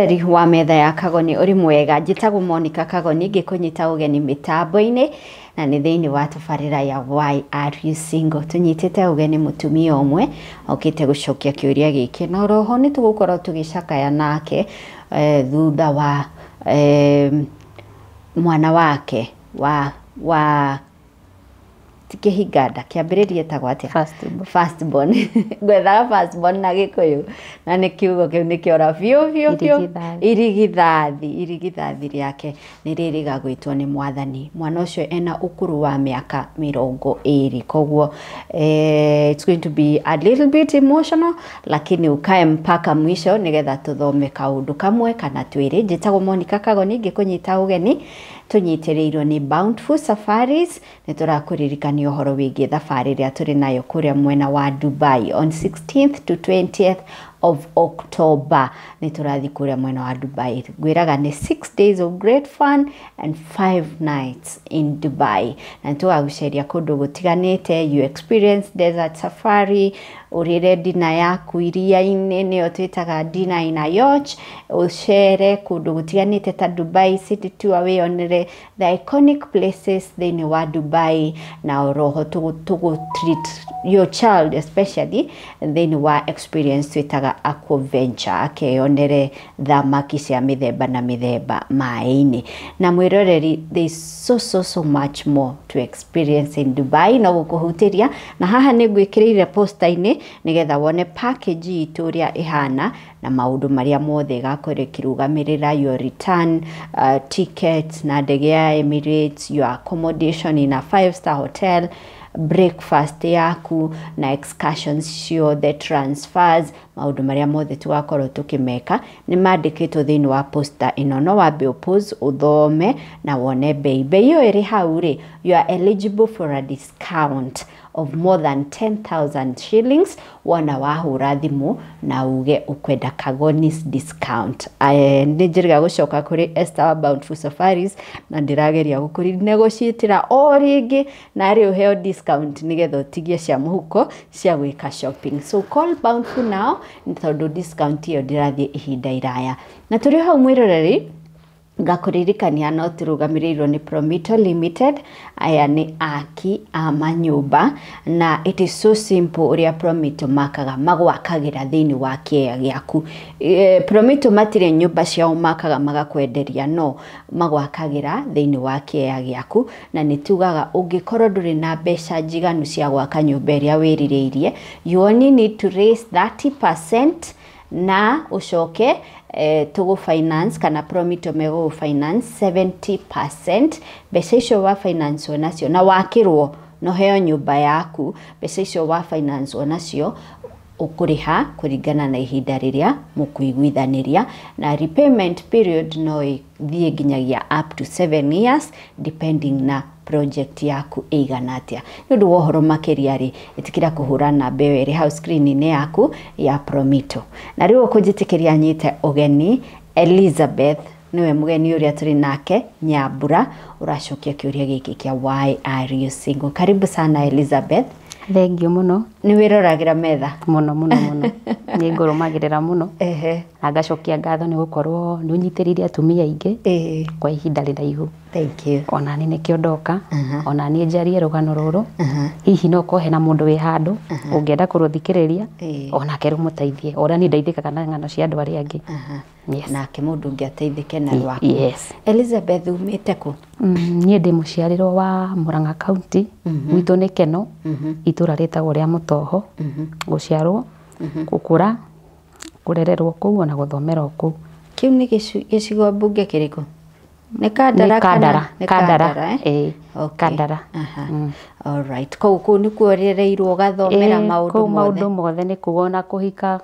Mwĩroreri wa metha ya Kagoni, ũrĩ mwega? Njĩtagwo Monica Kagoni, ngĩkũnyita ũgeni mĩtambo-inĩ na nĩ thĩinĩ wa tabarĩra ya Why Are You Single. Tũnyitĩte ũgeni mũtumia ũmwe okĩte gũcokia kĩũria gĩkĩ, na oroho nĩ tũgũkorwo tũgĩcakaya nake thutha wa mwana wake wa kĩhinganda kĩambĩrĩria etagwo atĩa? First born. First born. Ngwethaga first born na Gĩkũyũ na nĩ kiugo kĩu nĩ kĩora biũ biũ biũ. Irigithathi. Irigithathi rĩake nĩ rĩrĩga gwĩtwo nĩ Mwathani. Mwana ũcio ena ũkũrũ wa mĩaka 20, koguo it's going to be a little bit emotional, lakini ukae mpaka mwisho nĩgetha tũthome kaũndũ kamwe kana twĩrĩ. Njĩtagwo Monica Kagoni, ngĩkũnyita ũgeni. Tũnyitĩrĩirwo nĩ Bountiful Safaris. Nĩ tũrakũririkania ũhoro wĩgiĩ thabarĩ ĩrĩa tũrĩ nayo kũrĩa mwena wa Dubai on 16th to 20th of October. Nĩ tũrathiĩ kũrĩa mwena wa Dubai. Ngwĩraga nĩ 6 days of great fun and 5 nights in Dubai, na nĩ tũgagũceria kũndũ gũtiganĩte. You experience desert safari, ũrĩre dinner yaku iria-inĩ, nĩyo twĩtaga dinner in a yacht, ũcere kũndũ gũtiganĩte ta Dubai City Tour, wĩyonere the iconic places thĩinĩ wa Dubai, na oroho tũgũ treat your child especially thĩinĩ wa experience twĩtaga aquaventure, akeyonere thamaki cia mĩthemba na mĩthemba maĩ-inĩ. Na mwĩroreri, there is so so so much more to experience in Dubai. No gũkũhutĩria na haha nĩ ngwĩkĩrĩire poster-inĩ nĩgetha wone package itũ ũrĩa ĩhana na maũndũ marĩa mothe ĩgakorwo ĩkĩrũgamĩrĩra: your return tickets na ndege ya Emirates, your accommodation in a 5-star hotel, breakfast yaku na excursions ciothe, transfers, maũndũ marĩa mothe tũgakorwo tũkĩmeka nĩ mandĩkĩtwo thĩinĩ wa poster ĩno. No wambe ũpause, ũthome na wone bei. Bei ĩyo ĩrĩ hau rĩ, you are eligible for a discount of more than 10,000 shillings wona wahũra thimũ na uge ũkwenda Kagonis discount. Nĩ njĩrĩga gũcoka kũrĩ Esther wa Bountiful Safaris na ndĩrageria gũkũnegotiatĩra o rĩngĩ na rĩ ũheo discount nĩgetha ũtigie cia mũhuko cia gwĩka shopping. So call Bountiful now tondũ discount ĩyo ndĩrathiĩ ihinda iraya. Na tũrĩ hau, mwĩroreri, ngakũririkania no tũrũgamĩrĩirwo nĩ Promito Limited. Aya nĩ aki a manyũmba, na it is so simple ũrĩa Promito makaga, magwakagĩra thĩinĩ wa kĩea gĩaku. Promito matirĩ nyũmba ciao makaga magakwenderia, no magwakagĩra thĩinĩ wa kĩea gĩaku. Na nĩ tugaga ũngĩkorwo ndũrĩ na mbeca njiganu cia gwaka nyũmba ĩrĩa wĩrirĩirie, you only need to raise 30% na ũcoke tũgũ finance kana Promito megũgũ finance 70%. Mbeca icio wa finance nacio na wakĩrwo no heo nyũmba yaku, mbeca icio wa finance nacio ũkũrĩha kũringana na ihinda rĩrĩa mũkũiguithanĩria, na repayment period no ĩthiĩ nginyagia up to 7 years depending na project yaku ĩigana atĩa. Nĩ ũndũ wa ũhoro makĩria rĩ, ĩtĩkĩra kũhũra namba ĩyo ĩrĩ hau screen-inĩ yaku ya Promito. Na rĩu ũkũnjĩtĩkĩria nyite ũgeni Elizabeth, nĩwe mũgeni ũrĩa tũrĩ nake, Nyambura, ũracokia kĩũria gĩkĩ kĩa Why Are You Single. Karibu sana, Elizabeth. Thengiũ mũno. Nĩ wĩroragĩra metha? Mũno mũno mũno, nĩ ngũrũmagĩrĩra mũno. Na ngacokia ngatho nĩ gũkorwo nĩ ũnyitĩrĩire atumia aingĩ kwa ihinda rĩraihu. Thank you. Ona niĩ nĩkĩo ndoka ona niĩ njarie rũgano rũrũ. Hihi no korwo hena mũndũ wĩ handũ ũngĩenda kũrũthikĩrĩria, onake rũmũteithie o ũrĩa niĩ ndeithĩkaga na ng'ano cia andũ arĩa angĩ. Yes. Nake mũndũ ũngĩ ateithĩke na rwaku. Yes. Elizabeth, umĩte kũ? Niĩ ndĩ mũciarĩrwo wa Murang'a County. Gwitũ nĩ Keno, itũra rĩtagwo rĩa Mũtoho. Gũciarwo, gũkũra, kũrererwo kũu ona gũthomera o kũu. Kĩu nĩ gĩcigo mbunge kĩrĩkũ? Nĩ Kandara? Nĩ Kandara. Nĩ Kandara. Kandara, eh? Ĩĩ. Okay. Kandara. Alright. Kũu nĩkuo ũrereirwo, ũgathomera Ĩĩ, maũndũ kũu mothe? Maũndũ mothe nĩ kũu, ona kũhika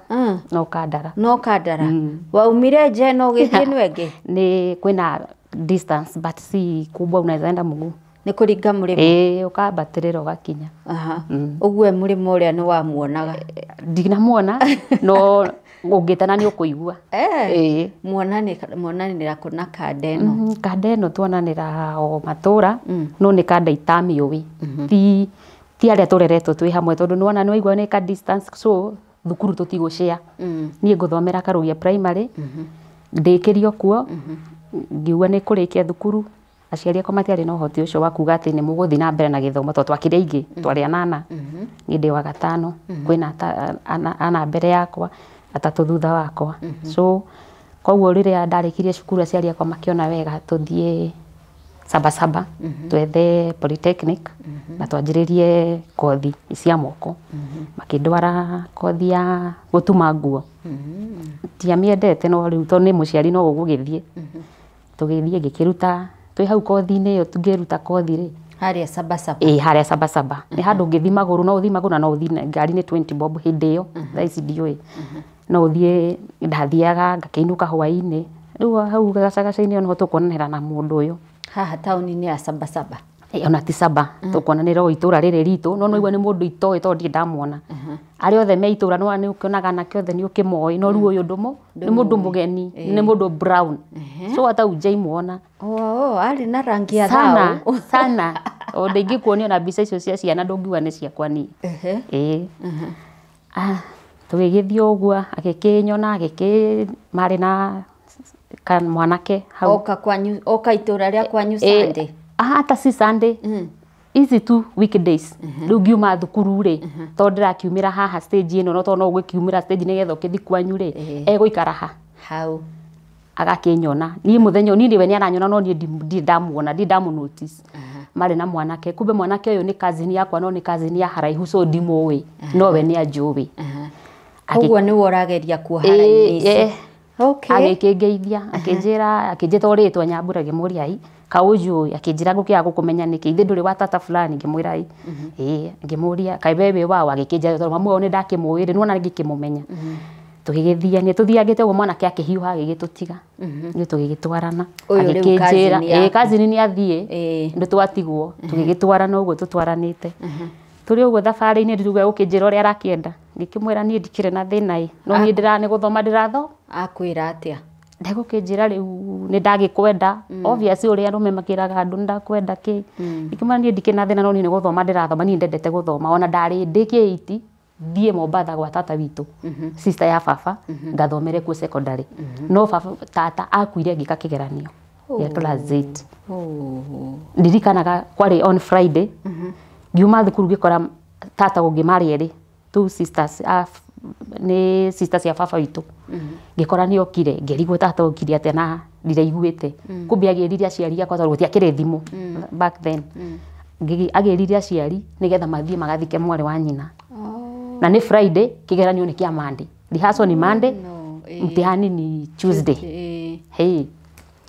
no Kandara. No Kandara. Waumire nja ĩno ũgĩthiĩ ĩno ĩngĩ? Nĩ kwĩna distance but si kubwa, unaweza enda mguu. Nĩ kũringa mũrĩmo? Ĩĩ, ũkambatĩrĩra ũgakinya. Ũguo mũrĩmo ũrĩa nĩ wamuonaga? Ndinamuona, no ũngĩtana nĩ ũkũigua. Ĩĩ. Muonanĩra kũ na kanda ĩno? Kanda ĩno tuonanĩra o matũra, no nĩ kanda itamĩũĩ, ti arĩa tũreretwo twĩ hamwe, tondũ nĩwona nĩwaigua nĩ ka distance, so thukuru tũtigũshare. Niĩ ngũthomera Karũgia Primary. Ndĩkĩrio kuo ngiuga nĩ kũrĩkia thukuru aciari akwa matiarĩ na ũhoti ũcio wa kuga atĩ nĩ mũgũthiĩ na mbere na gĩthomo tondũ twakĩrĩ aingĩ twarĩ anana niĩ ndĩ wa gatano kwĩna ana mbere yakwa atatũ thutha wakwa so koguo rĩrĩa ndarĩkirie cukuru aciari akwa makĩona wega tũthiĩ Sabasaba twethe polytechnic na twanjĩrĩrie kothi cia moko makĩndwara kothi ya gũtuma nguo ndiamĩendete no rĩu tondũ nĩ mũciari no ũgũgĩthiĩ tũgĩthiĩ ngĩkĩruta twĩ hau kothi-inĩ ĩyo tũngĩruta kothi rĩ Harĩa Sabasaba. Ĩĩ harĩa Sabasaba nĩ handũ ũngĩthiĩ magũrũ no ũthiĩ magũrũ na no ũthiĩ ngari nĩ 20 bob hĩndĩ ĩyo thaa ici ndiũĩ no ũthiĩ ndathiaga ngakĩinũka hwaĩ-inĩ rĩu hau gacagaca-inĩ no tũkuonanĩra na mũndũ ũyũ Haha taũni-inĩ ya Sabasaba. Ona ti Saba tũkuonanĩra o itũra rĩrĩ ritũ no nĩigua nĩ mũndũ itoĩ tondũ ndirĩ ndamwona arĩa othe me itũra nĩ ũkĩonaga anake othe nĩ ũkĩmoĩ no rĩu ũyũ ndũmũ nĩ mũndũ mũgeni nĩ mũndũ brown so hata hujaimuona Oh, arĩ na rangi ya sana thau. sana o ndingĩkuonia ona mbica icio cia ciana ndũngiuga nĩ ciakwa niĩ. Ĩĩ tũgĩgĩthiĩ ũguo agĩkĩnyona agĩkĩ marĩ na mwanake hau Oka kwanyu, oka itũra rĩa kwanyu Sunday. Hata si Sunday ici tu weekdays rĩu ngiuma thukuru rĩ tondũ ndĩrakiumĩra haha stage ĩno no tondũ no ũgĩkiumĩra stage nĩgetha ũkĩthiĩ kwanyu rĩ egũikara ha Hau. agakĩnyona niĩ mũthenya ũyũ niĩ nĩwe nĩaranyona no niĩ ndirĩ ndamuona ndirĩ ndamũ notice marĩ na mwanake kumbe mwanake ũyũ nĩ cousin yakwa no nĩ cousin ya haraihu so ndimũĩ no we nĩ anjũĩ. Koguo nĩwe ũrageria kuoha raini ici. Okay. Agĩkĩngeithia akĩnjĩra akĩnjĩta o rĩtwa Nyambura ngĩmũria ai kaũnjũĩ akĩnjĩra ngũkĩaga gũkũmenya nĩkĩ ithe ndũrĩ wa tata fulani ngĩmwĩra ĩ ĩĩ ngĩmũria kaĩ we wĩ waũ agĩkĩnjĩra tondũ mamu wao nĩ ndakĩmũĩ rĩ nĩwona ngĩkĩmũmenya tũgĩgĩthiania tũthiangĩte ũguo mwanake akĩhiũha agĩgĩtũtiga ithuĩ tũgĩgĩtwarana agĩkĩnjĩra ĩĩ cousin nĩ athiĩ nĩ twatigwo tũgĩgĩtwarana ũguo tũtwaranĩte tũrĩ ũguo thabarĩ-inĩ rĩu egũkĩnjĩra ũrĩa arakĩenda ngĩkĩmwĩra niĩ ndikĩrĩ na thĩna ĩ no niĩ nĩ gũthoma ndĩrathoma Akwĩra atĩa? Ndegũkĩnjĩra rĩu nĩ ndagĩkwenda obviously ũrĩa arũme makĩraga andũ nĩ ndakwenda kĩ ngĩkĩmwĩra niĩ ndikĩrĩ na thĩna no niĩ nĩ gũthoma ndĩrathoma niĩ ndendete gũthoma ona ndarĩ ndĩkie 8 thiĩ Mombatha gwa tata witũ sister ya baba ngathomere kuo secondary no baba tata akuire ngĩka kĩgeranio gĩa class 8 ndirikanaga kwarĩ on Friday ngiuma thukuru ngĩkora tata ũngĩ marĩ erĩ two sisters nĩ sisters cia baba witũ ngĩkora nĩ okire ngĩrigwo tata okire atĩa na ndiraiguĩte kumbe agĩrire aciari akwa tondũ gũtiakĩrĩ thimũ back then agĩrire aciari nĩgetha mathiĩ magathike mwarĩ wa nyina na nĩ Friday kĩgeranio nĩ kĩa Monday rehearsal ni Monday mtihani ni Tuesday hey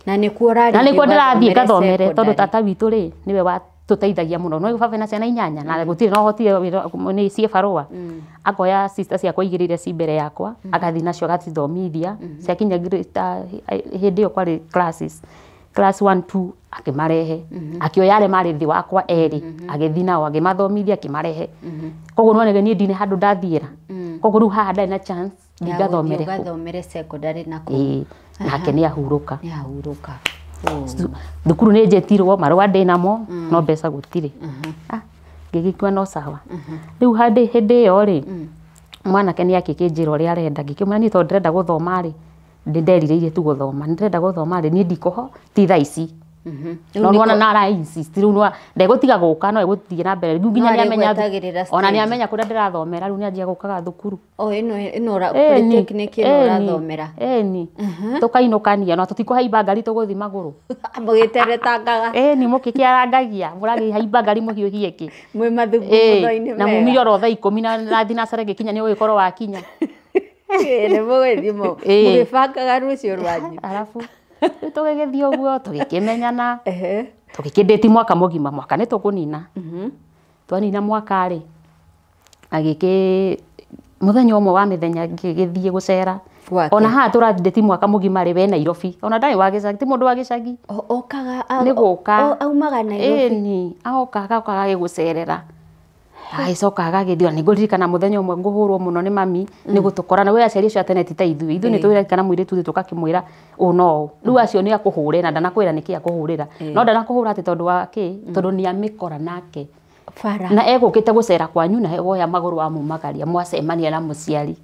na nĩkuo ũrathiĩ na nĩkuo ndĩrathiĩ ngathomere tondũ tata witũ rĩ nĩwe wa tũteithagia mũno no baba na ciana inyanya na gũtirĩ na ũhoti nĩ ciĩ barũa akoya sister ciakwa igĩrĩ iria ci mbere yakwa agathiĩ nacio agacithomithia ciakinya hĩndĩ ĩyo kwarĩ classes class 1 2 akĩmarehe akĩoya arĩa marĩ thĩ wakwa erĩ agĩthiĩ nao akĩmathomithia akĩmarehe koguo nĩwonire niĩ ndirĩ handũ ndathiĩra koguo rĩu haha ndarĩ na chance ndingathomere kũ ũgathomere secondary na kũ nake nĩ ahurũka nĩ ahurũka thukuru nĩ njĩtirwo marũa ndĩ namo no mbeca gũtirĩ ngĩgĩkua no sawa rĩu hĩndĩ ĩyo rĩ mwanake nĩ akĩkĩnjĩra ũrĩa arenda ngĩkĩmwĩra niĩ tondũ ndĩrenda gũthoma rĩ nĩnderirĩirie tu gũthoma nĩndĩrenda gũthoma rĩ niĩ ndikũho ti thaa ici no nĩwona na ara insist rĩu ndegũtiga gũka no egũthiĩ na mbere rĩu nginya nĩamenya ona nĩamenya kũrĩa ndĩrathomera rĩu nĩanjia gũkaga thukuru o ĩno ĩno polytechnic ĩno ũrathomera ĩni tũkainũkania na tũtikũhaimba ngari tũgũthiĩ magũrũ mũgĩteretangaga ĩni mũkĩkĩarangagia mũragĩhaimba ngari mũhiũhie kĩ mwĩ mathungumutho-inĩ na mumire oro thaa ikũmi na thinacara ĩgĩkinya nĩ ũgĩkorwo wakinya nĩ mũgĩthiĩ mũgĩbangaga rũciũ rwanyu arabu rĩu tũgĩgĩthiĩ ũguo tũgĩkĩmenyana tũgĩkĩndĩti mwaka mũgima mwaka nĩ tũkũnina twanina mwaka rĩ agĩkĩ mũthenya ũmwe wa mĩthenya ngĩgĩthiĩ gũcera ona haha tũrathindĩti mwaka mũgima rĩ we Nairobi ona ndarĩ wa gĩcagi ti mũndũ wa gĩcagi okaga nĩ gũka aumaga Nairobi ĩni agoka agoka agagĩgũcerera agĩcoka agagĩthiĩ ona nĩngũririkana mũthenya ũmwe ngũhũrwo mũno nĩ mami nĩ gũtũkora na we aciari acio a tene ti ta ithuĩ ithuĩ nĩ tũririkana mũirĩtu ithuĩ tũgakĩmwĩra ũũ no ũũ rĩu acio nĩ akũhũre na ndanakwĩra nĩkĩ akũhũrĩra no ndanakũhũra atĩ tondũ wa kĩ tondũ nĩ amĩkora nake bara na egũkĩte gũcera kwanyu na woya magũrũ wamumagaria mwacemania na mũciari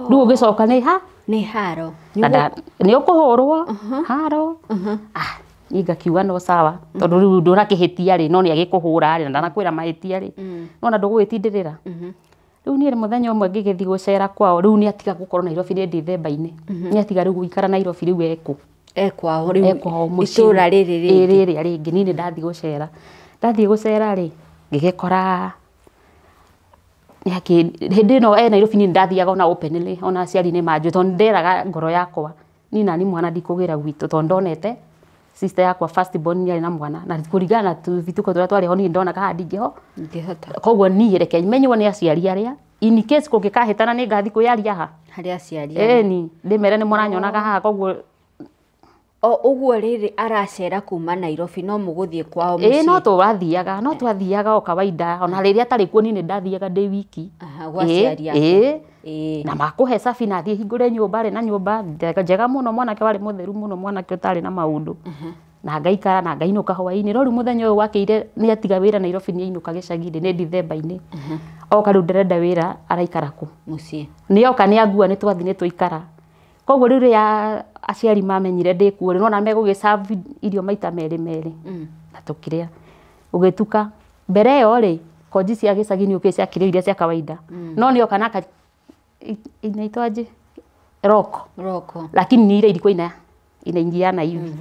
rĩu ũgĩcoka nĩ ha Nĩ haro. Nĩ ũkũhũrwo haro. Ah, niĩ ngakiuga no sawa tondũ rĩu ndũrakĩhĩtia rĩ, no nĩ agĩkũhũra rĩ na ndanakwĩra mahĩtia rĩ, nona ndũgũgĩtindĩrĩra. Rĩu niĩ mũthenya ũmwe ngĩgĩthiĩ gũcera kwao, rĩu nĩ atiga gũkorwo Nairobi nĩ Dithemba-inĩ, nĩ atiga rĩu gũikara Nairobi rĩu ekũ Ekwao rĩu ekwao mũciĩ itũra rĩrĩ rĩngĩ. Rĩrĩa rĩngĩ. Niĩ nĩ ndathiĩ gũcera, ndathiĩ gũcera rĩ ngĩgĩkora hĩndĩ ĩno e Nairobi niĩ ndathiaga ona openly, ona aciari nĩ manjũĩ tondũ nderaga ngoro yakwa niĩ nani mwana ndikũgĩra gwitũ tondũ ndonete sister yakwa first born nĩ arĩ na mwana na kũringana na tũbituko tũrĩa twarĩ ho niĩ ndonaga haha ndingĩho. Ndingĩhota. Koguo niĩ reke menywo nĩ aciari arĩa in case kũngĩkahĩtana nĩ ngathi kwĩyaria ha Harĩ aciari. Ĩni ndĩmere nĩ mũranyonaga haha koguo O ũguo rĩrĩ aracera kuma Nairobi no mũgũthiĩ kwao ĩĩ no mũciĩ. tũrathiaga, no twathiaga o kawaida ona rĩrĩa atarĩ kuo niĩ nĩ ndathiaga ndĩ wiki. Aha, gwa aciari ake. Ĩĩ na makũhe cabi na thiĩ hingũre nyũmba rĩ, na nyũmba njega mũno, mwanake warĩ mũtheru mũno, mwanake ũtarĩ na maũndũ, na ngaikara na ngainũka hwaĩ-inĩ. No rĩu mũthenya ũyũ wakĩire nĩ atiga wĩra Nairobi nĩ ainũka gĩcagi rĩ, nĩ Dithemba-inĩ, oka rĩu ndĩrenda wĩra araikara kũ Mũciĩ. Nĩ oka nĩ angua nĩ twathi nĩ twaikara. Koguo rĩu rĩrĩa aciari mamenyire ndĩ kuo rĩ, nĩwona megũgĩ serve irio maita merĩ merĩ na tũkĩrĩa. Gũgĩtuka mbere ĩyo rĩ, konji cia gĩcagi nĩ ũkĩũĩ ciakĩrĩ iria cia kawaida, no nĩ oka na inaitwaje roko. Roko. Lakini ni ile ilikuwa inaingiana hivi.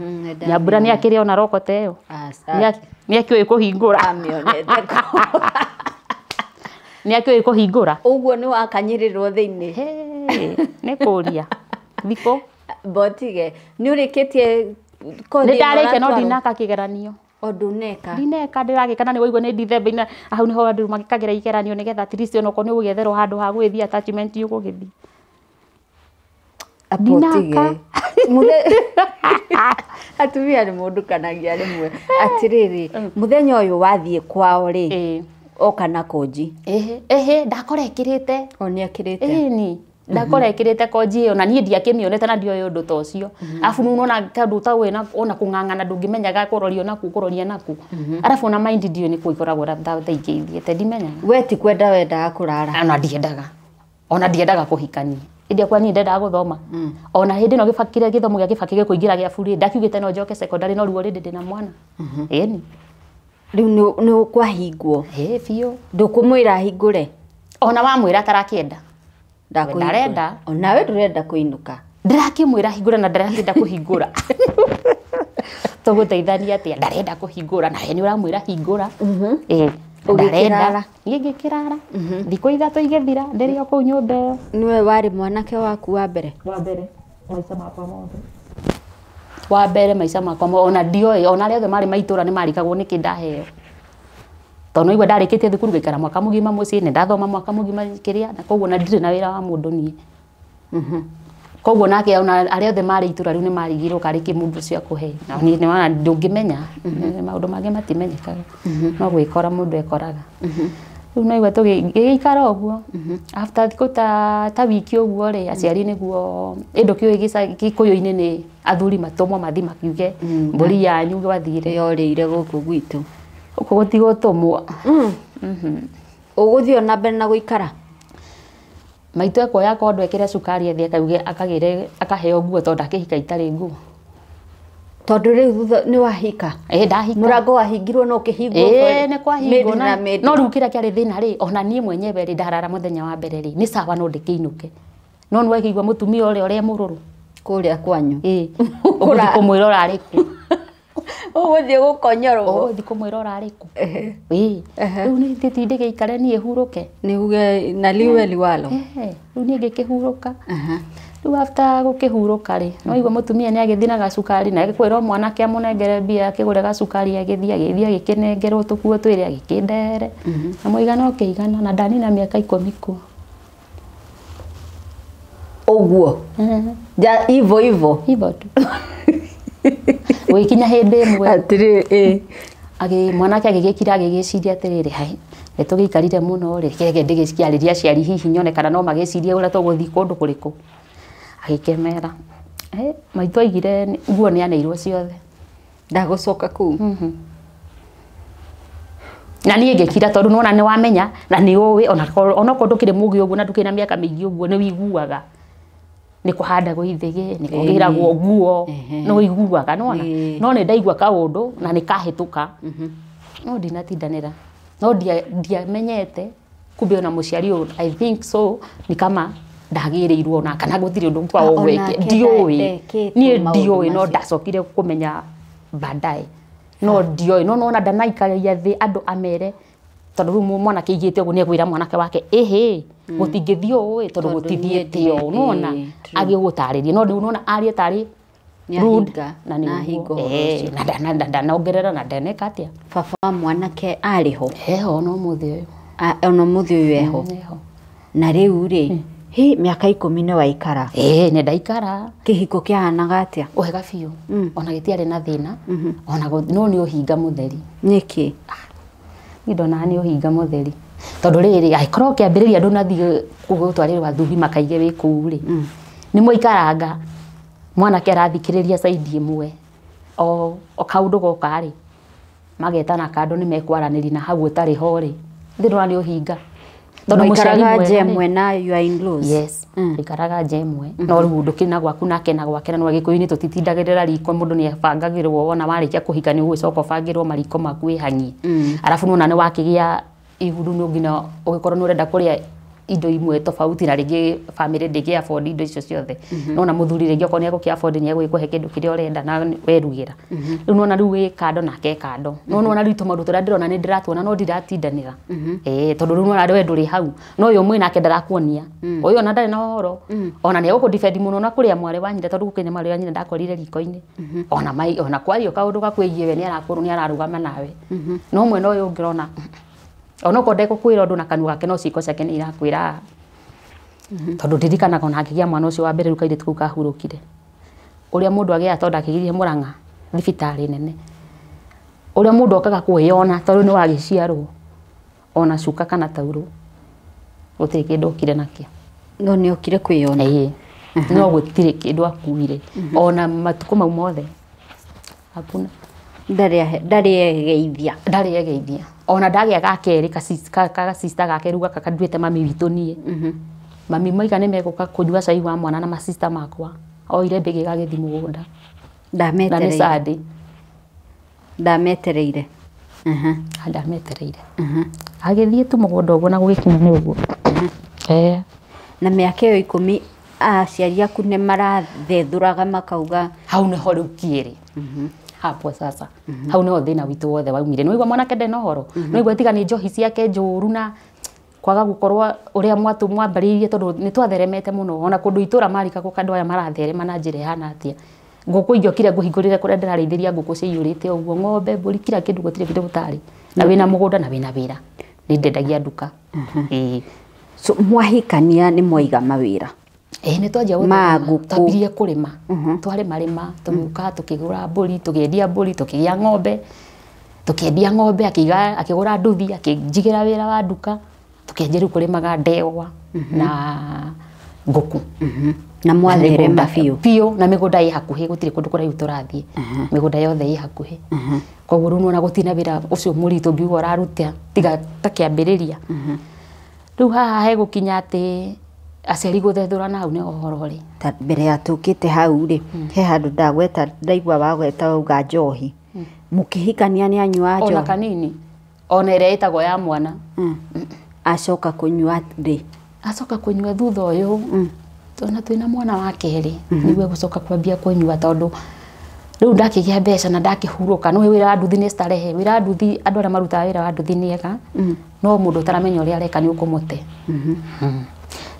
Nyambura nĩ akĩrĩ ona roko ta ĩyo. Nĩ akĩũĩ kũhingũra. Amĩonete. Nĩ akĩũĩ kũhingũra. Ũguo nĩ wakanyĩrĩrwo thĩinĩ. Nĩ kũria thikũ. Botige nĩ ũrĩkĩtie kothi Nĩ ĩno ndarĩkia no ũratwarwo? ndinaka kĩgeranio. O ndũneka. Ndineka ndĩragĩka na nĩ waigua nĩ Dithemba-inĩ hau nĩho andũ magĩkagĩra igeranio nĩgetha at least onokorwo nĩ ũgũgĩetherwo handũ ha gũgĩthiĩ attachment ũgũgĩthiĩ. Abotige. Atumia nĩ mũndukanagia rĩmwe. Atĩrĩrĩ, mũthenya ũyũ wathiĩ kwao rĩ, oka na konji. Ĩhĩ ndakora ĩkĩrĩte. O nĩ ekĩrĩte. Ĩni ndakora ĩkĩrĩte konji ĩyo na niĩ ndiakĩmĩonete na ndioĩ ũndũ ta ũcio. Arabu nĩ ũrona kaũndũ ta ũyũ ona kũng'ang'ana ndũngĩmenyaga kũroria naku kũroria naku. Arabu ona mind ndiũĩ nĩ kũ ikoragwo thaa ingĩ ithiĩte ndimenyaga. We ti kwenda wendaga kũrara. Ona ndiendaga. Ona ndiendaga kũhikania. Hĩndĩ ĩyo niĩ ndendaga gũthoma. Ona hĩndĩ ĩno gĩbakire gĩthomo gĩa Kĩbakĩ gĩkũingĩra gĩa bure ndakiugĩte no njoke secondary no rĩu already ndĩna mwana. Ĩni. Rĩu nĩ kwahingwo. Ĩĩ biũ. Ndũkũmwĩra ahingũre. Ona wamwĩra atarakĩenda. Ndarenda. Onawe ndũrenda kũinũka. Ndĩrakĩmwĩra hingũra na ndarakĩenda kũhingũra. Tũgũteithania atĩa? Ndarenda kũhingũra na we nĩ ũramwĩra hingũra. Ĩĩ. Ũgĩkĩrara. Niĩ ngĩkĩrara. Thikũ ithatũ igĩthira ndĩrĩ o kũu nyũmba ĩyo. Nĩwe warĩ mwanake waku wa mbere? Wa mbere maica makwa mothe. Wa mbere maica makwa mothe ona ndioĩ ona arĩa othe marĩ maitũra nĩ marikagwo nĩkĩ ndaheo. Tondũ nĩwaigua ndarĩkĩtie thukuru ngaikara mwaka mũgima mũciĩ nĩ ndathoma mwaka mũgima kĩrĩa na koguo na ndirĩ na wĩra wa mũndũ niĩ. Koguo nake ona arĩa othe marĩ itũra rĩu nĩ marigirwo karĩ kĩ mũndũ ũcio akũhe. Na niĩ nĩ wona ndũngĩmenya maũndũ mangĩ matimenyekaga no gwĩkora mũndũ ekoraga. Rĩu no igua tũgĩikara ũguo after thikũ ta wiki ũguo rĩ aciari nĩguo ĩ ndũkĩũĩ Gĩkũyũ-inĩ nĩ athuri matũmwo mathiĩ makiuge mbũri yanyu gwathire. Yorĩire gũkũ gwitũ. Gũkũ gũtigũtũmwo. Ũgũthiĩ ona mbere na gũikara? Maitũ ekuoya kondo ekĩre cukari athiĩ akauge akagĩre akaheo nguo tondũ ndakĩhika itarĩ nguo. Tondũ rĩu thutha nĩ wahika? Ĩĩ ndahika. Mũrango wahingirwo no ũkĩhingwo? Ĩĩ nĩ kwahingwo no rĩu kĩrĩa kĩarĩ thĩna rĩ ona niĩ mwenyewe rĩ ndarara mũthenya wa mbere rĩ nĩ sawa no ndĩkĩinũke. No nĩ waigua mũtumia ũrĩa ũrĩa mũrũrũ. Kũrĩa kwanyu? Ĩĩ. Ũgũthiĩ kũmwĩra ũrarĩ kũ? Ũgũthiĩ gũkonyorwo. Ũgũthiĩ kũmwĩra ũrarĩ kũ? Ĩĩ. Rĩu nĩ thiĩ ndĩgĩikare niĩ hurũke. Nĩ uge na liwe liwalo. Rĩu niĩ ngĩkĩhurũka. Rĩu after gũkĩhurũka rĩ no igua mũtumia nĩ agĩthiĩ na gacukari na agĩkwĩra mwanake amũnengere mbia akĩgũre gacukari agĩthiĩ agĩthiĩ agĩkĩnengerwo tũkuo twĩrĩ agĩkĩndehere na mũigana ũkĩigana na ndanina mĩaka 10 kuo. Ũguo? Ja ivo ivo. Ivo tu. Gũgĩkinya hĩndĩ ĩmwe atĩrĩ ĩ mwanake agĩgĩkira agĩgĩciria atĩrĩrĩ hai nĩ tũgĩikarire mũno rĩ reke ndĩgĩciarĩrie aciari hihi nyone kana no magĩcirie ũrĩa tũgũthiĩ kũndũ kũrĩkũ. Agĩkĩmera maitũ aigire nguo nĩ aneirwo ciothe. Ndagũcoka kũu. Na niĩ ngĩkira tondũ nĩwona nĩ wamenya na nĩ ũĩ onokorwo ndũkĩrĩ mũgĩ ũguo na ndũkĩrĩ na mĩaka mĩingĩ ũguo nĩ wĩiguaga. Nĩ kũhandagwo ithĩgĩ, nĩ kũgĩragwo nguo, no iguaga nona. No nĩ ndaigua kaũndũ na nĩ kahĩtũka. No ndinatindanĩra. No ndiamenyete kumbe ona mũciari ũyũ I think so ni kama ndagĩrĩirwo na kana gũtirĩ ũndũ kwa ũgwĩke. Ndiũĩ. Niĩ ndiũĩ no ndacokire kũmenya baadaye. No ndiũĩ no nona ndanaikaria thĩ andũ amere tondũ rĩu mwanake aigĩte ũguo nĩegwĩra mwanake wake ĩhĩ gũtingĩthiĩ ũũ tondũ gũtithiĩte ũũ nona agĩgũtarĩria no rĩu nona arie tarĩ rude na nĩ na ndanongerera na ndaneka atĩa. Baba wa mwanake arĩ ho? Eho no mũthĩ ũyũ. Ona mũthĩ ũyũ eho. Na rĩu rĩ hi mĩaka 10 nĩ waikara? Ĩĩ nĩ ndaikara. Kĩhiko kĩahanaga atĩa? Wega biũ. Ona gĩtiarĩ na thĩna. Ona no nĩ ũhinga mũtheri. Nĩkĩ? Niĩ ndonaga nĩ ũhinga mũtheri. Tondũ rĩrĩ angĩkorwo kĩambĩrĩria ndũnathiĩ gũtwarĩrwo athuri makaige wĩ kũu rĩ nĩ mwaikaranga mwanake arathikĩrĩria side ĩmwe o kaũndũ goka rĩ magetana kando nĩ mekwaranĩria na hau ũtarĩ ho rĩ ndĩrona nĩ ũhinga. Tondũ mũciari mwega nja na you are in laws. Yes, ikaraga nja ĩmwe no rĩu ndũkĩrĩ na gwaku nake na gwake na no Gĩkũyũ-inĩ tũtitindagĩrĩra riko mũndũ nĩ abangagĩrwo wona warĩkia kũhika nĩ ũgũcoka ũbangĩrwo mariko maku wĩhang'ie. Arabu nĩwona nĩ wakĩgĩa ihuru no nginya ũgĩkorwo nĩ ũrenda kũrĩa indo imwe tofauti na rĩngĩ family ndĩngĩ afford indo icio ciothe. Nona mũthuri rĩngĩ okorwo nĩ egũkĩ afford nĩ egũgĩkũhe kĩndũ kĩrĩa ũrenda na werugĩra. Rĩu nona rĩu wĩ kando nake kando. No nona rĩu tũmaũndũ tũrĩa ndĩrona nĩ ndĩratuona no ndiratindanĩra. Tondũ rĩu nona we ndũrĩ hau. No ũyũ mwĩ nake ndarakuonia. Ũyũ ona ndarĩ na ũhoro. Ona nĩ egũkũ defend mũno na kũrĩa mwarĩ wa nyina tondũ gũkĩnya mwarĩ wa nyina ndakorire riko-inĩ. Ona mai ona kwario kaũndũ gakwĩgiĩ we nĩ arakorwo nĩ ararũgama nawe. No mwena ũyũ ũngĩrona ona okorwo ndegũkwĩra ũndũ na kanua gake no ciĩko ciake nĩ irakwĩra. Tondũ ndirikanaga ona akĩgĩa mwana ũcio wa mbere rĩu kairĩtu kau kahurũkire. Ũrĩa mũndũ agĩaga tondũ akĩgirie Mũrang'a thibitarĩ nene. Ũrĩa mũndũ okaga kwĩyona tondũ nĩ wagĩciarwo ona cuka kana taurũ gũtirĩ kĩndũ okire nakĩo. No nĩ okire kwĩyona? Ĩĩ. No gũtirĩ kĩndũ akuire ona matukũ mau mothe hakuna. Ndarĩ egeithia. Ndarĩ egeithia. Ona ndagĩa gakerĩ ka sister gake rĩu gaka kanduĩte mami witũ niĩ. Mami moiga nĩ megũka kũnyua cai wa mwana na masista makwa. Oire mbĩgĩ gagĩthiĩ mũgũnda. Ndametereire. Na nĩ Sunday. Ndametereire. Ndametereire. Agĩthiĩ tu mũgũnda ũguo na gũgĩkinya nĩ ũguo. Na mĩaka ĩyo 10 aciari aku nĩ marathethũraga makauga hau nĩho rĩu kĩrĩ. Hapo sasa. Hau nĩho thĩna witũ wothe waumire. Nĩwaigua mwanake ndarĩ na ũhoro. Nĩwaigua tiga nĩ njohi ciake njũru na kwaga gũkorwo ũrĩa mwambĩrĩirie tondũ nĩ twatheremete mũno. Ona kũndũ itũra marika gũka andũ aya maratherema na njĩra ĩhana atĩa. Ngũkũ ingĩokire ngũhingũrĩre kũrĩa ndĩrarĩithĩria ngũkũ ciaiyũrĩte ũguo ng'ombe, mbũri, kila kĩndũ gũtirĩ kĩndũ gũtarĩ. Na wĩna mũgũnda na wĩna wĩra. Nĩ ndendagia nduka. So mwahikania nĩ mwaiga mawĩra? Ĩĩ nĩ twanjia Ma gũtherema. ngũkũ. Twambirie kũrĩma. Twarĩma rĩma, tũgĩũka tũkĩgũra mbũri, tũkĩendia mbũri, tũkĩgĩa ng'ombe. Tũkĩendia ng'ombe, akĩgũra nduthi, akĩnjigĩra wĩra wa nduka. Tũkĩanjia rĩu kũrĩmaga ndegwa na ngũkũ. Na mwatherema biũ? Biũ, na mĩgũnda ĩ hakuhĩ, gũtirĩ kũndũ kũraihu tũrathiĩ. Mĩgũnda yothe ĩ hakuhĩ. Koguo rĩu nĩwona gũtirĩ na wĩra ũcio mũritũ ũngiuga ũraruta tiga ta kĩambĩrĩria. Rĩu haha hegũkinya atĩ aciari gũthethũrana hau nĩho ũhoro ũrĩ. Ta mbere ya tũkĩte hau rĩ, he handũ ndagweta, ndaigua wagweta wauga njohi. Mũkĩhikania nĩ anyuaga njohi? Ona kanini. Ona ĩrĩa ĩtagwo ya mwana. Acoka kũnyua rĩ? Acoka kũnyua thutha ũyũ. Ona twĩna mwana wa kerĩ, nĩguo egũcoka kwambia kũnyua tondũ rĩu ndakĩgĩa mbeca na ndakĩhurũka. Nĩũĩ wĩra wa nduthi nĩ starehe. Wĩra wa nduthi, andũ arĩa marutaga wĩra wa nduthi nĩ ega, no mũndũ ũtaramenya ũrĩa areka nĩ ũkũmũte.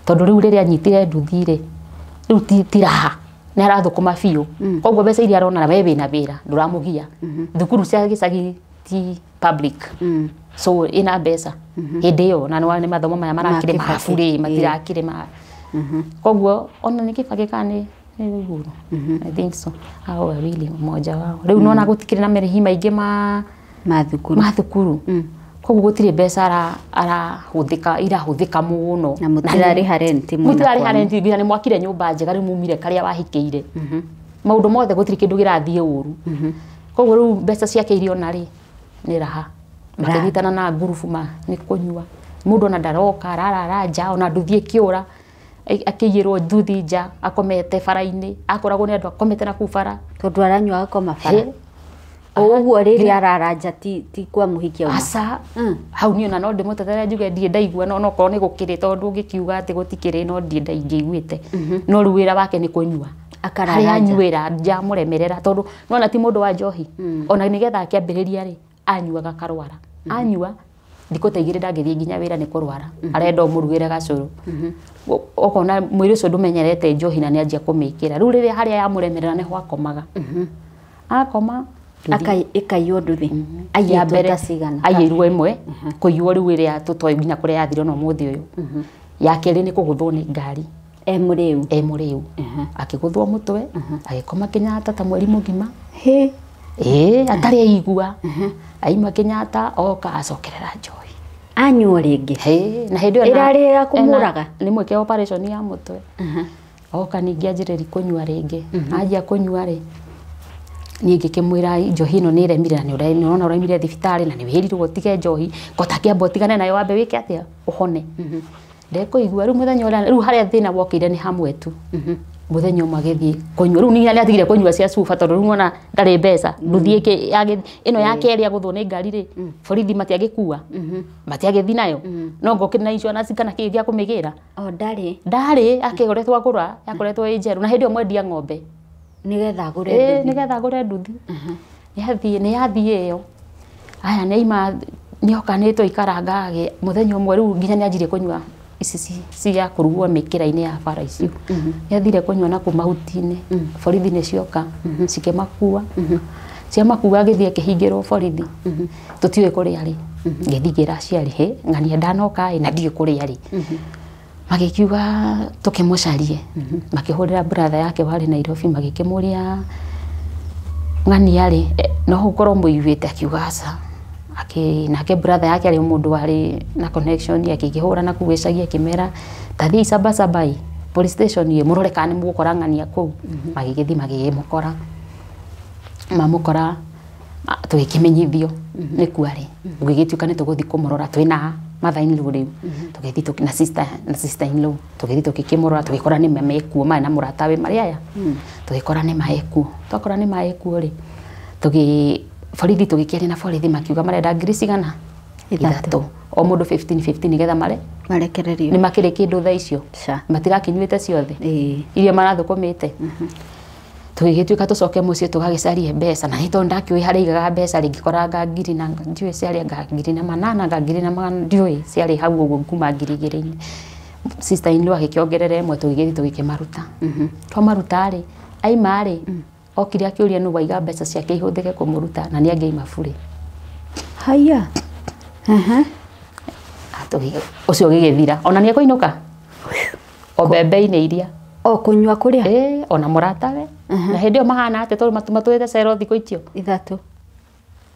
Tondũ rĩu rĩrĩa anyitire nduthi rĩ, rĩu ti raha. Nĩ arathũkũma biũ. Koguo mbeca iria arona we wĩna wĩra, ndũramũgia. Thukuru cia gĩcagi ti public. So ĩna mbeca. Hĩndĩ ĩyo na nĩ mathomo maya marakĩrĩ Ma ma Kibaki. bure, matirakĩrĩ ma. Koguo ona nĩ Kibaki kana nĩ Uhuru. I think so. Hao wawili mmoja wao. Rĩu nona gũtikĩrĩ na marĩhi maingĩ ma Ma thukuru. Ma thukuru. Koguo gũtirĩ mbeca arahũthĩka, irahũthĩka mũno. Na mũtirarĩha rent mũno. Mũtirarĩha rent nginya nĩ mwakire nyũmba njega rĩu mumire karĩa wahikĩire. Maũndũ mothe gũtirĩ kĩndũ kĩrathiĩ ũru. Koguo rĩu mbeca ciake iria ona rĩ nĩ raha. Makĩnyitana na ngurubu ma nĩ kũnyua. Mũndũ ona ndaroka ararara nja ona nduthi ĩkĩũra. Akĩiyĩrwo nduthi nja akomete bara-inĩ, akoragwo nĩ andũ akomete na kũu bara. Tondũ aranyua agakoma bara. O ũguo rĩrĩa araranja ti kwa mũhiki auma. Aca, hau niĩ ona no ndĩmũtetere njuge ndirĩ ndaigua, no okorwo nĩ gũkĩrĩ, tondũ ũngĩkiuga atĩ gũtikĩrĩ, no ndirĩ ndaingĩiguĩte. No rĩu wĩra wake nĩ kũnyua. Akarara Harĩa nja. anyuĩra njamũremerera, tondũ nona ti mũndũ wa njohi. Ona nĩgetha akĩambĩrĩria rĩ, anyuaga akarwara. Anyua thikũ ta 2 ndangĩthiĩ nginya wĩra nĩ kũrwara. Arenda ũmũrugĩre gacũrũ. Ũkona mwĩrĩ ũcio ndũmenyerete njohi na nĩanjia kũmĩkĩra. Rĩu rĩrĩa harĩa yamũremerera nĩho akomaga. Akoma nduthi. Ĩkaiywo nduthi. Ya Aiyĩtwo mbere ta cigana? Aiyĩirwo ĩmwe, kũiywo rĩu ĩrĩa tũtoĩ nginya kũrĩa yathire ona ũmũthĩ ũyũ. Ya kerĩ nĩ kũgũthwo nĩ ngari. E mũrĩu. E mũrĩu. Akĩgũthwo mũtwe, agĩkoma Kenyatta ta mweri mũgima. Hĩ. Ĩĩ, atarĩ aigua. Aima Kenyatta oka acokerera njohi. Anyuo rĩngĩ. Hĩ, na hĩndĩ ĩyo Ĩrarĩ ya kũmũraga? Nĩ mwĩke operation ya mũtwe. Oka ningĩ anjĩrĩria kũnyua rĩngĩ. Anjia kũnyua rĩ, niĩ ngĩkĩmwĩra njohi ĩno nĩ ĩremire na nĩ ũrona ũraumire thibitarĩ na nĩ wĩrirwo ũtige njohi, ko takĩamba ũtigane nayo wambe wĩke atĩa, ũhone. Ndekũigua. Rĩu mũthenya ũrĩa rĩu harĩa thĩna wokĩire nĩ hamwe tu. Mũthenya ũmwe agĩthiĩ kũnyua, rĩu nĩ atigire kũnyua cia cuba tondũ rĩu nĩwona ndarĩ mbeca. Nduthi ĩno ya kerĩ agũthwo nĩ ngari rĩ, borithi matiagĩkua, matiagĩthiĩ nayo, no ngokĩrĩ na insurance kana kĩ gĩa kũmĩgĩra. O ndarĩ. Ndarĩ, akĩgoretwo agũra, yakoretwo ĩ njerũ, na hĩndĩ ĩyo mwendia ng'ombe. Nĩgetha agũre nduthi. Nĩgetha agũre nduthi. Nĩathiĩ, nĩyathiĩ ĩyo. Aya nĩaima, nĩoka nĩtwaikaranga mũthenya ũmwe rĩu nginya nĩanjirie kũnyua ici cia kũrugwo mĩkĩra-inĩ ya bara icio. Nĩathire kũnyua na kũu mahuti-inĩ, borithi nĩcioka, cikĩmakua. Ciamakua agĩthiĩ akĩhingĩrwo borithi. Tũtiũĩ kũrĩa arĩ. Ngĩthiĩ ngĩra aciari, hĩ, ng'ania ndanoka ĩ, na ndiũĩ kũrĩa arĩ. Magĩkiuga tũkĩmũcarie. Makĩhũrĩra brother yake warĩ Nairobi, magĩkĩmũria ng'ania rĩ, no ũkorwo mũiguĩte, akiuga aca. Nake brother yake arĩ o mũndũ warĩ na connection, akĩkĩhũra na kũu gĩcagi akĩmera ta thiĩi Sabasaba ĩ, police station ĩ, mũrore kana nĩ mũgũkora ng'ania kũu. Magĩgĩthiĩ magĩkĩmũkora. Mamũkora tũgĩkĩmenyithio nĩkuo arĩ. Gũgĩgĩtuĩka nĩ tũgũthiĩ kũmũrora twĩna mother in law rĩu. Tũgĩthiĩ na sister in law, tũgĩthiĩ tũgĩkĩmũrora, tũgĩkora nĩ ma mekuo, marĩ na mũratawe marĩ aya. Tũgĩkora nĩ ma ekuo. Twakora nĩ ma ekuo rĩ, borithi tũgĩkĩaria na borithi makiuga marenda ngiri cigana? 3. O mũndũ 15 15 nĩgetha mare marekererio. Nĩ makĩrĩ kĩndũ thaa icio. Ca. Matirakĩnyuĩte ciothe. Ĩĩ. Iria marathũkũmĩte. Tũgĩgĩtuĩka tũcoke mũciĩ tũgagĩcarie mbeca, na nĩ tondũ ndakĩũĩ harĩa aigaga mbeca rĩ, ngĩkora anga ngiri na ndiũĩ ciarĩ anga ngiri na manana, anga ngiri na magana, ndiũĩ ciarĩ hau ũguo kuma ngiri igĩrĩ-inĩ. Sister in law agĩkĩongerera ĩmwe, tũgĩgĩthiĩ tũgĩkĩmaruta. Twamaruta rĩ, aima rĩ, okire akĩũria nũ waiga mbeca ciake ihũthĩke kũmũruta, na nĩ angĩaima burĩ. Haya. Ũcio ũgĩgĩthira. Ona nĩ ekũinũka? O mbembe-inĩ iria. O kũnyua kũrĩa? Ĩĩ, ona mũratawe. Na hĩndĩ ĩyo mahana atĩa tondũ matũĩte cero thikũ icio? 3.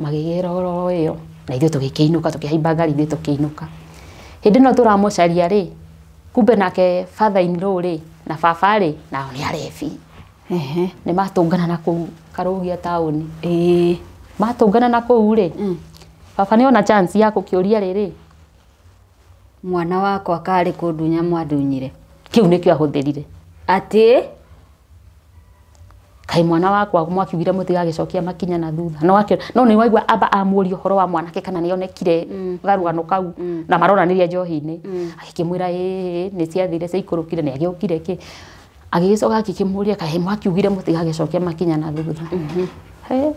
Magĩgĩra oro ĩyo. Na ithuĩ tũgĩkĩinũka, tũkĩhaimba ngari ithuĩ tũkĩinũka. Hĩndĩ ĩno tũramũcaria rĩ, kumbe nake father in law rĩ, na baba rĩ, nao nĩ arebi. Nĩ matũngana na kũu Karũgia taũni. Ĩĩ. Matũngana na kũu rĩ, baba nĩ ona chance ya gũkĩũria rĩrĩ, Mwana wakwa karĩ kũndunya mwandunyire. Kĩu nĩkĩo ahũthĩrire. Atĩ? Kaĩ mwana wakwa mwakiugire mũtigagĩcokia makinya na thutha. No akĩ, no nĩ waigua amba amũria ũhoro wa mwanake kana nĩ onekire garugano kau na maronanirie njohi-inĩ. Agĩkĩmwĩra ĩĩ nĩ ciathire ciaikũrũkire nĩ agĩũkire kĩ. Agĩgĩcoka agĩkĩmũria kaĩ mwakiugire mũtigagĩcokia makinya na thutha. He.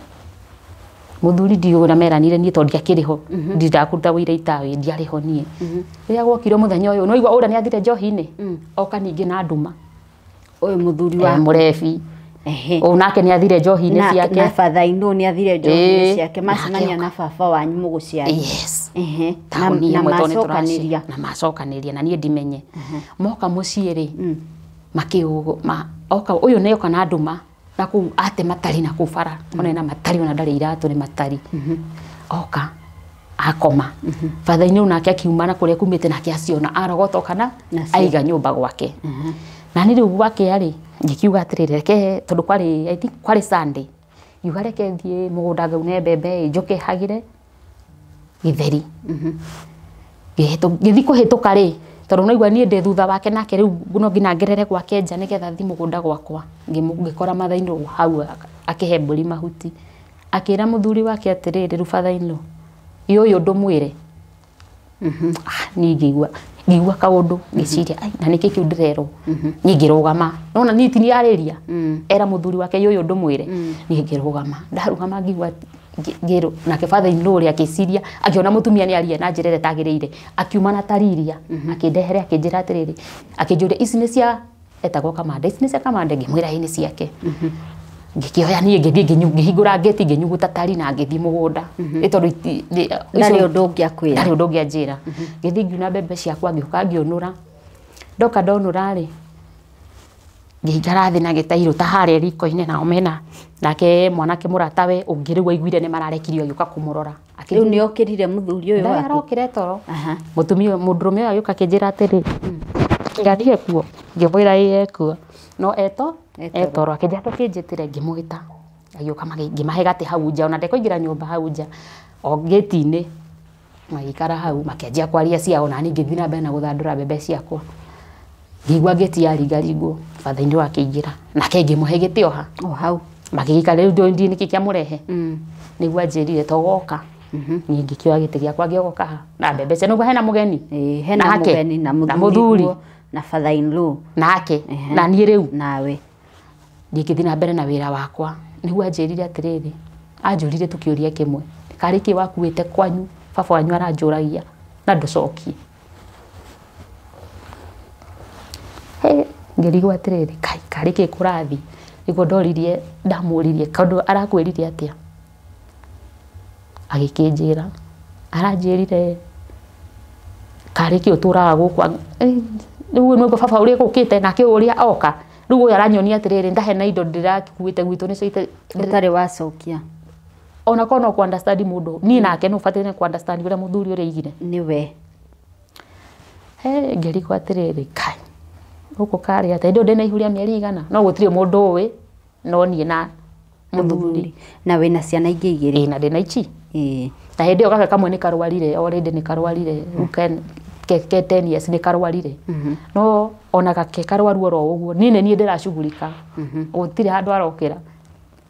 Mũthuri ndiũĩ ũrĩa meranire niĩ tondũ ndiakĩrĩ ho. Ndindakũruta wĩra itaĩ ndiarĩ ho niĩ. Rĩrĩa gwokire mũthenya ũyũ, nĩwaigua ũrĩa nĩathire njohi-inĩ? Oka ningĩ na nduma. Ũyũ mũthuri wa Mũrebi. Ũyũ nake nĩathire njohi-inĩ ciake. Na father in law nĩathire njohi-inĩ ciake. Macemania na baba wanyu mũgũciari. Yes. Na Taũni ĩmwe tondũ nĩ macokanĩria. Na macokanĩria na niĩ ndimenye. Moka mũciĩ rĩ, oka ũyũ nĩoka na nduma. Na kũu ate matari na kũu bara. Ona ena matari ona ndarĩ iratũ nĩ matari. Oka akoma. Father in law nake akiuma na kũrĩa kumĩte nake aciona arogota oka na Nacio. aiga nyũmba gwake. Na niĩ rĩu gwakĩa rĩ, ngĩkiuga atĩrĩrĩ, reke tondũ kwarĩ, I think kwarĩ Sunday. Ngiuga reke thiĩ mũgũnda ngaune mbembe ĩ, njũke hagĩre gĩtheri. Ngĩthiĩ kũhĩtũka rĩ, Tondũ naigua niĩ ndĩ thutha wake nake rĩu no nginya ngerere gwake nja nĩgetha thiĩ mũgũnda gwakwa. Ngĩkora mother-in-law hau akĩhe mbũri mahuti. Akĩra mũthuri wake atĩrĩrĩ, rĩu father-in-law, ĩ ũyũ ndũmwĩre. Niĩ ngĩigua kaũndũ ngĩciria, ai na nĩkĩ kĩu ndĩrerwo. Niĩ ngĩrũgama. Nona niĩ ti niarĩria. Era mũthuri wake ĩ ũyũ ndũmwĩre. Niĩ ngĩrũgama. Ndarũgama ngĩigua ngĩrwo nake father-in-law ũrĩa akĩciria akĩona mũtumia nĩ aria na njĩra ĩrĩa ĩtagĩrĩire, akiuma na tariria akĩndehere akĩnjĩra atĩrĩrĩ, akĩnjũria ici nĩ cia etagwo Kamande, ici nĩ cia Kamande, ngĩmwĩra ĩ nĩ ciake. Ngĩkĩoya niĩ ngĩthiĩ ngĩhingũra ngĩti ngĩnyuguta tari na ngĩthiĩ mũgũnda. Ĩ tondũ Ndarĩ ũndũ ũngĩ akwĩra. Ndarĩ ũndũ ũngĩ anjĩra. Ngĩthiĩ ngiuna mbembe ciakwa ngĩũka ngĩũnũra. Ndoka ndonũra rĩ, ngĩikara thĩ na gĩtairũ ta harĩa riko-inĩ nao mena nake mwanake mũratawe ũngĩ rĩu aiguire nĩ mararekirio agĩũka kũmũrora. Rĩu nĩ okĩrire mũthuri ũyũ Ndarĩ waku? arokire toro. Mũtumia mũndũrũme ũyũ agĩũka akĩnjĩra atĩrĩ, ngĩrathiĩ ekuo? Ngĩmwĩra ĩĩ ekuo. No eto? Etoro. Akĩnjĩra ndũkĩnjĩtĩre, ngĩmwĩta. Agĩũka ngĩmahe gatĩ hau nja, ona ndekũingĩra nyũmba hau nja. O gĩti-inĩ magĩikara hau makĩanjia kwaria ciao na niĩ ngĩthiĩ na mbere na gũthandũra mbembe ciakwa. Ngĩigua ngĩti yaringaringwo, father-in-law akĩingĩra. Nake ngĩmũhe gĩtĩ o ha. O hau. Magĩgĩikara rĩu ndiũĩ nĩkĩ kĩamũrehe. Nĩguo anjĩrire to goka. Niĩ ngĩkĩoya gĩtĩ gĩakwa ngĩogoka ha na mbembe cia nĩguo hena mũgeni. Ĩĩ, hena Nake. mũgeni na Na mũthuri mũthuri. guo, na father-in-law. Nake. Na niĩ rĩu. Nawe. Niĩ ngĩthiĩ na mbere na wĩra wakwa. Nĩguo anjĩrire atĩrĩrĩ, anjũrire tũkĩũria kĩmwe. Karĩ kĩ wakuĩte kwanyu, baba wanyu aranjũragia na ndũcokie. He, ngĩrigwo atĩrĩrĩ, kai karĩ kĩ kũrathiĩ. Nĩguo ndoririe, ndamũririe, kaũndũ arakwĩrire atĩa? Agĩkĩnjĩra, aranjĩrire karĩ kĩ ũtũraga gũkũ. Rĩu nĩguo baba ũrĩa gũkĩte nake ũrĩa oka. Rĩu ũyũ aranyonia atĩrĩrĩ, ndahe na indo ndĩrakuĩte gwitũ nĩcio Ũtarĩ wacokia. Ona korwo no kũ-understand mũndũ, niĩ nake no ũbataire kũ-understand ũrĩa mũthuri ũrĩa aigire. Nĩwe. He, ngĩrigwo atĩrĩrĩ, kai, gũkũ karĩ atĩa? Hĩndĩ ĩyo ndĩna ihu rĩa mĩeri igana, no gũtirĩ mũndũ ũĩ, no niĩ na mũthuri. Na wĩna ciana ingĩ igĩrĩ. Ĩĩ, na ndĩna ici. Ĩĩ. Na hĩndĩ ĩyo gaka kamwe nĩ karwarire, already nĩ karwarire, rĩu ke 10 years nĩ karwarire. No ona gake karwaru oro ũguo, niĩ nĩ niĩ ndĩracugurika. Gũtirĩ handũ arokĩra.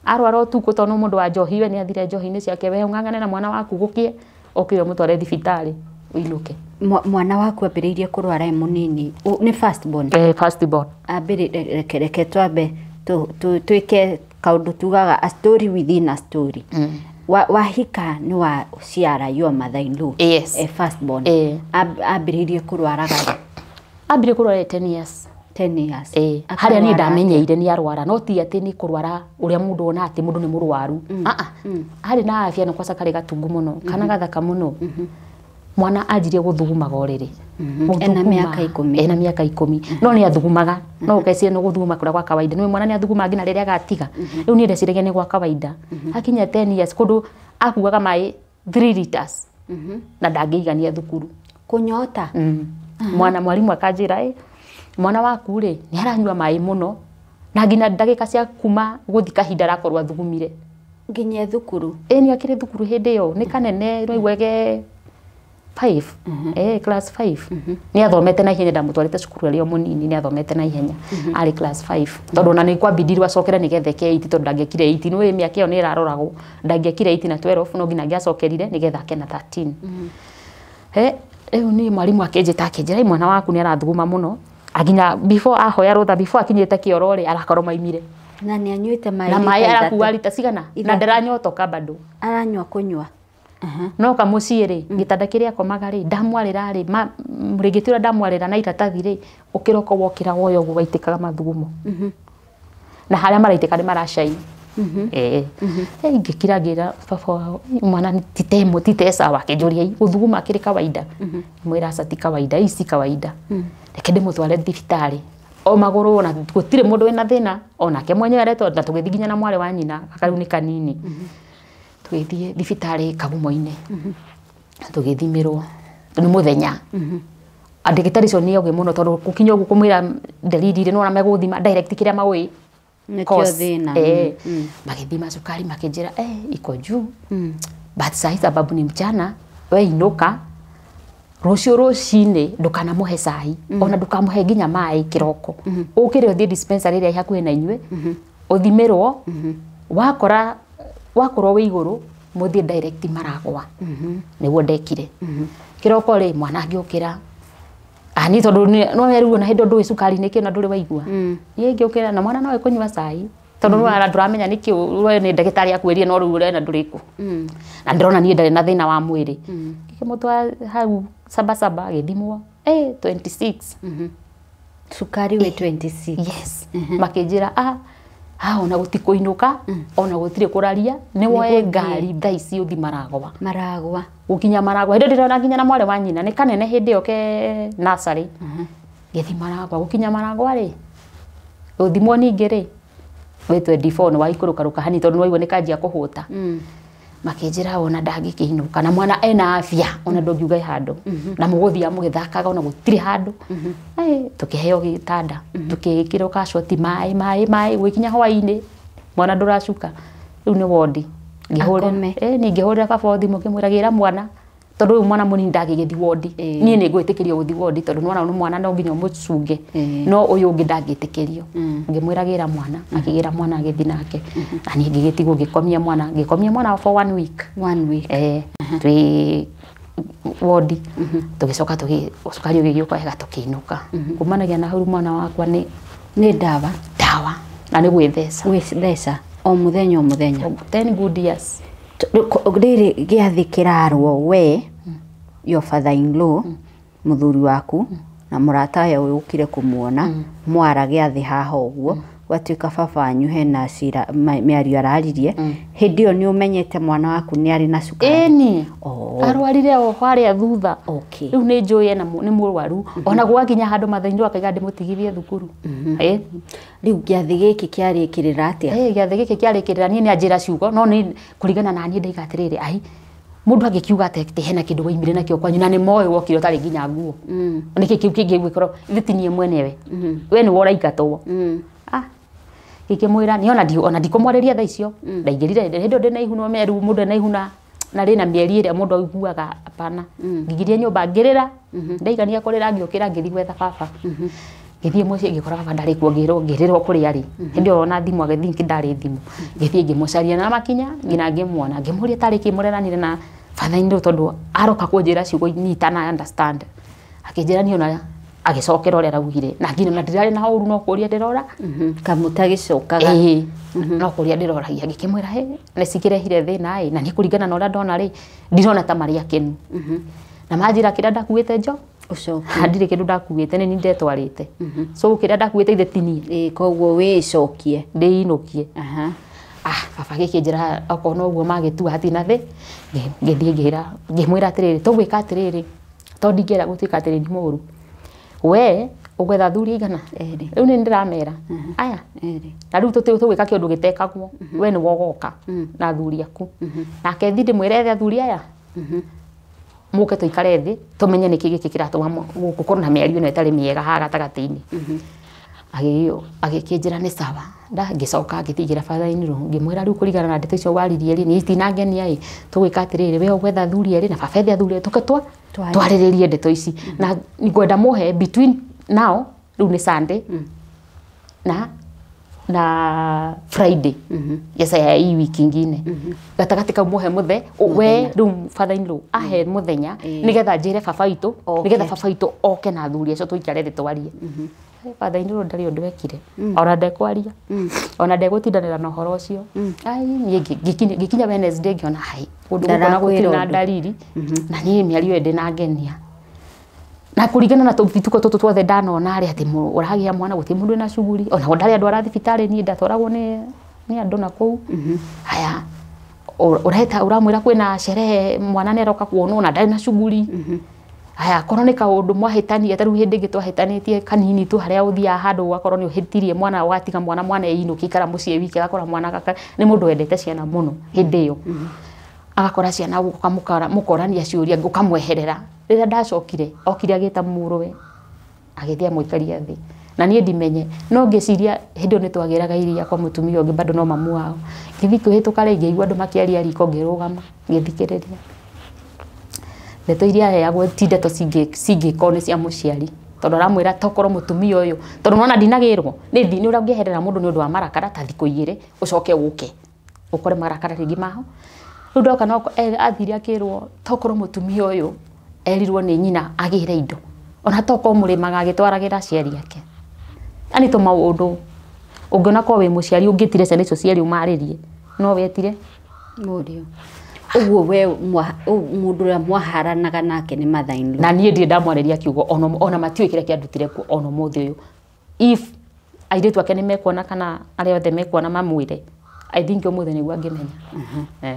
Arwara ũtukũ tondũ nĩ mũndũ wa njohi, we nĩ athire njohi-inĩ ciake, we ũng'ang'ane na mwana waku gũkĩe, ũkĩre ũmũtware thibitarĩ, ũinũke. Mwana waku ambĩrĩirie kũrwara e mũnini, nĩ first born? First born. Ambĩrĩ, reke twambe twĩke kaũndũ tugaga a story within a story. Wahika nĩ wa ciara your mother-in-law. Yes. First born. Ambĩrĩirie kũrwaraga rĩ? Ambĩrĩirie kũrwara 10 years. 10 years. Harĩa niĩ ndamenyeire nĩ arwara, no ti atĩ nĩ kũrwara ũrĩa mũndũ ona atĩ mũndũ nĩ mũrwaru. Arĩ na afya na kwaca karĩ gatungu mũno, kana gathaka mũno. Mwana anjirie gũthugumaga ũrĩrĩ. Ena mĩaka 10. Ena mĩaka 10. No nĩ athugumaga. No ũkeciria nĩ gũthuguma kũrĩa gwa kawaida. Nĩ mwana nĩ athugumaga nginya rĩrĩa agatiga. Rĩu niĩ ndeciragia nĩ gwa kawaida. Akinya 10 years kũndũ akuaga maĩ 3 liters. Na ndangĩigania thukuru. Kũnyota? Mwana mwarimu akanjĩra, mwana waku rĩ, nĩ aranyua maĩ mũno. Na nginya ndagĩka cia kuma gũthi kahinda arakorwo athugumire. Nginya thukuru? Ĩĩ, nĩ akĩrĩ thukuru hĩndĩ ĩyo. Nĩ kanene, no igwege 5. Class 5. Nĩ athomete na ihenya, ndamũtwarĩte cukuru arĩ o mũnini, nĩ athomete na ihenya. Arĩ class 5. Tondũ ona nĩ kwambindirwo acokere nĩgetha eke 8, tondũ ndangĩekire 8. Nĩ ũĩ mĩaka ĩyo nĩ ĩraroragwo. Ndangĩekire 8 na 12, no nginya angĩacokerire nĩgetha ake na 13. He, rĩu niĩ mwarimũ akĩnjĩta akĩnjĩra, mwana waku nĩ arathuguma mũno. Aginya before ahoya rũtha, before akinyĩte kĩoro rĩ, arakorwo maimire. Na nĩ anyuĩte maĩ Na maĩ rita arakua ithatũ. rita cigana? Na Ithatũ. ndaranyotoka bado. Aranyua kũnyua. No kamũciĩ rĩ, gĩtanda kĩrĩa akomaga rĩ, ndamwarĩra rĩ, mũrĩngĩti ũrĩa ndamwarĩra na iratathi rĩ, ũkĩroka wokĩra woya ũguo waitĩkaga mathugumo. Na harĩa maraitĩka nĩ maracai. Ngĩkira ngĩra baba wao, mwana nĩ titemo, titesawa, akĩnjũria, gũthuguma akĩrĩ kawaida. Mwĩra aca ti kawaida, ici si kawaida. Reke ndĩmũtware thibitarĩ. O magũrũ ona gũtirĩ mũndũ wĩna thĩna, onake mwenyewe aretwo, na tũgĩthiĩ nginya na mwarĩ wa nyina, gaka rĩu nĩ kanini. Tũgĩthiĩ thibitarĩ Kagumo-inĩ. Tũgĩthimĩrwo nĩ mũthenya. Ndagĩtarĩ icio nĩ ogĩ mũno tondũ gũkinya ũguo kũmwĩra ndariri rĩ, nĩwona megũthima direct kĩrĩa maũĩ. Nĩkĩo Cause, thĩna. Magĩthima cukari makĩnjĩra, iko juu. But sahi sababu ni mchana, we inuka, Rũciũ rũcinĩ ndũkanamũhe cai ona ndũkamũhe nginya maĩ kĩroko. Ũkĩre ũthiĩ dispensary ĩrĩa ĩ hakuhĩ na inyuĩ ũthimĩrwo wakora wakorwo wĩ igũrũ mũthiĩ direct Maragwa. Nĩguo ndekire. Kĩroko rĩ mwana angĩũkĩra ani tondũ no werirwo na hĩndĩ ndũĩ cukari nĩkĩ na ndũrĩ waigua. Niĩ ngĩũkĩra na mwana no ekũnyua cai tondũ mm. Ndũramenya nĩkĩ we nĩ ndagĩtarĩ akwĩrire no rĩu ũrena ndũrĩ kũ. Na ndĩrona niĩ ndarĩ na thĩna wa mwĩrĩ. Ngĩkĩmũtwara hau Sabasaba agĩthimwo 26. Cukari wĩ 26. Yes. Makĩnjĩra ona gũtikũinũka ona gũtirĩ kũraria nĩ woe ngari thaa ici ũthi Maragwa. Maragwa. Gũkinya Maragwa hĩndĩ ndĩrona nginya na mwarĩ wa nyina nĩ kanene hĩndĩ ĩyo ke nursery. Ngĩthi Maragwa gũkinya Maragwa rĩ gũthimwo ningĩ rĩ wĩ 24 nĩ waikũrũka rũka hani tondũ nĩwaigua nĩ kanjia kũhũta. Makĩnjĩra ona ndangĩkĩinũka na mwana ena afya ona ndũngiuga ĩ handũ na mũgũthiaga mũgĩthakaga ona gũtirĩ handũ. Tũkĩheo gĩtanda tũkĩĩkĩrwo kacoti maĩ maĩ maĩ gũgĩkinya hwaĩ-inĩ mwana ndũracuka rĩu nĩ wondi. Ngĩhũrĩra baba thimũ ngĩmwĩra gĩra mwana tondũ ũyũ mwana mũnini ndangĩgĩthiĩ wondi. Niĩ nĩ ngwĩtĩkĩrio gũthiĩ wondi tondũ nĩwona nĩ mwana no nginya ũmũcunge no ũyũ ũngĩ ndangĩtĩkĩrio. Ngĩmwĩra gĩra mwana akĩgĩra mwana agĩthiĩ nake na niĩ ngĩgĩtigwo ngĩkomia mwana for 1 week. 1 week. Twĩ wondi tũgĩcoka cukari ũgĩgĩũka wega tũkĩinũka. Kumanagia na hau mwana wakwa nĩ ndawa na nĩ gwĩtheca. Gwĩtheca o mũthenya o mũthenya. 10 good years. Rĩrĩ gĩathĩ kĩrarwo we your father in law mũthuri waku na mũrata we ũkire kũmuona mwara gĩathĩ haha ũguo gwatuĩka baba wanyu hena cira mĩario araririe hĩndĩ ĩyo nĩ ũmenyete mwana waku nĩ arĩ na cukari. Ĩni arwarire o harĩa thutha. Rĩu nĩ njũĩ ena nĩ mũrwaru ona gwakinya handũ mathainĩ akaiga ndĩmũtigithie thukuru. Rĩu gĩathĩ gĩkĩ kĩarĩkĩrĩra atĩa? Gĩathĩ gĩkĩ kĩarĩkĩrĩra niĩ nĩ anjĩra ciugo no nĩ kũringana na niĩ ndaiga atĩrĩrĩ ai mũndũ angĩkiuga atĩ hena kĩndũ waimire nakĩo kwanyu na nĩ moĩ wokire ũtarĩ nginya nguo. Nĩkĩ kĩu kĩngĩ gwĩkorwo ithe ti niĩ mwenewe. We nĩwe ũraingatwo. Ngĩkĩmwĩra niĩ ona ndikũmwarĩria thaa icio ndaingĩrire hĩndĩ ĩyo ndĩna ihu no meru mũndũ ena ihu na rĩna mĩeri ĩrĩa mũndũ aiguaga hapana. Ngĩingĩria nyũmba ngĩrĩra ndaigania kũrĩra ngĩũkĩra ngĩthiĩ gwetha baba. Ngĩthiĩ mũciĩ ngĩkora baba ndarĩ kuo ngĩrĩrwo kũrĩa arĩ. Hĩndĩ ĩyo ona thimũ agĩthiĩ ndarĩ thimũ. Ngĩthiĩ ngĩmũcaria na makinya nginya ngĩmuona ngĩmũria tarĩ kĩ mũreranire na father in law tondũ aroka kũnjĩra ciugo itana understand. Akĩnjĩra niĩ ona agĩcokera ũrĩa araugire na nginya na ndirarĩ na ũru no kũria ndĩrora kamũtagĩcokaga no kũria ndĩroragia. Ngĩkĩmwĩra he nĩ cikĩrehire thĩna ĩ na niĩ kũringana na ũrĩa ndona rĩ ndirona ta marĩ akenu. Na manjĩra kĩrĩa ndakuĩte njo ũcoke ndirĩ kĩndũ ndakuĩte nĩ niĩ ndetwarĩte. So kĩrĩa ndakuĩte ithe ti niĩ. Koguo wĩcokie ndĩinũkie. Baba agĩkĩnjĩra okorwo noguo magĩtua hatirĩ na thĩ. Ngĩthiĩ ngĩra ngĩmwĩra atĩrĩrĩ tũgwĩka atĩrĩrĩ tondũ ndingĩenda gũtuĩka atĩrĩ nĩ mũũru. We ũgwetha athuri aigana? Rĩu nĩ ndĩramera aya na rĩu tũgwĩka kĩũndũ gĩtekagwo we nĩwe ũgoka na athuri aku nake thiĩ ndĩmwĩre ethe athuri aya mũke tũikare thĩ tũmenye nĩkĩ gĩkĩ kĩratũma gũkorwo na mĩario ĩno ĩtarĩ mĩega haha gatagatĩ-inĩ. Agĩkĩnjĩra nĩ sawa. Ngĩcoka ngĩthiĩ ngĩra father in law ngĩmwĩra rĩu kũringana na ndeto icio waririe rĩ niĩ itinangenia ĩ tũgwĩka atĩrĩrĩ we ũgwetha athuri erĩ na baba ethe athuri erĩ tũke twarĩrĩrie ndeto ici na ngwenda mũhe between now rĩu nĩ Sunday na Friday yes ya hii wiki ingine gatagatĩ kau mũhe mũthe we rĩu father in law ahe mũthenya nĩgetha njĩre baba witũ nĩgetha baba witũ oke na athuri acio tũikare thĩ twarie. Father in law ndarĩ ũndũ ekire ona ndekwaria ona ndegũtindanĩra na ũhoro ũcio. Ai niĩ ngĩkinya Wednesday ngĩona hai kũndũ gũkũ na gũtirĩ na ndariri na niĩ mĩario ĩyo ndĩnangenia na kũringana na tũbituko tũtũ tuothe ndanona rĩ atĩ ũragĩa mwana gũtirĩ mũndũ wĩna cuguri ona ndarĩ andũ ara thibitarĩ niĩ ndatwaragwo nĩ andũ na kũu. Haya ũreta ũramwĩra kwĩna sherehe mwana nĩ aroka kuonwo na ndarĩ na cuguri. Haya korwo nĩ kaũndũ mwahĩtania ta rĩu hĩndĩ ĩngĩ twahĩtanĩtie kanini tu harĩa ũthiaga handũ ũgakorwo nĩ ũhĩtirie mwana ũgatiga mwana einũke ikara mũciĩ wiki agakora mwana gaka nĩ mũndũ wendete ciana mũno hĩndĩ ĩyo agakora ciana mũkorania ciũria ũkamweherera. Rĩrĩa ndacokire okire agĩta mũrũwe agĩthiĩ amũikaria thĩ na niĩ ndimenye no ngĩciria hĩndĩ ĩyo nĩ twagĩraga iria kwa mũtumia ũngĩ bado no mamu wao. Ngĩthiĩ kũhĩtũka rĩ ngĩigua andũ makĩaria riko ngĩrũgama ngĩthikĩrĩria. Ndeto iria aheagwo ti ndeto cingĩkorwo nĩ cia mũciari tondũ aramwĩra tokorwo mũtumia ũyũ tondũ nona ndinagĩrwo nĩ thi nĩ ũrĩa ũngĩeherera mũndũ nĩ ũndũ wa marakara ta thikũ igĩrĩ ũcoke ũke ũkore marakara rĩngĩ maho. Rĩu ndoka no athire akĩrwo tokorwo mũtumia ũyũ erirwo nĩ nyina agĩre indo ona tokorwo mũrĩmaga agĩtwaragĩra aciari ake. Yani tũ maũndũ ũngĩona korwo wĩ mũciari ũngĩtire ciana icio cierĩ ũmarĩrie no wetire mũriũ. Ũguo we mũndũ ũrĩa mwaharanaga nake nĩ mother in law. Na niĩ ndirĩ ndamwarĩria kiugo ona matiũĩ kĩrĩa kĩandutire kuo ona ũmũthĩ ũyũ. If airĩtu ake nĩ mekuona kana arĩa othe mekuona mamwĩre, I think ũmũthĩ nĩguo angĩmenya.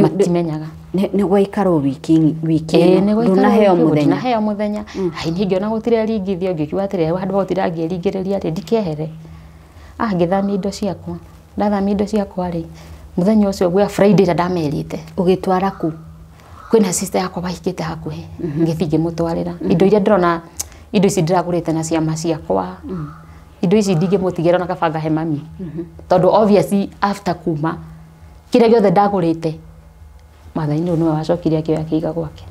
Matimenyaga. Nĩ gwaikara wiki ĩno ndũnaheo mũthenya. Ndinaheo mũthenya. Ai niĩ ngĩona gũtireringithio ngĩkiuga atĩrĩ handũ ha gũtirangĩringĩrĩria rĩ ndikehere. Ngĩthamia indo ciakwa. Ndathamia indo ciakwa rĩ mũthenya ũcio gwa Friday ĩrĩa ndamerĩte. Ũgĩtwara kũ? Kwĩna sister yakwa wahikĩte hakuhĩ. Ngĩthiĩ ngĩmũtwarĩra. Indo iria ndĩrona indo ici ndĩragũrĩte na ciama ciakwa. Indo ici ndingĩmũtigĩra ona kaba ngahe mami. Tondũ obviously after kuma kĩrĩa gĩothe ndagũrĩte mother-in-law nĩwe wacokire akĩoya akĩiga gwake.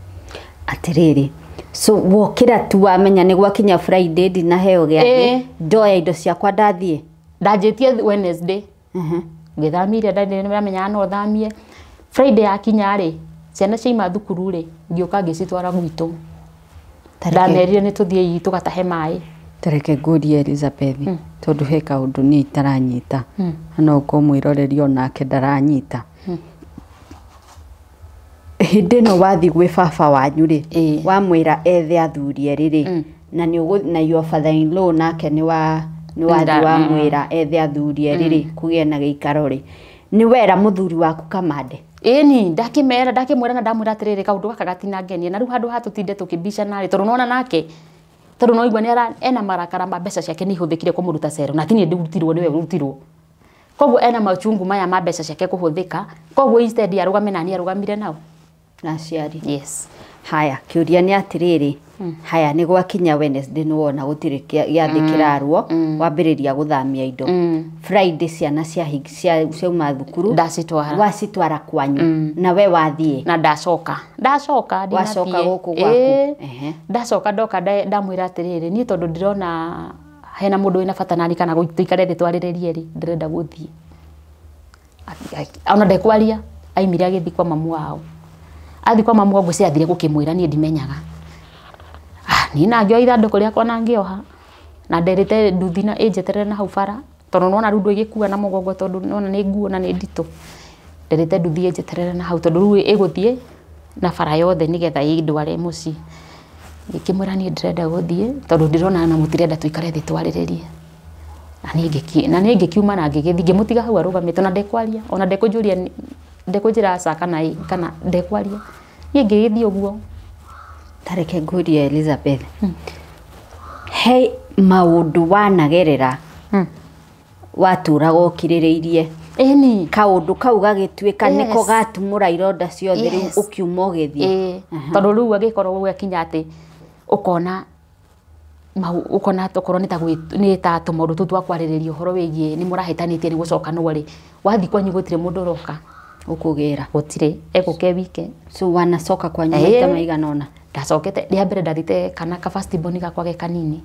Atĩrĩrĩ, so wokĩra tu wamenya nĩ gwakinya Friday ndinaheo gĩathĩ ndoya indo ciakwa ndathiĩ. Ndanjĩtie Wednesday. Ngĩthamia iria ndamenyaga no thamie. Friday yakinya rĩ ciana ciaima thukuru rĩ ngĩũka ngĩcitwara gwitũ. Ndamerire nĩ tũthiĩ tũgatahe maĩ. Tareke ngũrie Elizabeth tondũ he kaũndũ niĩ itaranyita na no ũkorwo mwĩroreri onake ndaranyita. Hĩndĩ ĩno wathiĩ gwĩ baba wanyu rĩ wamwĩra ethe athuri erĩ rĩ na na your father in law nake nĩ wathiĩ wamwĩra ethe athuri erĩ rĩ kũgĩe na gĩikaro rĩ nĩ wera mũthuri waku Kamande? Ĩni ndakĩmera ndakĩmwĩra na ndamwĩra atĩrĩrĩ kaũndũ gaka gatinangenia na rĩu handũ ha tũtinde tũkĩbicana rĩ tondũ nona nake tondũ no igua nĩ ena marakara ma mbeca ciake nĩ ihũthĩkire kũmũruta cero na ti niĩ ndĩrutirwo nĩwe ũrutirwo. Koguo ena machungu maya ma mbeca ciake kũhũthĩka koguo instead arũgame na niĩ arũgamire nao na aciari. Yes. Haya kĩũria nĩ atĩrĩrĩ haya nĩ gwakinya Wednesday nĩ wona gũtirĩ gĩathĩ kĩrarwo wambĩrĩria gũthamia indo. Friday ciana ciauma thukuru ndacitwara wacitwara kwanyu na we wathiĩ na ndacoka ndacoka wacoka gũkũ gwaku. Ndacoka ndoka ndamwĩra atĩrĩrĩ niĩ tondũ ndĩrona hena mũndũ wĩna bata nani kana tũikare thĩ twarĩrĩrie rĩ ndĩrenda gũthiĩ. Ona ndekwaria aimire agĩthiĩ kwa mamu wao. Athiĩ kwa mamu wao ngwĩciria athire gũkĩmwĩra niĩ ndimenyaga. Niĩ na ngĩoya ithandũkũ rĩakwa na ngĩoha na nderĩte nduthi na ĩnjeterere na hau bara tondũ nĩwona rĩu ndũgĩkua na mũgongo tondũ nĩwona nĩ nguo na nĩ nditũ. Nderĩte nduthi ĩnjeterere na hau tondũ rĩu ĩgũthiĩ na bara yothe nĩgetha ĩndware mũciĩ. Ngĩkĩmwĩra niĩ ndĩrenda gũthiĩ tondũ ndĩrona na mũtirenda tũikare thĩ twarĩrĩrie. Na niĩ ngĩkiuma na ngĩgĩthiĩ ngĩmũtiga hau arũgamĩte ona ndekwaria ona ndekũnjũria ndekũnjĩra aca kana ĩ kana ndekwaria. Niĩ ngĩgĩthiĩ ũguo. Tareke ngũrie Elizabeth. He maũndũ wanagerera watũraga ũkirĩrĩirie. Ĩni. Kaũndũ kau gagĩtuĩka nĩko gatumũra ironda ciothe rĩu ũkiuma ũgĩthiĩ. Tondũ rĩu agĩkorwo gwakinya atĩ ũkona ũkona tokorwo nĩ ta tũmaũndũ tũu twa kwarĩrĩria ũhoro wĩgiĩ nĩ mũrahĩtanĩtie nĩ gũcokanwo rĩ wathiĩ kwanyu gũtirĩ mũndũ ũroka ũkũgĩra gũtirĩ egũke wike. So wanacoka kwanyu maita maigana ũna? Ndacokete rĩa mbere ndathite kana ka first born gakwa ge kanini.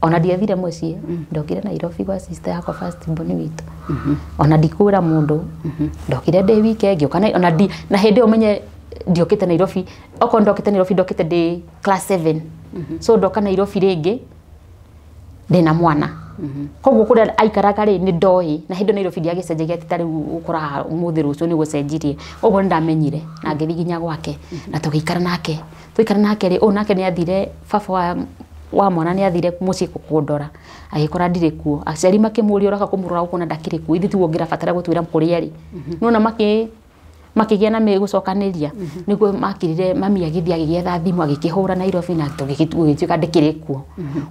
Ona ndiathire mũciĩ ndokire Nairobi gwa sister yakwa first born witũ. Ona ndikwĩra mũndũ ndokire ndĩ wike ngĩũka ona na hĩndĩ ĩyo menye ndiokĩte Nairobi okorwo ndokĩte Nairobi ndokĩte ndĩ class 7. So ndoka Nairobi rĩngĩ ndĩna mwana. Koguo kũrĩa aikaraga rĩ nĩ ndoĩ na hĩndĩ Nairobi ndiagĩcenjagia ti ta rĩu ũkoraga ũmũthĩ rũciũ nĩ gũcenjirie. Ũguo nĩ ndamenyire na ngĩthiĩ nginya gwake na tũgĩikara nake. Tũikara nake rĩ ũyũ nake nĩ athire baba wa mwana nĩ athire mũciĩ kũndora agĩkora ndirĩ kuo. Aciari makĩmũria ũroka kũmũrora gũkũ na ndakĩrĩ kuo ithuĩ tiguo ũngĩrabatara gũtwĩra kũrĩa arĩ. Nĩwona makĩgĩa na gũcokanĩria nĩguo makirire mami agĩthiĩ agĩgĩetha thimũ agĩkĩhũra Nairobi na tũgĩtuĩka ndĩkĩrĩ kuo.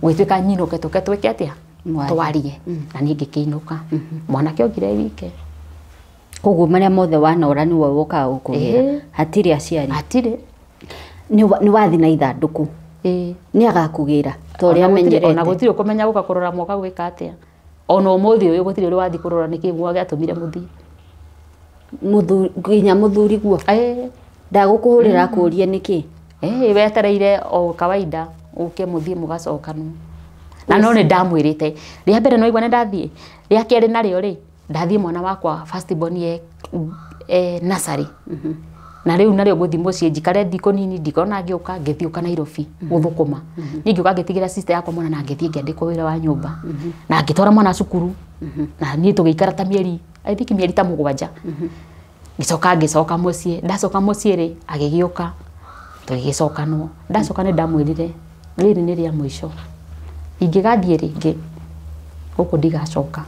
Gũgĩtuĩka nyinũke tũke twĩke atĩa twarie na niĩ ngĩkĩinũka. Mwanake okire wike. Koguo marĩa mothe wanora nĩwe wokaga gũkũgĩra hatirĩ aciari? Hatirĩ. Nĩ wathiĩ na ithandũkũ? Nĩ agakũgĩra ta ũrĩa amenyerete? Ona gũtirĩ ũkũmenya gũka kũrora mwoka gwĩka atĩa. Ona ũmũthĩ ũyũ gũtirĩ ũrĩ wathiĩ kũrora nĩkĩ gĩatũmire mũthiĩ. Nginya mũthuri guo? Ndagũkũhũrĩra akũrie nĩkĩ? Wetereire o kawaida ũke mũthiĩ mũgacokanwo. Na no nĩ ndamwĩrĩte rĩa mbere no igua nĩ ndathiĩ, rĩa kerĩ narĩo rĩ ndathiĩ mwana wakwa first born ye nursery. Na rĩu narĩo ngũthiĩ mũciĩ njikare thikũ nini ndikona ngĩũka ngĩthiũka Nairobi gũthũkũma. Niĩ ngĩũka ngĩtigĩra sister yakwa mwana na ngĩthiĩ ngĩandĩkwo wĩra wa nyũmba na ngĩtwara mwana cukuru na niĩ tũgĩikara ta mĩeri I think mĩeri ta 7. Ngĩcoka ngĩcoka mũciĩ, ndacoka mũciĩ rĩ agĩgĩũka tũgĩgĩcokanwo. Ndacoka nĩ ndamwĩrire rĩrĩ nĩ rĩa mũico, ingĩgathiĩ rĩngĩ gũkũ ndigacoka.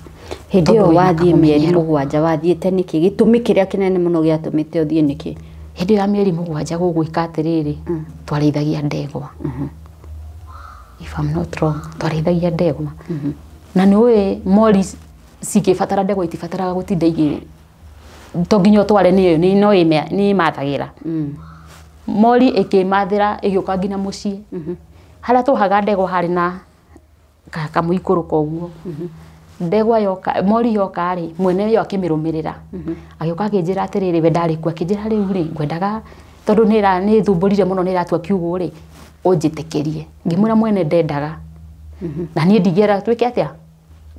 Hĩndĩ ĩyo wathiĩ mĩeri 7 wathiĩte nĩkĩ? Gĩtũmi kĩrĩa kĩnene mũno gĩatũmĩte ũthiĩ nĩkĩ? Hĩndĩ ya mĩeri 7 gũgwĩka atĩrĩrĩ, twarĩithagia ndegwa. If I'm not wrong, twarĩithagia ndegwa. Na nĩ ũĩ mori cingĩbatara ndegwa itibataraga gũtinda igĩ to nginya ũtware nĩyo no nĩ ĩmathagĩra. Mori ĩkĩmathĩra ĩgĩũka nginya mũciĩ. Harĩa twohaga ndegwa harĩ na kamũikũrũko ũguo. Ndegwa yoka mori yoka rĩ mwene yo akĩmĩrũmĩrĩra. Agĩũka akĩnjĩra atĩrĩrĩ we ndarĩ kuo, akĩnjĩra rĩu rĩ ngwendaga tondũ nĩ thumbũrire mũno nĩ ĩratua kiugũ rĩ ũnjĩtĩkĩrie. Ngĩmwĩra mwene ndendaga. Na niĩ ndingĩenda twĩke atĩa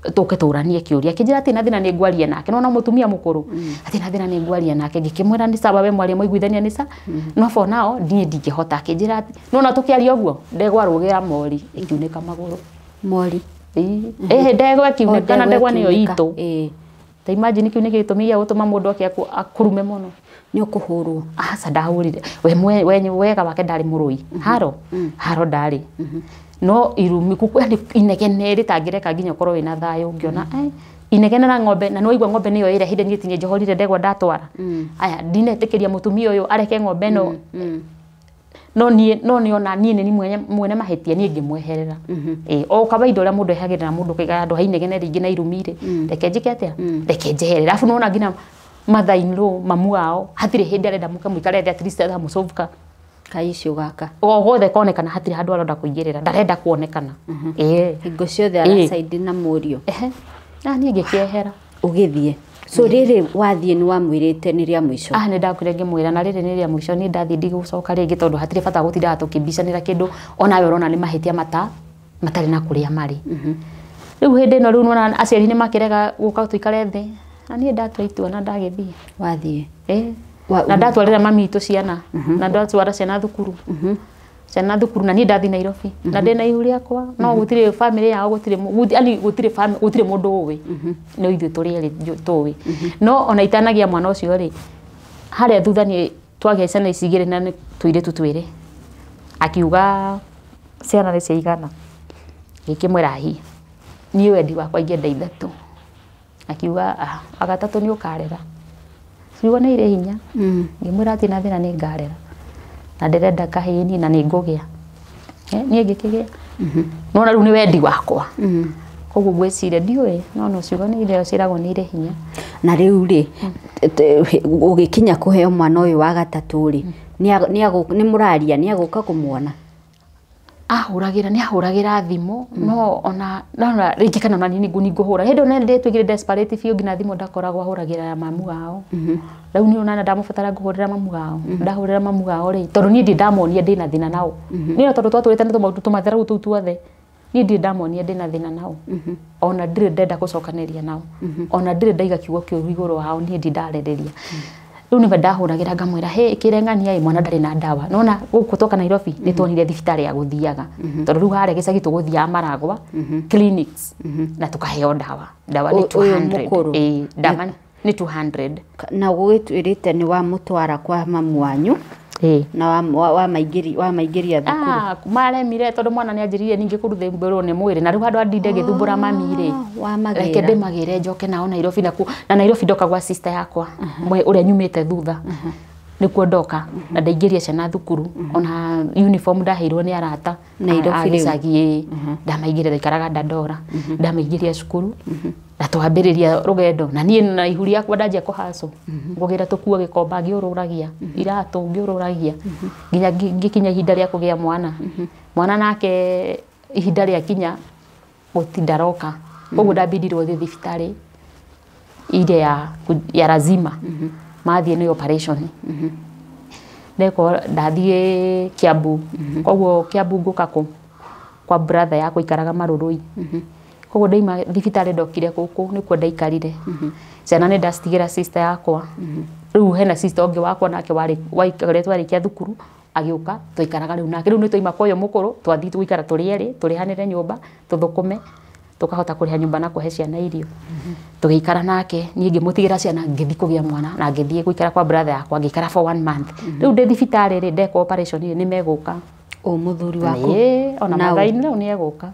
tũke tũranie kĩũria. Akĩnjĩra atĩ na thĩna nĩ ngwaria nake, nona mũtumia mũkũrũ atĩ na thĩna nĩ ngwaria nake. Ngĩkĩmwĩra nĩ sawa we mwaria mũiguithania nĩ sawa, no for now niĩ ndingĩhota. Akĩnjĩra nona tũkĩaria ũguo ndegwa rũgĩra mori ĩkiunĩka magũrũ. Mori ndegwa ĩkiunĩka na ndegwa nĩyo itũ. Ta imagine kĩu nĩ gĩtũmi gĩa gũtũma mũndũ oke akũrume mũno. Nĩ ũkũhũrwo? Aca ndahũrire. We wega wake ndarĩ mũrũi. Haro haro ndarĩ. No irumi yani inegene rĩtangĩreka nginya ũkorwo wĩna thayũ ũngĩona inegene na ng'ombe na nĩwaigua ng'ombe nĩyo ĩrehire niĩ tinie njohorire ndegwa ndatwara. Aya ndinetĩkĩria mũtumia ũyũ areke ng'ombe ĩno. No niĩ no nĩona niĩ nĩ mwene mahĩtia niĩ ngĩmweherera. O kawaida ũrĩa mũndũ ehagĩrĩra mũndũ kaiga andũ ha inegene rĩingĩ na irumi rĩ reke njĩke atĩa reke njeherere. Arabu nĩwona nginya mother in law mamu wao hatirĩ hĩndĩ arenda mũke mũikare thĩ at least amũcovuka kaicio gaka o gothe konekana hatirĩ handũ arenda kũingĩrĩra, ndarenda kuonekana. Hingo ciothe aracaidi na mũriũ. Na niĩ ngĩkĩehera. Ũgĩthiĩ. So rĩrĩ wathiĩ nĩ wamwĩrĩte nĩ rĩa mũico? Nĩ ndakwĩrire ngĩmwĩra na rĩrĩ nĩ rĩa mũico, niĩ ndathiĩ ndigũcoka rĩngĩ tondũ hatirĩ bata gũtindaga tũkĩmbicanĩra kĩndũ onawe ũrona nĩ mahĩtia matarĩ na kũrĩa marĩ. Rĩu hĩndĩ ĩno rĩu nĩwona aciari nĩ makĩrega gũka tũikare thĩ na niĩ ndatua itua na ndagĩthiĩ. Wathiĩ? Na ndatwarĩra mami itũ ciana na ndatwara ciana thukuru. Ciana thukuru na niĩ ndathiĩ Nairobi na ndĩna ihu rĩakwa no gũtirĩ family yao gũtirĩ yani gũtirĩ family gũtirĩ mũndũ ũĩ no ithuĩ tũrĩ erĩ tũĩ. No ona itanagia mwana ũcio rĩ harĩa thutha niĩ twagĩa ciana ici igĩrĩ na nĩ tũirĩtu twĩrĩ akiuga ciana nĩ ciaigana. Ngĩkĩmwĩra hi niĩ wendi wakwa ingĩenda 3. Akiuga agatatũ nĩ ũkarera. Ciugo nĩ irĩ hinya. Ngĩmwĩra atĩ na thĩna nĩ ngarera na ndĩrenda kahĩĩ niĩ na nĩ ngũgĩa. Niĩ ngĩkĩgĩa. Nona rĩu nĩ wendi wakwa. Koguo ngwĩciria ndiũĩ no ciugo nĩ irĩ ciĩragwo nĩ irĩ hinya. Na rĩu rĩ ũgĩkinya kũheo mwana ũyũ wa gatatũ rĩ nĩ mũraria nĩ agũka kũmuona? Ahũragĩra nĩ ahũragĩra thimũ no ona no rĩngĩ kana ona niĩ ngũhũra hĩndĩ ĩyo nĩ desperate biũ nginya thimũ ndakoragwo ahũragĩra ya mamu wao. Rĩu niĩ ona ndamũbatara ngũhũrĩra mamu wao ndahũrĩra mamu wao rĩ tondũ niĩ ndirĩ ndamonia ndĩna thĩna nao. Niĩ tondũ twatũrĩte nĩ tũmaũndũ tũmatherũ tũu tuothe niĩ ndirĩ ndamonia ndĩna thĩna nao. Ona ndirĩ ndenda gũcokanĩria nao. Ona ndirĩ ndaiga kiugo kĩũru igũrũ wao niĩ ndirĩ ndarĩrĩria. Rĩu nĩwe ndahũragĩra ngamwĩra hĩ kĩreng'ania ĩ mwana ndarĩ na ndawa. Nona gũkũ twoka Nairobi nĩ tuonire thibitarĩ ya gũthiaga tondũ rĩu harĩa gĩcagi tũgũthiaga Maragwa clinics na tũkaheo ndawa. Ndawa nĩ 200. Ndawa nĩ 200. Na gũgĩtuĩrĩte nĩ wamũtwara kwa mamu wanyu na wamaingĩria thukuru? Maremire tondũ mwana nĩ anjĩrire ningĩ kũruthĩmbĩrwo nĩ mwĩrĩ na rĩu handũ andinde ngĩthumbũra mami rĩ reke ndĩmagĩre njoke nao Nairobi na Nairobi ndoka gwa sister yakwa ũrĩa nyumĩte thutha nĩkuo ndoka na ndaingĩria ciana thukuru ona uniform ndaheirwo nĩ arata Nairobi gĩcagi ndamaingĩria ndaikaraga Dandora ndamaingĩria cukuru na twambĩrĩria rũgendo na niĩ na ihu rĩakwa ndanjia kũhacwo ngũgĩra tũkuo gĩkomba ngĩũrũragia iratũ ngĩũrũragia nginya ngĩkinya ihinda rĩa kũgĩa mwana. Mwana nake ihinda rĩakinya gũtindaroka koguo ndambindirwo thiĩ thibitarĩ ile ya lazima mathiĩ nĩ operation. Ndeko ndathiĩ Kiambu. Koguo Kiambu ngũka kũ kwa brother yakwa ikaraga Marurui. Koguo ndaima thibitarĩ ndokire gũkũ nĩkuo ndaikarire. Ciana nĩ ndacitigĩra sister yakwa. Rĩu hena sister ũngĩ wakwa nake warĩ waikaretwo arĩkia thukuru agĩũka twaikaraga rĩu nake. Rĩu nĩ twaima kwa ũyũ mũkũrũ twathiĩ gũikara tũrĩ erĩ tũrĩhanĩre nyũmba tũthũkũme tukahota kũrĩha nyũmba na kũhe ciana irio. Tũgĩikara nake niĩ ngĩmũtigĩra ciana ngĩthiĩ kũgĩa mwana na ngĩthiĩ gũikara kwa brother yakwa ngĩikara for 1 month. Rĩu ndĩ thibitarĩ rĩ ndekwo operation rĩ nĩ megũka. O mũthuri waku? Ĩĩ, ona mathaa-inĩ rĩu nĩ egũka.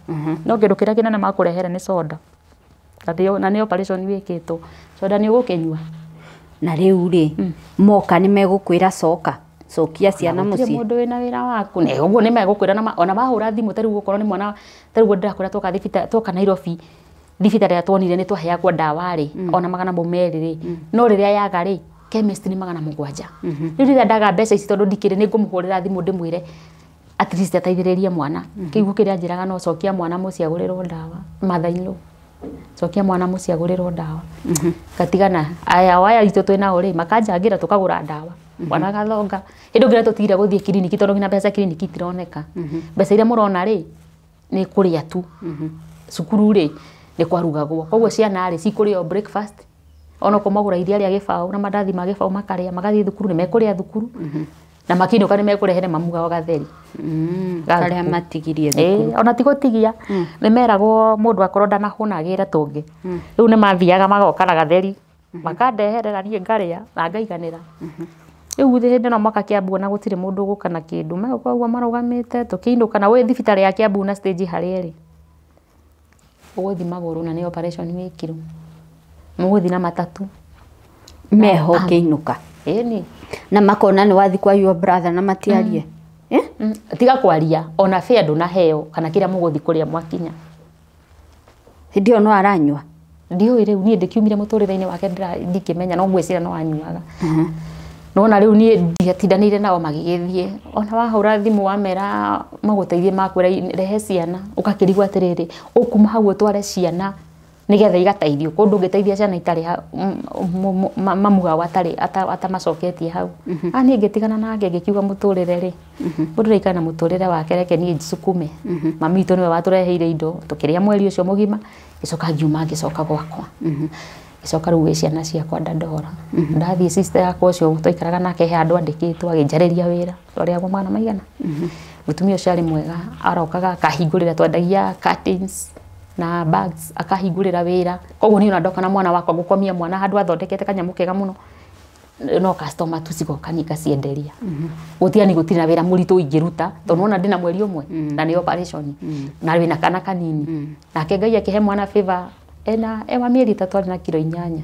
No kĩndũ kĩrĩa kĩnene makũrehere nĩ soda. Na nĩ operation wĩkĩtwo. Soda nĩ ũgũkĩnyua. Na rĩu rĩ moka nĩ megũkwĩra coka cokia ciana mũciĩ. Gũtirĩ mũndũ wĩna wĩra waku. Nĩ ũguo nĩ megũkwĩra na ona mahũra thimũ ta rĩu gũkorwo nĩ mwana ta rĩu ndĩrakwĩra twoka thibitarĩ twoka Nairobi thibitarĩ ĩrĩa tuonire nĩ twaheagwo ndawa rĩ ona 200 rĩ no rĩrĩa yaga rĩ chemist nĩ 700. Rĩu rĩrĩa ndaga mbeca ici tondũ ndikĩrĩ nĩ ngũmũhũrĩra thimũ ndĩmwĩre at least ateithĩrĩrie mwana. Kĩguo kĩrĩa anjĩraga no cokia mwana mũciĩ agũrĩrwo ndawa mother-in-law. Cokia mwana mũciĩ agũrĩrwo ndawa. Gatigana aya aya itũ twĩ nao rĩ makanjangĩra tũkagũra ndawa. Mwana agathonga. Hĩndĩ ĩngĩ tũtigire gũthiĩ kiriniki tondũ nginya mbeca kiriniki itironeka. Mbeca iria mũrona rĩ nĩ kũrĩa tu. Cukuru rĩ nĩ kwarugagwo. Koguo ciana rĩ cikũrĩa breakfast ona kũmagũra iria rĩa gĩbaũ na mandathi ma gĩbaũ makarĩa magathiĩ thukuru nĩ mekũrĩa thukuru. Na makinũka nĩ mekũrehere mamu wao gatheri. Karĩa matigirie thukuru. Ona ti gũtigia. Nĩ meragwo mũndũ akorwo ndanahũna agĩre tũngĩ. Rĩu nĩ mathiaga magoka na gatheri. Makandeherera niĩ ngarĩa na ngaiganĩra. Rĩu hĩndĩ ĩno moka Kiambu na gũtirĩ mũndũ ũgũka na kĩndũ. Megũka ũguo marũgamĩte tũkĩinũka na wĩ thibitarĩ ya Kiambu na stage harĩa ĩrĩ. Ũgũthiĩ magũrũ na nĩ operation wĩkirwo. Mũgũthiĩ na matatũ. Meho ũkĩinũka. Ĩni. Na makona nĩ wathiĩ kwa your brother na matiarie. Tiga kwaria ona fare ndũnaheo kana kĩrĩa mũgũthiĩ kũrĩa mwakinya. Hĩndĩ ĩyo no aranyua? Ndiũĩ rĩu niĩ ndĩkiumire mũtũrĩre-inĩ wake ndikĩmenya no ngwĩciria no anyuaga. Nona rĩu niĩ ndiatindanĩire nao magĩgĩthiĩ. Ona wahũra thimũ wamera magũteithie makwĩra rehe ciana ũgakĩrigwo atĩrĩrĩ ũkuma hau ũtware ciana nĩgetha igateithio kũndũ ũngĩteithia ciana itarĩ mamu wao atarĩ atamacoketie hau. Niĩ ngĩtigana nake ngĩkiuga mũtũrĩre rĩ mũndũ ndaikara na mũtũrĩre wake reke niĩ njicukume. Mami witũ nĩwe watũreheire indo tũkĩrĩa mweri ũcio mũgima ngĩcoka ngiuma ngĩcoka gwakwa. Ngĩcoka rĩu gwĩ ciana ciakwa Dandora. Ndathiĩ sister yakwa ũcio twaikaraga nake he handũ andĩkĩtwo akĩnjarĩria wĩra twarĩhagwo 900. Mũtumia ũcio arĩ mwega arokaga akahingũrĩra twendagia curtains na bags akahingũrĩra wĩra. Koguo niĩ ona ndoka na mwana wakwa ngũkomia mwana handũ athondekete kanyamũ kega mũno no customer tu cigoka niĩ ngacienderia. Gũtirĩ gũtirĩ na wĩra mũritũ ingĩruta tondũ nĩwona ndĩna mweri ũmwe na nĩ operation na wĩna kana kanini. Nake Ngai akĩhe mwana favor ena ewa mĩeri 3 arĩ na kiro 8.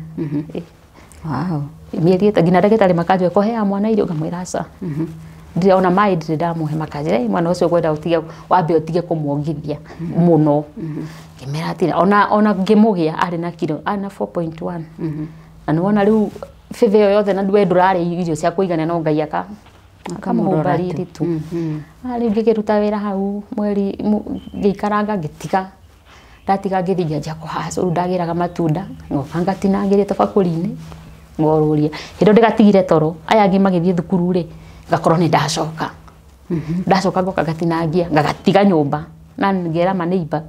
Wow. Mĩeri 3 nginya ndagĩtarĩ makanjĩra kũheaga mwana irio ngamwĩra aca. Ndirĩ ona maĩ ndirĩ ndamũhe makanjĩra mwana ũcio ngwenda ũtige wambe ũtige kũmwongithia mũno. Ngĩmera atĩrĩ ona ngĩmũgĩa arĩ na kiro arĩ na 4.1. Na nĩwona rĩu favor ĩyo yothe na we ndũrarĩa irio cia kũigana no Ngai akamũhumba riri tu. Rĩu ngĩkĩruta wĩra hau mweri ngĩikaranga ngĩtiga. Ndatiga ngĩthiĩ ngĩanjia kũhaca rĩu ndagĩraga matunda ngoka ngatinangĩria tũbakũri-inĩ ngorũria. Hĩndĩ ĩyo ndĩgatigire toro aya angĩ magĩthiĩ thukuru rĩ ngakorwo nĩ ndacoka. Ndacoka ngoka ngatinangia ngagatiga nyũmba na ngera maneiba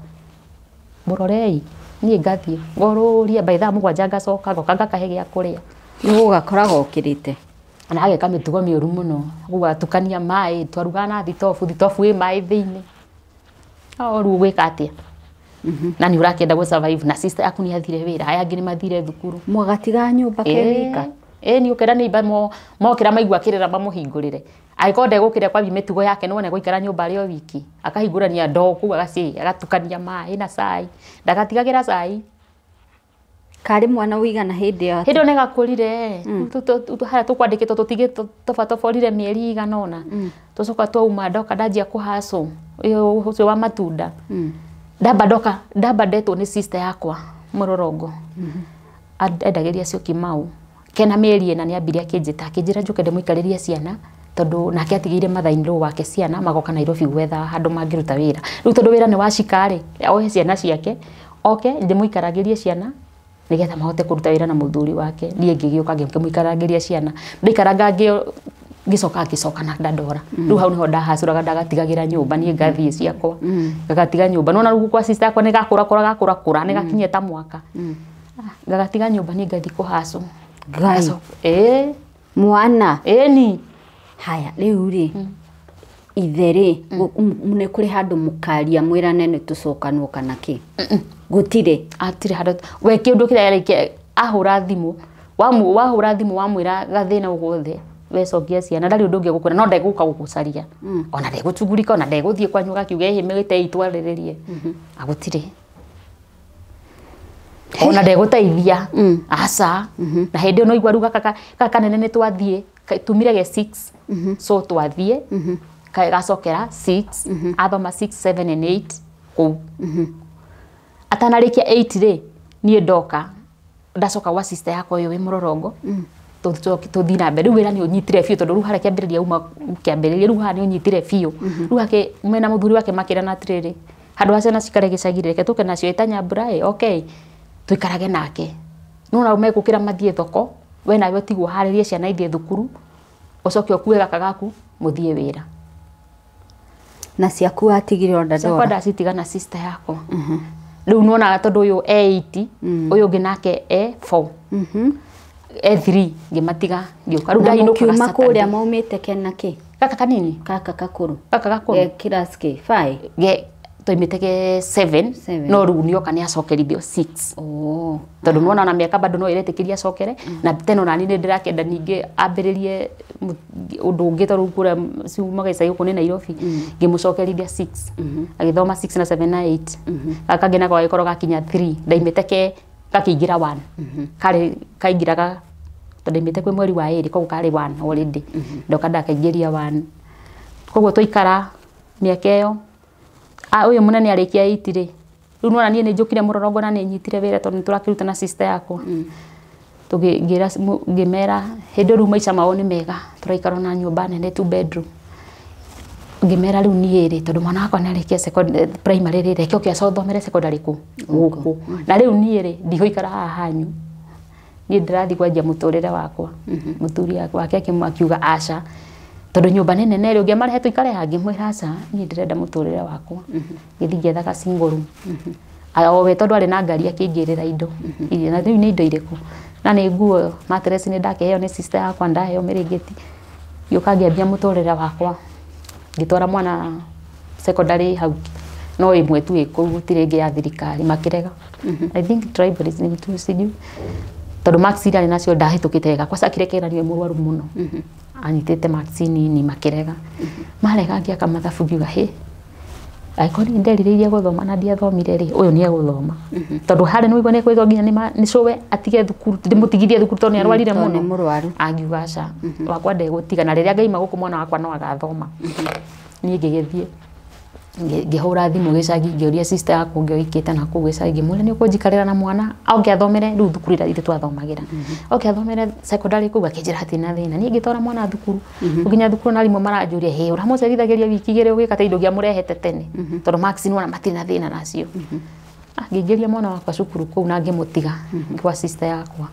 mũrorei niĩ ngathiĩ ngorũria by thaa 7 ngacoka ngoka ngakahe gĩa kũrĩa. Nĩ gũgakoraga ũkĩrĩte. Na ageka mĩtugo mĩũru mũno gũgatukania maĩ twarugaga na thitobu thitobu ĩ maĩ thĩinĩ. O rĩu ũgwĩka atĩa? Na nĩ ũrakĩenda gũ survive na sister yaku nĩ athire wĩra aya angĩ nĩ mathire thukuru. Mwagatiga nyũmba kewika? Ĩĩ nĩ ũkĩra neighbor mokĩra maigua akĩrĩra mamũhingũrĩre. Angĩkorwo ndegũkĩra kwambia mĩtugo yake nĩwona egũikara nyũmba arĩ o wiki akahingũrania ndoo kũu agatukania maĩ na cai ndagatigagĩra cai. Karĩ mwana ũigana hĩndĩ ĩyo? Hĩndĩ ĩyo nĩgakũrire. Harĩa tũkwandĩkĩtwo tũtige tũbatoborire mĩeri ĩigana ũna. Tũcoka twauma ndoka ndanjia kũhacũ ũcio wa matunda. Ndamba ndoka ndamba ndetwo nĩ sister yakwa mũrorongo. Endagĩria Syokimau. Kena mĩeri 4 nĩ ambirie akĩnjĩta akĩnjĩra njũke ndĩmũikarĩrie ciana tondũ nake atigĩire mother-in-law wake ciana magoka Nairobi gwetha handũ mangĩruta wĩra. Rĩu tondũ wĩra nĩ wacika rĩ ohe ciana ciake oke ndĩmũikaragĩrie ciana nĩgetha mahote kũruta wĩra na mũthuri wake. Niĩ ngĩgĩũka ngĩmũikarangĩria ciana. Ndaikaranga ngĩo Ngicoka ngicoka na ndandora riu hau niho ndahacuraga ndagatigagira nyumba nie ngathie ciakwa ngagatiga nyumba nona riu kwa sister yakwa nigakura kura gakura kura nigakinyia ta mwaka ngagatiga nyumba nie ngathi kuhacu Ngai mwana ni haya riu ri ithe ri nĩ kũrĩ handũ mũkaria mwĩrane nĩ tũcokanwo kana kĩ gũtirĩ atirĩ handũ we kĩũndũ kĩrĩa kĩarĩ ahũra thimũ wahũra thimũ wamwĩra gathĩna guothe wecokia ciana ndarĩ ũndũ ũngĩ gũkwĩra no ndegũka gũgũcaria ona ndegũcugurika ona ndegũthiĩ kwanyu gakiuga ĩhĩ mĩgĩte itwarĩrĩrie agũtirĩ ona ndegũteithia aca na hĩndĩ ĩyo no igua rĩu gaka kanene nĩ twathiĩ tumire ge 6 so twathiĩ gacokera 6 athoma 6 7 and 8 kũu atanarĩkia 8 rĩ niĩ ndoka ndacoka gwa sister yakwa ũyũ wĩ mũrorongo tũthiĩ na mbere rĩu wĩra nĩ ũnyitire biũ tondũ rĩu harĩa kĩambĩrĩria uma kĩambĩrĩria rĩu haha nĩ ũnyitire biũ rĩu hake mena mũthuri wake makĩrana atĩrĩrĩ handũ ha ciana cikare gĩcagi reke tũke nacio ĩta Nyambura ĩ okay tũikarage nake nona megũkĩra mathiĩ thoko we nawe ũtigwo harĩrie ciana ithiĩ thukuru ũcoke ũkue gaka gaku mũthiĩ wĩra na ciaku watigire o ndandora ciakwa ndacitiga na sister yakwa rĩu nĩwonaga tondũ ũyũ e 8 ũyũ ũngĩ nake e 4 e 3 ngĩmatiga ngĩũka rĩu ndainũkaga kiuma kũrĩa maumĩte kena kĩ gaka kanini gaka kakũrũ gaka gakũrũ class kĩ 5 ge twaimĩte ge 7 no rĩu nĩoka nĩ acokerithio 6 tondũ nĩwona ona mĩaka bado no ĩretĩkĩria acokere na tena ona niĩ nĩndĩrakĩenda ningĩ ambĩrĩrie ũndũ ũngĩ tondũ kũrĩa ciumaga gĩcagi gũkũ nĩ Nairobi ngĩmũcokerithia 6 agĩthoma 6 na 7 na 8 gaka kangĩ nako gagĩkorwo gakinya 3 ndaimĩte ke gakĩingĩra 1 karĩ kaingĩraga tondũ ndaimĩte kwĩ mweri wa 2 koguo karĩ 1 already ndoka ndakaingĩria 1 koguo twaikara mĩaka ĩyo ũyũ mũnene arĩkia 8 rĩ rĩu nĩwona niĩ nĩnjũkire mũrorongo na nĩnyitire wĩra tondũ nĩtũrakĩruta na sister yakwa ngĩmera hĩndĩ ĩyo rĩu maica mao nĩ mega tũraikara na nyũmba nene 2 bedroom ngĩmera rĩu niĩ rĩ tondũ mwana wakwa nĩarĩkia primary rĩ reke oke acothomere secondary kũ gũkũ na rĩu niĩ rĩ ndigũikara haha hanyu niĩ ndĩrathiĩ kwanjia mũtũrĩre wakwa mũthuri wake akiuga aca tondũ nyũmba nĩ nene rĩ ũngĩamarehe tũikare hangĩ mwĩra aca niĩ ndĩrenda mũtũrĩre wakwa ngĩthiĩ ngĩetha ga single room o we tondũ arĩ na ngari akĩingĩrĩra indo na rĩu nĩ indo irĩkũ na nĩ nguo mattress nĩ ndakĩheo nĩ sister yakwa ndaheo mĩrĩngĩti ngĩũka ngĩambia mũtũrĩre wakwa ngĩtwara mwana secondary hau no ĩmwe tu ĩ kũu gũtirĩ ĩngĩ ya thirikari makĩrega I think tribalism tu sijui tondũ marks iria arĩ nacio ndahĩtũkĩte wega kwaca akire kĩgeranio mũrwaru mũno anyitĩte marks nini makĩrega marega ngĩaka mathabu ngiuga hĩ angĩkorwo niĩ nderirĩirie gũthoma na ndiathomire rĩ ũyũ nĩ egũthoma tondũ harĩ nĩ ũigua nĩ kwĩrwo nginya nĩ cũwe atige thukuru ndĩmũtigithie thukuru tondũ nĩ arwarire mũno angiuga aca wakwa ndegũtiga na rĩrĩa ngaima gũkũ mwana wakwa no agathoma niĩ ngĩgĩthiĩ ngĩhũra thimũ gĩcagi ngĩũria sister yakwa ũngĩ ũikĩte na kũu gĩcagi ngĩmũria nĩ ũkũnjikarĩra na mwana oke athomere rĩu thukuru ĩrĩa ithuĩ twathomagĩra oke athomere secondary kũu akĩnjĩra hatirĩ na thĩna niĩ ngĩtwara mwana thukuru nginya thukuru na arimũ maranjũria hĩ ũramũcerithagĩria wiki igĩrĩ ũgĩka ta indo ũngĩamũrehete tene tondũ marks nĩwona matirĩ na thĩna nacio ngĩingĩria mwana wakwa cukuru kũu na ngĩmũtiga gwa sister yakwa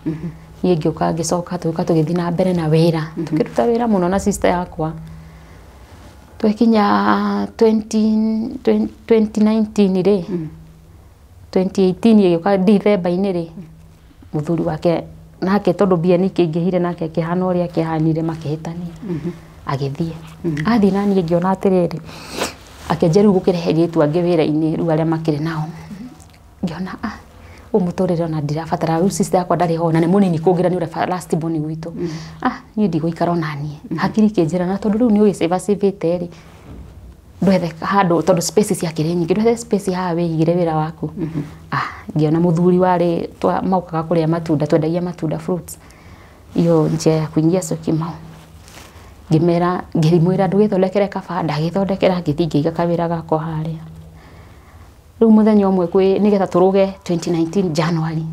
niĩ ngĩũka ngĩcoka tũgĩũka tũgĩthiĩ na mbere na wĩra tũkĩruta wĩra mũno na sister yakwa twekinya 2019 rĩ 2018 ĩgĩũka December-inĩ rĩ mũthuri wake nake tondũ mbia nĩ ikĩingĩhire nake akĩhana ũrĩa akĩhanire makĩhĩtania agĩthiĩ athiĩ na niĩ ngĩona atĩrĩrĩ akĩanjia rĩu gũkĩrehe airĩtu angĩ wĩra-inĩ rĩu arĩa makĩrĩ nao ngĩona ũyũ mũtũrĩre ona ndirabatara rĩu sister yakwa ndarĩ ho na nĩ mũnini kũngĩra nĩ ũrĩa last born gwitũ niĩ ndigũikara ona niĩ hakiri ikĩnjĩra na tondũ rĩu nĩ ũgĩcĩba cĩbĩte rĩ ndwethe handũ tondũ space ciakĩrĩ nyingĩ ndwethe space haha wĩigĩre wĩra waku ngĩona mũthuri warĩ mokaga kũrĩa matunda twendagia matunda fruits iyo njia ya kuingia Syokimau ngĩmera ngĩmwĩra ndũgĩthondekere kaba ndagĩthondekera ngĩthiĩ ngĩiga kawĩra gakwa harĩa rĩu mũthenya ũmwe kwĩ nĩgetha tũrũge 2019 January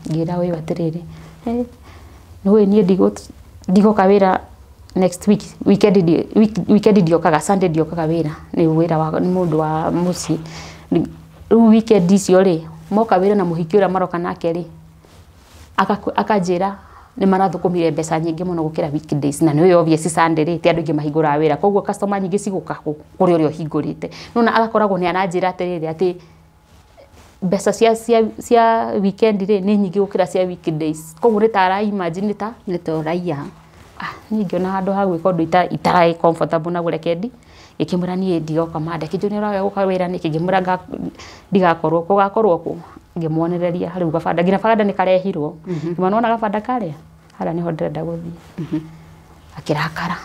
ngĩra ũyũ atĩrĩrĩ nĩũĩ niĩ ndigoka wĩra next week weekend ndiokaga Sunday ndiokaga wĩra nĩ wĩra wa nĩ mũndũ wa mũciĩ rĩu weekend icio rĩ moka wĩra na mũhiki ũrĩa maroka nake rĩ akanjĩra Nĩ marathũkũmire mbeca nyingĩ mũno gũkĩra weekdays na nĩ obvious Sunday rĩ ti andũ aingĩ mahingũraga wĩra koguo customer nyingĩ cigũka kũrĩ ũrĩa ũhingũrĩte nona agakoragwo nĩ aranjĩra atĩrĩrĩ atĩ mbeca cia weekend rĩ nĩ nyingĩ gũkĩra cia weekdays koguo nĩ ta ara imagine ta nĩ ta ũraiya. Niĩ ngĩona handũ ha gwĩka ũndũ itarĩ comfortable naguo reke ndi gĩkĩmwĩra niĩ ndigoka Monday kĩnjũ nĩ ũraga gũka wĩra nĩkĩ ngĩmwĩra ndigakorwo kũ gakorwo kũ ngĩmuonereria rĩu gabanda nginya gabanda nĩ karehirwo ngĩmwĩra nĩwona gabanda karĩa harĩa nĩho ndĩrenda gũthiĩ akĩrakara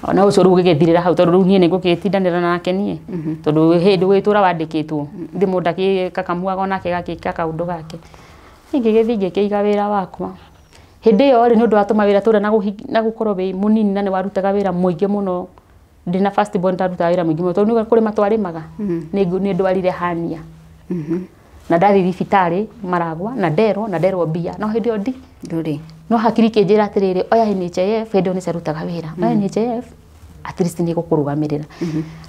ona ũcio rĩu gĩgĩthirĩra hau tondũ rĩu niĩ nĩngũgĩtindanĩra nake niĩ tondũ hĩndĩ gwĩtũra wandĩkĩtwo thĩ mũndũ akĩkakamuaga onake gagĩka kaũndũ gake niĩ ngĩgĩthiĩ ngĩkĩiga wĩra wakwa hĩndĩ ĩyo rĩ nĩ ũndũ wa tũmawĩra tũrĩa na gũkorwo wĩ mũnini na nĩ warutaga wĩra mũingĩ mũno ndĩna first born ndarutaga wĩra mũingĩ mũno tondũ nĩ kũrĩma twarĩmaga nĩ ndwarire hernia na ndathiĩ thibitarĩ maragwa na nderwo mbia no hĩndĩ ĩyo ndũrĩ no hakiri kĩnjĩra atĩrĩrĩ oya NHIF hĩndĩ ĩyo nĩ ciarutaga wĩra oya NHIF at least nĩ ĩgũkũrũgamĩrĩra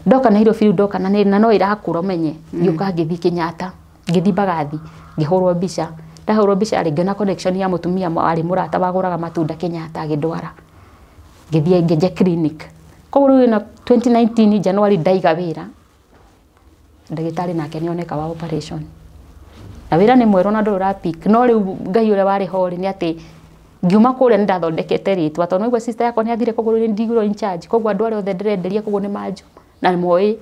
ndoka Nairobi rĩu ndoka na no ĩrakũra ũmenye ngĩũka ngĩthiĩ Kenyatta ngĩthiĩ Mbagathi ngĩhũrwo mbica ndahũrwo mbica rĩ ngĩona connection ya mũtumia warĩ mũrata wagũraga matunda Kenyatta agĩndwara ngĩthiĩ ngĩnja clinic koguo rĩu ĩno 2019 January ndaiga wĩra ndagĩtarĩ nake nĩoneka wa operation na wĩra nĩ mwerũ na ndũrĩ ũrapick no rĩu Ngai ũrĩa warĩ ho rĩ nĩ atĩ ngiuma kũrĩa nĩ ndathondekete rĩtwa tondũ nĩguo sister yakwa nĩ athire koguo rĩu ndigirwo in charge koguo andũ arĩa othe ndĩrenderia koguo nĩ manjũ na nĩ moĩ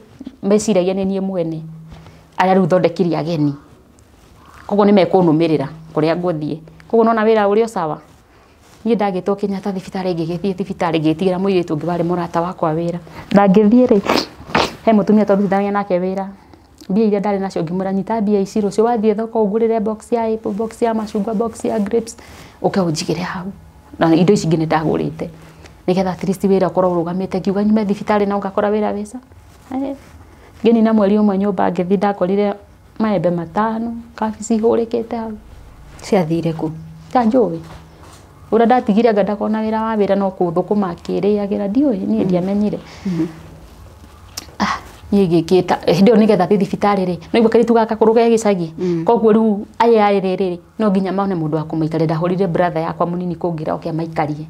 meciragia nĩ niĩ mwene arĩa rĩu thondekire ageni koguo nĩ mekũnũmĩrĩra kũrĩa ngũthiĩ koguo nona wĩra ũrĩ o sawa niĩ ndagĩtwo Kenyatta thibitarĩ ngĩgĩthiĩ thibitarĩ ngĩtigĩra mũirĩtu ũngĩ warĩ mũrata wakwa wĩra na ngĩthiĩ rĩ he mũtumia twarutithanagia nake wĩra mbia iria ndarĩ nacio ngĩmwĩra nyita mbia ici rũciũ wathiĩ thoko ũngũrĩre box ya apple, box ya macungwa, box ya grapes ũke ũnjigĩre hau na indo ici ingĩ nĩ ndagũrĩte nĩgetha at least wĩra ũkorwo ũrũgamĩte ngiuga nyume thibitarĩ na ngakora wĩra wĩca ngĩnina mweri ũmwe nyũmba ngĩthiĩ ndakorire maembe 5 kabici ihũrĩkĩte hau ciathire kũ ta njũĩ ũrĩa ndatigire anga ndakona wĩra wa wĩra no kũthũkũma akĩrĩagĩra ndiũĩ niĩ ndiamenyire niĩ ngĩkĩta hĩndĩ ĩyo nĩgetha thiĩ thibitarĩ rĩ no igua kairĩtu gaka gakũrũ ge gĩcagi koguo rĩu aya erĩ rĩ no nginya mone mũndũ wa kũmaikaria ndahũrire brother yakwa mũnini kũngĩra oke amaikarie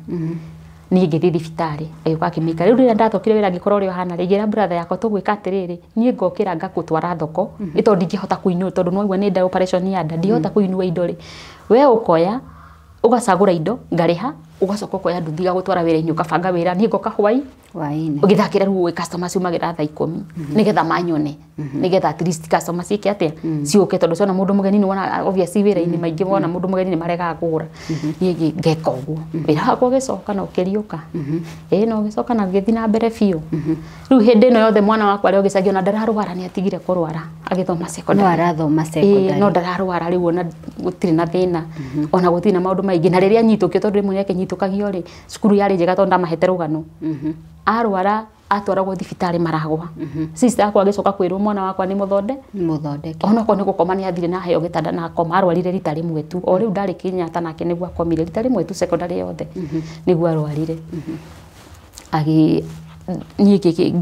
niĩ ngĩthiĩ thibitarĩ agĩũka akĩmĩikaria rĩu rĩrĩa ndathokire wĩra ngĩkora ũrĩa ũhana rĩ ngĩra brother yakwa tũgwĩka atĩrĩrĩ niĩ ngokĩra ngakũtwara thoko nĩ tondũ ndingĩhota kũinua tondũ nĩwaigua nĩ nda operation ya nda ndingĩhota kũinua indo rĩ we ũkoya ũgacagũra indo ngarĩha ũgacoka ũkoya nduthi gagũtwara wĩra-inĩ ũkabanga wĩra niĩ ngoka hwaĩ-inĩ ũgĩthakĩra rĩu customer ciumagĩra thaa 10 nĩgetha manyone nĩgetha at least customer ciĩke atĩa ciũke tondũ ciona mũndũ mũgeni nĩ wona obviously wĩra-inĩ maingĩ wona mũndũ mũgeni nĩ maregaga kũgũra niĩ ngeka ũguo wĩra wakwa ũgĩcoka na ũkĩriũka ĩĩ na ũgĩcoka na ngĩthiĩ na mbere biũ rĩu hĩndĩ ĩno yothe mwana wakwa arĩ o gĩcagi ona ndararwara nĩ atigire kũrwara agĩthoma secondary no arathoma secondary no ndararwara rĩu ona gũtirĩ na thĩna ona gũtirĩ na maũndũ maingĩ na rĩrĩa anyitũkio tondũ rĩmwe nĩakĩnyitũkagio rĩ cukuru yarĩ njega tondũ ndamahete rũgano arwara atwaragwo thibitarĩ maragwa sister yakwa agĩcoka kwĩrwo mwana wakwa nĩ mũthondeke onokorwo nĩ gũkoma nĩ athire na aheo gĩtanda na akoma arwarire rita rĩmwe tu o rĩu ndarĩ Kenyatta nake nĩguo akomire rita rĩmwe tu secondary yothe nĩguo arwarire agi niĩ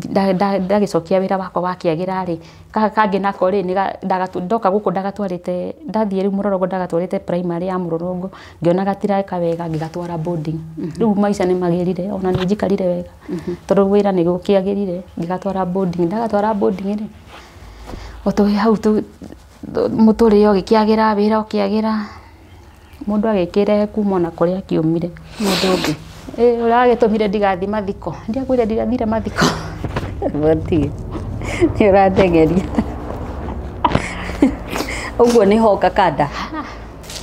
ndagĩcokia wĩra wakwa wa kĩagĩra rĩ kangĩ nako rĩ ndoka gũkũ ndagatwarĩte ndathiĩ rĩu Mũrorongũ ndagatwarĩte primary ya Mũrorongũ ngĩona gatireka wega ngĩgatwara boarding rĩu maica nĩ magĩrire ona nĩ njikarire wega tondũ wĩra nĩ gũkĩagĩrire ngĩgatwara boarding ndagatwara boarding rĩ o tũĩ hau mũtũrĩre ũgĩkĩagĩra wĩra ũkĩagĩra mũndũ agĩkĩrehe kuma ona kũrĩa akiumire mũndũ ũngĩ ũrĩa wagĩtũmire ndigathiĩ mathiko ndiakwĩra ndigathire mathiko Mũtige nĩ ũrandengeria ũguo nĩ hoka kanda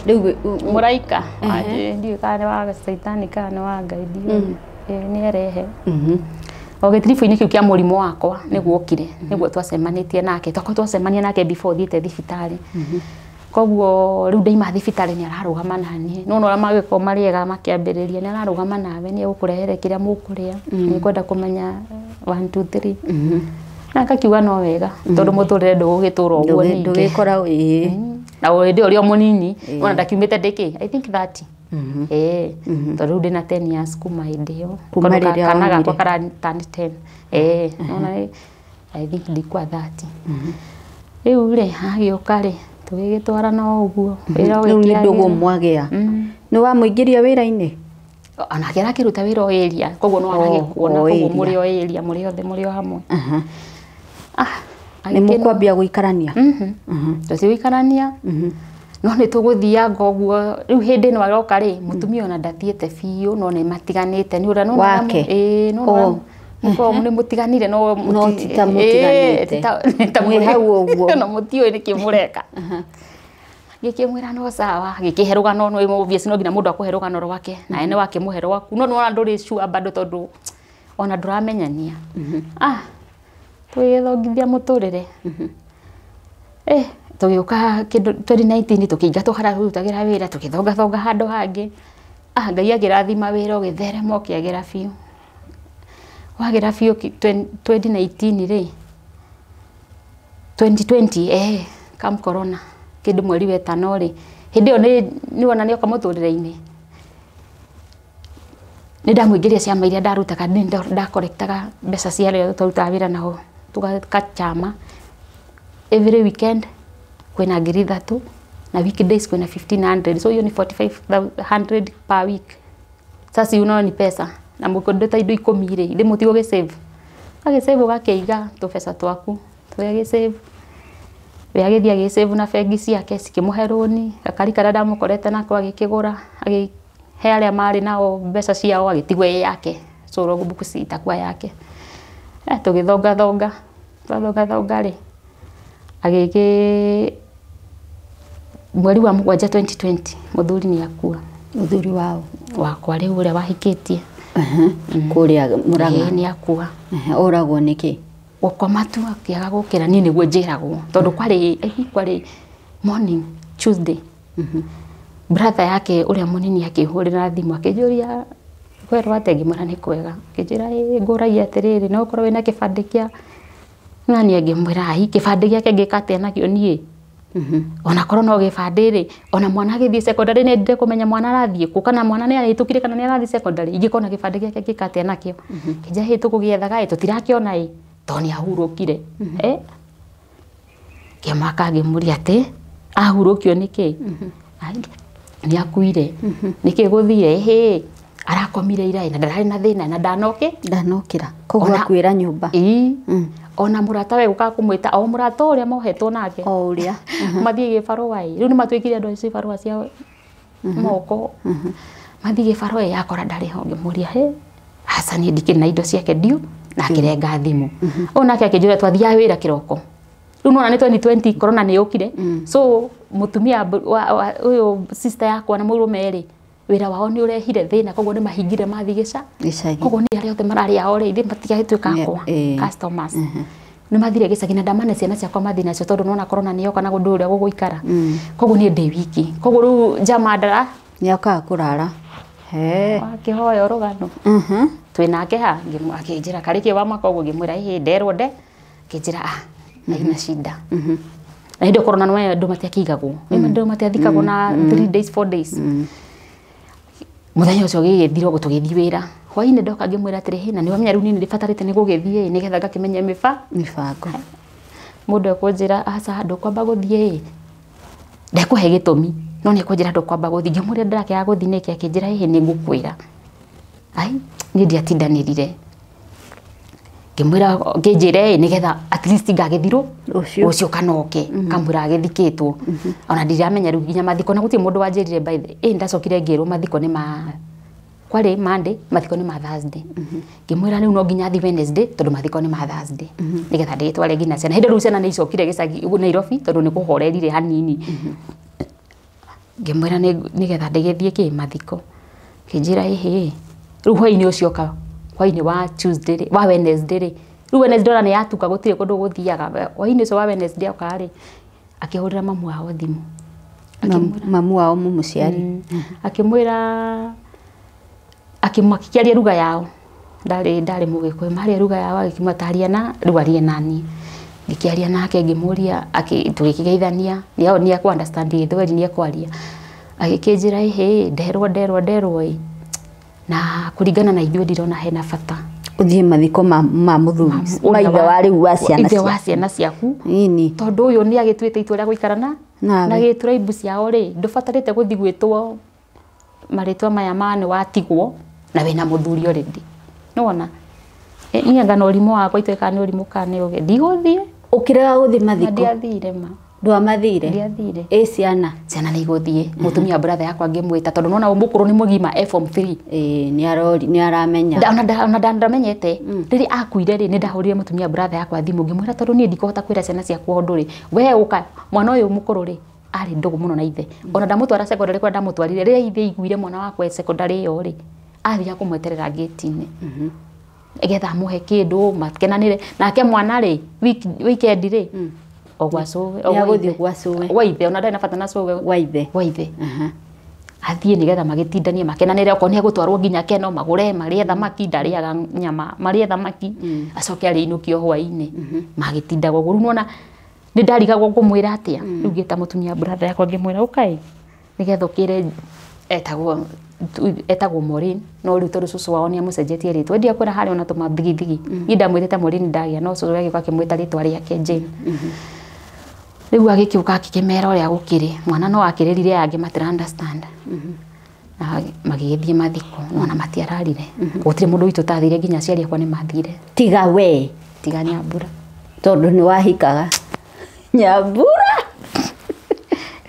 rĩu mũraika ndiũĩ kana nĩ wa caitani kana nĩ wa Ngai ndiũĩ nĩ erehe o gĩtiribũ-inĩ kĩu kĩa mũrimũ wakwa nĩguo okire nĩguo twacemanĩtie nake twakorwo twacemania nake before thiĩte thibitarĩ koguo rĩu ndaima thibitarĩ nĩ ararũgama naniĩ nĩwona ũrĩa magĩkorwo marĩ ega makĩambĩrĩria nĩ ararũgama nawe nĩ egũkũrehere kĩrĩa mũkũrĩa nĩ ekwenda kũmenya 1 2 3 na ngakiuga no wega tondũ mũtũrĩre ndũgũgĩtũra ũguo ningĩ ndũgĩkora ĩĩ na hĩndĩ ĩyo ũrĩ o mũnini ona ndakiumĩte ndĩkĩ I think 30 ĩĩ tondũ rĩu ndĩna 10 years kuma hĩndĩ ĩyo kana gakwa kara turn 10 ĩĩ nĩwona I think ndikwa 30 rĩu rĩ agĩũka rĩ tũgĩgĩtwarana o ũguo wĩra rĩu nĩ ndũgũ mwagĩa Nĩ wamũingĩria wĩra-inĩ? Onake arakĩruta wĩra o area, koguo no aragĩkuona, koguo mũrĩ o area, mũrĩ othe mũrĩ o hamwe. Nĩ mũkwambia gũikarania? Tũtigũikarania, no nĩ tũgũthianga ũguo. Rĩu hĩndĩ ĩno aroka rĩ, mũtumia ona ndathiĩte biũ, no nĩ matiganĩte nĩ ũrĩa wake. Ĩĩ, no nĩ mũtiganire, no no ti ta mũtiganĩte, mwĩ hau ũguo, no mũtiũĩ nĩkĩ mũreka. Gĩkĩmwĩra no sawa, gĩkĩhe rũgano, no obvious no nginya mũndũ akũhe rũgano rwake, nawe nĩ wakĩmũhe rwaku, no nĩwona ndũrĩ sure bado tondũ ona ndũramenyania. Tũgĩthongithia mũtũrĩre. Tũgĩũka kĩndũ 2019 tũkĩingatwo harĩa tũrutagĩra wĩra, tũgĩthongathonga handũ hangĩ. Ngai akĩrathima wĩra ũgĩtherema ũkĩagĩra biũ. Wagĩra biũ 2019 rĩ, 2020 come corona, kĩndũ mweri wa ĩtano rĩ, hĩndĩ ĩyo nĩwona nĩoka mũtũrĩre-inĩ. Nĩ ndamũingĩria ciama iria ndarutaga, nĩ ndakorektaga mbeca cia arĩa twarutaga wĩra nao, tũgaka chama. Every weekend kwĩna 3,000 na weekdays kwĩna 1,500, so hiyo ni 4,500 per week. Sasa unaona ni pesa, na mũkĩndũ ta indo 10 rĩ, ithe mũtigũgĩsave. Agĩsave ũgakĩiga tũbeca twaku, tũgagĩsave. We agĩthiĩ agĩsave na bengi ciake cikĩmũhe rũni, gakari karĩa ndamũkorete nako agĩkĩgũra, agĩhe arĩa marĩ nao mbeca ciao, agĩtigwo ĩ yake, so logbook itakuwa yake. Tũgĩthongathonga, twathongathonga rĩ, agĩkĩ mweri wa 7 2020 mũthuri nĩ akua. Mũthuri wao? Wakwa rĩu ũrĩa wahikĩtie. Kũrĩa Mũrang'a? Nĩ akua. Oragwo nĩkĩ? Gũkoma tu akĩaga gũkĩra, niĩ nĩguo njĩragwo, tondũ kwarĩ morning Tuesday. Brother yake ũrĩa mũnini akĩhũrĩra thimũ akĩnjũria kwerwo atĩa, ngĩmwĩra nĩ kwega. Akĩnjĩra ngũragia atĩrĩrĩ, no ũkorwo wĩna kĩbandĩ kĩa nani? Ngĩmwĩra ai, kĩbandĩ gĩake ngĩka atĩa nakĩo niĩ? Ona korwo no gĩbandĩ rĩ, ona mwana agĩthiĩ secondary nĩ endire kũmenya mwana arathiĩ kũ, kana mwana nĩ arahĩtũkire kana nĩ arathiĩ secondary, ingĩkorwo na kĩbandĩ gĩake ngĩka atĩa nakĩo? Kĩnjĩra hĩ tũkũgĩethaga ĩ, tũtirakĩona ĩ, tondũ nĩ ahurũkire. Ngĩmaka ngĩmũria atĩ ahurũkio nĩkĩ? Nĩ akuire. Nĩkĩ gũthire? Ĩhĩ, arakomire ira na ndararĩ na thĩna na ndanoke. Ndanokĩra. Koguo akuĩra nyũmba. Ĩĩ. Ona mũrata we gũkaga kũmwĩta, o mũrata ũrĩa mohetwo nake. O ũrĩa. Mathiĩ gĩbarũa ĩ. Rĩu nĩ matuĩkire andũ acio barũa cia moko. Mathiĩ gĩbarũa ĩ, akora ndarĩ ho. Ngĩmũria hĩ, aca niĩ ndikĩrĩ na indo ciake ndiũ, na akĩrenga thimũ. Ũyũ nake akĩnjũria twathiaga wĩra kĩroko. Rĩu nĩwona nĩ 2020 corona nĩ yũkire. So mũtumia ũyũ sister yakwa na mũrũme rĩ, wĩra wao nĩ ũrehire thĩna, koguo nĩ mahingire mathiĩ gĩcagi. Koguo nĩ arĩa othe mararĩ ao rĩ, ithuĩ matigagĩtuĩka akwa customers. Nĩ mathire gĩcagi na ndamane ciana ciakwa mathiĩ nacio, tondũ nĩwona corona nĩ yoka na gũndũ ũrĩa gũgũikara. Koguo niĩ ndĩ wiki. Koguo rĩu njama ndara nĩ okaga kũrara. Akĩhoya rũgano. Twĩ nake ha, akĩnjĩra karĩ kĩ wa mwaka ũguo, ngĩmwĩra ĩhĩ nderwo nde, akĩnjĩra haina shida. Na hĩndĩ ĩyo corona nĩ andũ matiakĩigagwo, andũ matiathikagwo na 3 days 4 days. Mũthenya ũcio gĩgĩthira ũguo tũgĩthiĩ wĩra. Hwaĩ-inĩ ndoka ngĩmwĩra atĩrĩ, na nĩwamenya rĩu niĩ nĩndĩbatarĩte nĩ gũgĩthiĩ nĩgetha ngakĩmenya mĩbango. Mũndũ ekũnjĩra aca ndũkwamba gũthiĩ ĩ, ndekũhe gĩtũmi, no nĩ ekũnjĩra ndũkwamba gũthiĩ. Ngĩmũria ndĩrakĩaga gũthiĩ nĩkĩ, akĩnjĩra ĩhĩ nĩ ngũkwĩra. Ai, niĩ ndiatindanĩrire. Ngĩmwĩra ngĩnjĩre ĩ nĩgetha at least ngagĩthirwo rũciũ kana oke, kamwĩra agĩthikĩtwo. Ona ndiramenya rĩu nginya mathiko, na gũtirĩ mũndũ wanjĩrire by the way. Ndacokire ngĩrwo mathiko nĩ ma kwarĩ Monday, mathiko nĩ ma Thursday. Ngĩmwĩra rĩu no nginya thiĩ Wednesday tondũ mathiko nĩ ma Thursday, nĩgetha ndĩgĩtware nginya ciana. Hĩndĩ rĩu ciana nĩ icokire gĩcagi Nairobi tondũ nĩ kũhorerire hanini. Ngĩmwĩra nĩgetha ndĩgĩthiĩ kĩ mathiko. Kĩnjĩra ĩhĩ, rĩu hwaĩ-inĩ ũcio ka hwaĩ-inĩ wa Tuesday rĩ, wa Wednesday rĩ, rĩu Wednesday ona nĩ yatuka gũtirĩ kũndũ gũthiaga. Hwaĩ-inĩ ũcio wa Wednesday oka rĩ, akĩhũrĩra mamu wao thimũ. Mamu wao mũmũciari. Akĩmwĩra, akĩaria ruga yao, ndarĩ mũgĩkũyũ, maria ruga yao agĩkĩmataria na rĩu arie nani. Ngĩkĩaria nake ngĩmũria, tũgĩkĩgeithania, nĩ ekũ understand gĩthweri, nĩ ekwaria. Agĩkĩnjĩra ĩhĩ, nderwo ĩ, na kũringana na ithuĩ ndirona hena bata ũthiĩ mathiko ma mũthuri ma ithe wa rĩu wa ciana ithe wa ciana ciaku, tondũ ũyũ nĩ agĩtuĩte itua rĩa gũikara na gĩtribe ciao rĩ, ndũbatarĩte gũthiĩ gwĩtwo marĩtwa maya ma nĩ watigwo na wĩna mũthuri already. Nĩwona niĩ anga na ũrimũ wakwa ituĩkaga nĩ ũrimũ kana nĩ ũgĩ ndigũthiĩ. Ũkĩrega gũthiĩ mathiko? Ndiathire ma. Ndwamathire? Ndiathire. Ĩ ciana? Ciana nĩ igũthiĩ. Mũtumia brother yakwa ngĩmwĩta tondũ nona mũkũrũ nĩ mũgima e form 3. Ĩ nĩ aramenya. Ona ndamenyete. Rĩrĩa akuire rĩ nĩ ndahũrire mũtumia brother yakwa thimũ ngĩmwĩra tondũ niĩ ndikũhota kwĩra ciana ciakwa ũndũ rĩ. We ũka mwana ũyũ mũkũrũ rĩ arĩ ndũgũ mũno na ithe. Ona ndamũtwara secondary kũrĩa ndamũtwarire rĩrĩa ithe aiguire mwana wakwa e secondary ĩyo rĩ athiaga kũmweterera gate-inĩ. Getha amũhe kĩndũ makenanĩre nake mwana rĩ weekend rĩ o gwa cũwe o gũthiĩ gwa cũwe gwa ithe ona ndarĩ na bata na cũwe gwa ithe gwa ithe athiĩ nĩgetha magĩtindanie makenanĩre okorwo nĩ egũtwarwo nginya Keno magũre marĩe thamaki ndarĩaga nyama marĩe thamaki acoke arĩinũkio hwaĩ-inĩ magĩtindaga ũguo. Rĩu nĩwona nĩ ndarigagwo ngũmwĩra atĩa rĩu ngĩta mũtumia brother yakwa ngĩmwĩra ũkai nĩgetha ũkĩre etagwo Maureen no rĩu tondũ cũcũ wao nĩ amũcenjetie rĩtwa ndia kwĩra harĩa ona tũmathigithigi niĩ ndamwĩtĩte Maureen ndagĩa no cũcũ agĩũka akĩmwĩta rĩtwa rĩake Jane. Rĩu agĩkĩũka akĩmera ũrĩa gũkĩrĩ mwana no akĩrĩrire aya angĩ matira understand na magĩgĩthiĩ mathiko nona matiararire gũtirĩ mũndũ witũ ũtathire nginya aciari akwa nĩ mathire tiga we tiga Nyambura tondũ nĩ wahikaga Nyambura.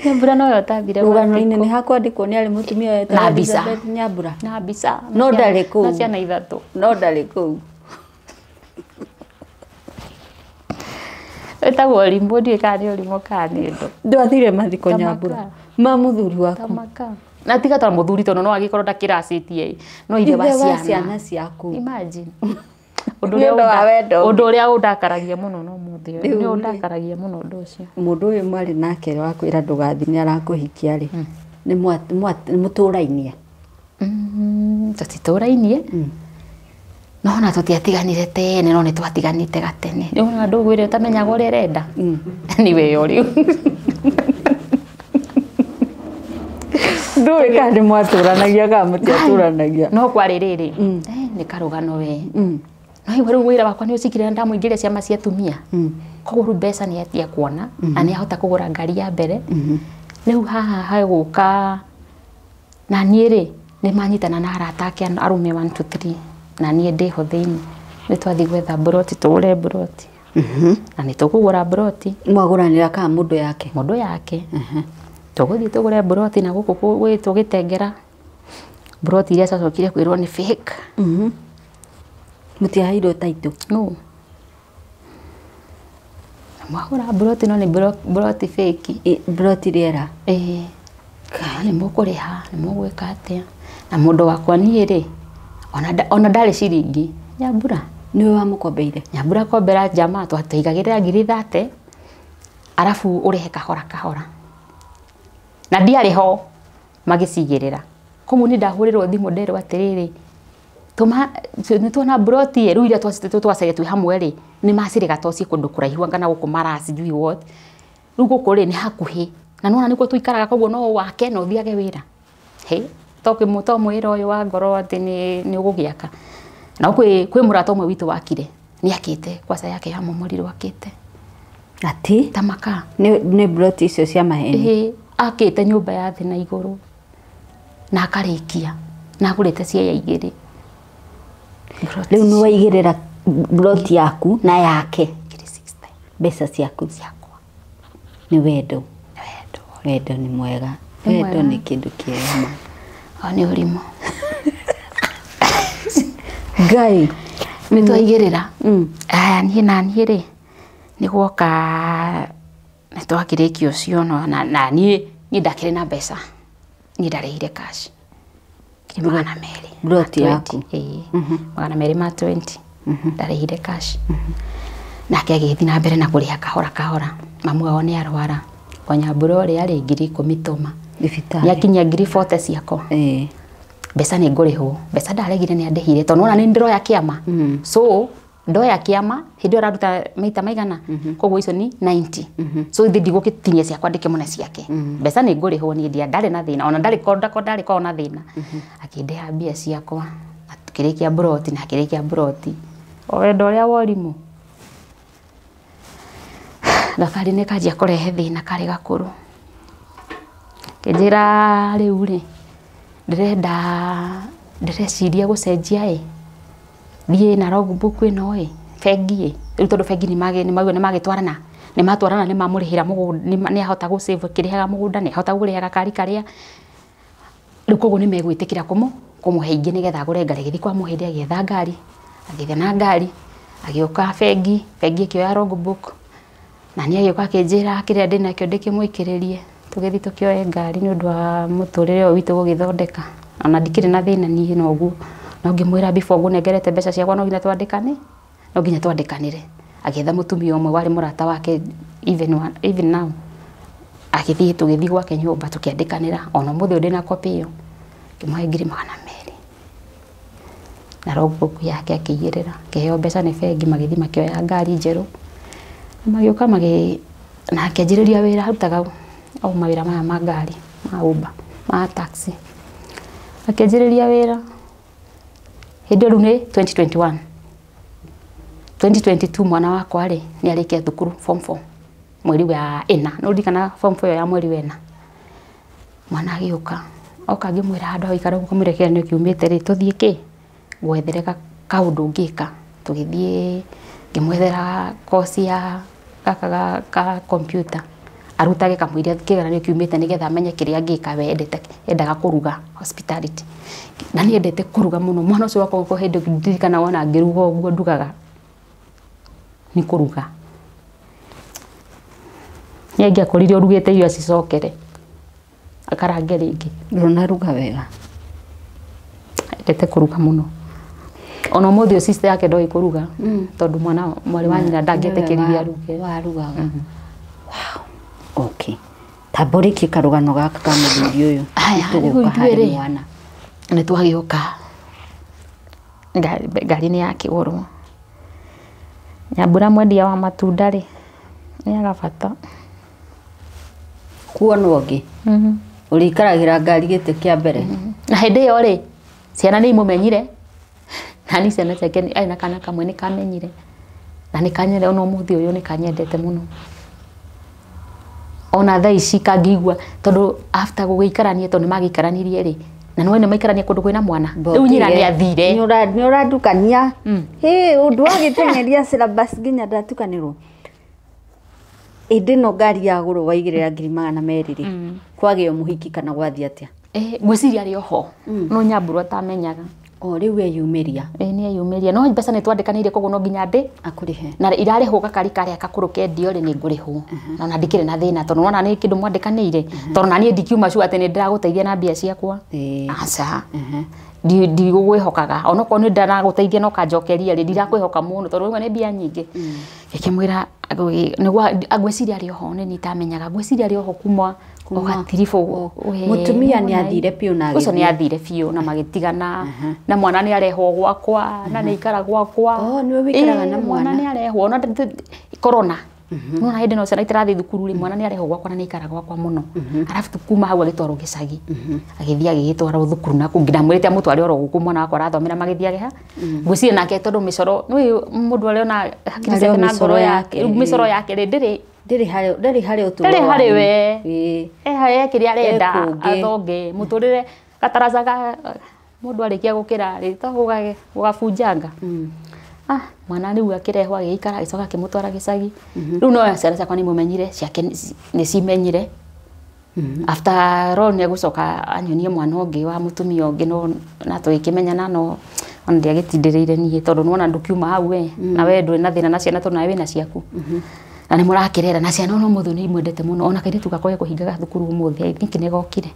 Nyambura no yotathire rũgano-inĩ nĩ hakwandĩkwo nĩ arĩ mũtumia wetagwo Elizabeth Nyambura na mbica no ndarĩ kũu na ciana ithatũ no ndarĩ kũu ĩtagwo ũrimũ ndiũĩ kana nĩ ũrimũ kana nĩ ũndũ. Ndwathire mathiko Nyambura ma mũthuri waku na tiga ta mũthuri tondũ no angĩkorwo ndakĩracĩtie no ithe wa ciana ciaku. Imagine ũndũ ũrĩa ũndakaragia mũno no mũthĩ nĩ ũndakaragia mũno ũndũ ũcio. Mũndũ ũyũ mwarĩ nake wa kwĩra ndũgathiĩ nĩ arakũhikia rĩ nĩ mũtũrainie? Tũtitũrainie no ona tũtiatiganire tene no nĩ twatiganĩte gatene. Rĩu ona ndũgwĩre ũtamenyaga ũrĩa ĩrenda anyway o rĩu ndũĩ kana nĩ mwatũranagia kana mũtiatũranagia no kwarĩ rĩrĩ nĩ karũgano we no igua rĩu wĩra wakwa nĩ ũcikire na ndamũingĩria ciama cia atumia koguo rĩu mbeca nĩ atia kuona na nĩ ahota kũgũra ngari ya mbere. Rĩu haha hagũka na niĩ rĩ nĩ manyitana na arata ake arũme 1 2 3 na niĩ ndĩho thĩinĩ nĩ twathiĩ gwetha mburoti tũgũre mburoti na nĩ tũkũgũra mburoti. Mwagũranĩra kana mũndũ yake? Mũndũ yake. Tũgũthiĩ tũgũre mburoti na gũkũ gwĩtwo Gĩtengera mburoti iria ciacokire kwĩrwo nĩ fake. Mũtiaheirwo taitũ? No. Mwagũra mburoti no nĩ mburoti fake. Mburoti rĩera? Ĩĩ. Nĩ mũkũrĩha nĩ mũgwĩka atĩa na mũndũ wakwa niĩ rĩ ona ndarĩ ciringi Nyambura nĩwe wamũkombeire? Nyambura kombera jamaa twaigagĩrĩra ngiri 30 arabu ũrĩhe kahora kahora na ndiarĩ ho magĩcigĩrĩra koguo nĩ ndahũrĩrwo thimũ nderwo atĩrĩrĩ tũma nĩ tuona mburoti rĩu iria twacaria twĩ hamwe rĩ nĩ macirĩga to ciĩ kũndũ kũraihu anga na gũkũ mara sijui what rĩu gũkũ rĩ nĩ hakuhĩ na nĩwona nĩkuo tũikaraga koguo no wake na ũthiage wĩra he to mwĩra ũyũ wa ngoro atĩ nĩ ũgũgĩaka na kwĩ mũrata ũmwe witũ wakire nĩ akĩte kwaca yake ya momorirwo akĩte atĩ ta makaa nĩ mburoti icio cia maheni? Ĩĩ akĩte nyũmba ya thĩ na igũrũ na akarĩkia na agũrĩte ciea igĩrĩ. Rĩu nĩ waigĩrĩra mburoti yaku na yake mbeca ciaku? Ciakwa. Nĩ wendo. Wendo nĩ mwega. Wendo nĩ kĩndũ kĩega ma. O nĩ ũrimũ. Ngai nĩ twaigĩrĩra. Aya niĩ na niĩ rĩ nĩ gwoka nĩ twakĩrĩkia ũcio na niĩ ndakĩrĩ na mbeca niĩ ndarĩhire cash ngiri 200 mburoti yaku? Ĩĩ 220 ndarĩhire cash nake agĩthiĩ na mbere na kũrĩha kahora kahora mamu wao nĩ arwara o Nyambura ũrĩa arĩ ngiri 10 tũma thibitarĩ nĩakinyia ngiri 40 ciakwa. Mbeca nĩ ngũrĩhwo mbeca ndaregire nĩ andĩhire tondũ nĩwona nĩ ndĩroya kĩama so ndoya kĩama hĩndĩ ĩyo ũraruta maita maigana koguo icio nĩ 90 so ithe ndigũgĩtinia ciakwa ndĩkĩmũne ciake mbeca nĩ ngũrĩhwo niĩ ndarĩ na thĩna ona ndarĩ korwo na thĩna akĩndĩha mbia ciakwa akĩrĩkia mburoti na akĩrĩkia mburoti o wendo ũrĩa wa ũrimũ thabarĩ nĩ kanjia kũrehe thĩna karĩ gakũrũ kĩnjĩra rĩu rĩ Ndĩrenda ndĩreciria gũcenjia ĩ thiĩ na logbook ĩno ĩ bengi ĩ rĩu tondũ bengi nĩ magĩtwarana nĩ matwarana nĩ mamũrĩhĩra mũgũnda nĩ ahota gũ save kĩrĩhaga mũgũnda nĩ ahota kũrĩhaga kari karĩa rĩu koguo nĩ megwĩtĩkĩra kũmũhe ingĩ nĩgetha agũre ngari. Agĩthiĩ kwa Mũhĩndĩ agĩetha ngari, agĩthiĩ na ngari agĩũka bengi, bengi ĩkĩoya logbook na niĩ agĩũka akĩnjĩra kĩrĩa ndĩnakĩo ndĩkĩmũikĩrĩrie. Tũgĩthiĩ tũkĩoe ngari nĩ ũndũ wa mũtũrĩre ũyũ witũ gũgĩthondeka. Ona ndikĩrĩ na thĩna niĩ na ũguo no ngĩmwĩra before ngũnengerete mbeca ciakwa no nginya twandĩkane, no nginya twandĩkanĩre. Agĩetha mũtumia ũmwe warĩ mũrata wake even now agĩthiĩ tũgĩthiĩ gwake nyũmba tũkĩandĩkanĩra ona ũmũthĩ ũyũ ndĩna copy ĩyo. Ngĩmũhe 200,000 na logbook yake akĩigĩrĩra, akĩheo mbeca nĩ bengi magĩthiĩ makĩoya ngari njerũ magĩũka na akĩanjĩrĩria wĩra arutaga o mawĩra maya ma ngari ma Uber ma taxi. Akĩanjĩrĩria wĩra hĩndĩ ĩyo rĩu nĩ 2021 2022 mwana wakwa rĩ nĩ arĩkia thukuru form 4 mweri wa ĩna, nĩ ũririkana form 4 ĩyo ya mweri wa ĩna. Mwana agĩũka oka ngĩmwĩra handũ ha gũikara ũguo kamũira kĩgeranio kiumĩte rĩ tũthiĩ kĩ ngwethere kaũndũ ũngĩka. Tũgĩthiĩ ngĩmwethera koci ya gaka ka computer arutage kamũira kĩgeranio kiumĩte nĩgetha amenye kĩrĩa angĩka. We endaga kũruga hospitality na nĩ endete kũruga mũno. Mwana ũcio wakwa kwa hĩndĩ ndirikana wona ngĩruga ũguo ndugaga nĩ kũruga. Nĩ angĩakorire ũrugĩte irio acicokere akarange rĩngĩ. Ndũnaruga wega. Endete kũruga mũno. Ona ũmũthĩ ũyũ sister yake ndoĩ kũruga tondũ mwana mwarĩ wa nyina ndangĩetĩkĩririe aruge. Warugaga. Wow. Okay. Tamba ũrĩkie karũgano gaka ka mũthuri ũyũ. Haya, Tũgũka rĩu harĩ ithuĩ rĩ, mwana. Nĩ twagĩũka ngari nĩ yakĩgũrwo. Nyambura mwendia wa matunda rĩ nĩ aga bata. Kuonwo ũngĩ. Ũrĩikaragĩra ngari gĩtĩ kĩa mbere. Na hĩndĩ ĩyo rĩ ciana nĩ imũmenyire na ni ciana ciake arĩ na kana kamwe nĩ kamenyire na nĩ kanyende ona ũmũthĩ ũyũ nĩ kanyendete mũno. Ona thaa ici kangĩigua tondũ after gũgĩikarania tondũ nĩ magĩikaranirie rĩ na nĩ maikarania kũndũ kwĩna mwana rĩu nyina nĩ athire. Nĩ ũrandukania. Hĩ ũndũ wa gĩteng'eria syllabus nginya ndatukanĩrwo. Ĩndĩ ĩno ngari yagũrwo waigĩrĩra 200,000 rĩ kwagĩo mũhiki kana gwathiĩ atĩa? Ngwĩciria arĩ oho no Nyambura atamenyaga. O rĩu eyumĩria. Nĩ eyumĩria no mbeca nĩ twandĩkanĩire koguo no nginya ndĩ akũrĩhe. Na irarĩhwo gakari karĩa kakũrũ kendio rĩ nĩ ngũrĩhwo. Na ona ndikĩrĩ na thĩna tondũ wona nĩ kĩndũ mwandĩkanĩire tondũ na niĩ ndikiuma sure atĩ nĩ ndĩragũteithia na mbia ciakwa. Aca. Ndigũkwĩhokaga onokorwo nĩ ndaragũteithia no kanjokeria rĩ ndirakwĩhoka mũno tondũ rĩmwe nĩ mbia nyingĩ. Ngĩkĩmwĩra ngwĩciria arĩ oho nĩ niĩ itamenyaga ngwĩciria arĩ oho kuma ũgatiribũ. Mũtumia nĩ athire biũ na Ũcio nĩ agĩthiĩ. athire biũ na magĩtigana na mwana nĩ arehwo gwakwa na nĩ aikara gwakwa. Oh, nĩwe wĩikaraga na mwana mwana. nĩ arehwo ona corona. Nona hĩndĩ ĩno ciana itirathiĩ thukuru rĩ mwana nĩ arehwo gwakwa na nĩ aikara gwakwa mũno. Arabu kuma hau agĩtwarwo gĩcagi. Agĩthiĩ agĩgĩtwarwo thukuru na kũngĩ ndamwĩrĩte amũtware oro gũkũ mwana wakwa arathomera magĩthiĩ agĩha. Ngwĩciria nake tondũ mĩcoro nĩũĩ mũndũ arĩona hakiri ciake na ngoro yake mĩcoro yake rĩ ndĩrĩ Ndĩrĩ harĩ ũtũũro ndĩrĩ harĩ we. Ĩĩ. Eha kĩrĩa arenda Ekũngĩ. athonge mũtũrĩre gataraca ga mũndũ arĩkia gũkĩra rĩ to gũgabunjanga. Mwana rĩu akĩrehwo agĩikara agĩcoka akĩmũtwara gĩcagi. Rĩu no ciana ciakwa nĩ imũmenyire ciake nĩ cimenyire. After all nĩ egũcoka anyonie mwana ũngĩ wa mũtumia ũngĩ no na tũgĩkĩmenyana no ona ndiagĩtindĩrĩire niĩ tondũ nĩwona ndũkiuma hau we na we ndũrĩ na thĩna na ciana tondũ nawe wĩna ciaku. Na nĩ mũrakĩrera na ciana ona ũmũthĩ nĩ imwendete mũno ona kairĩtu gakwa gekũhingaga thukuru ũmũthĩ I think nĩ gokire.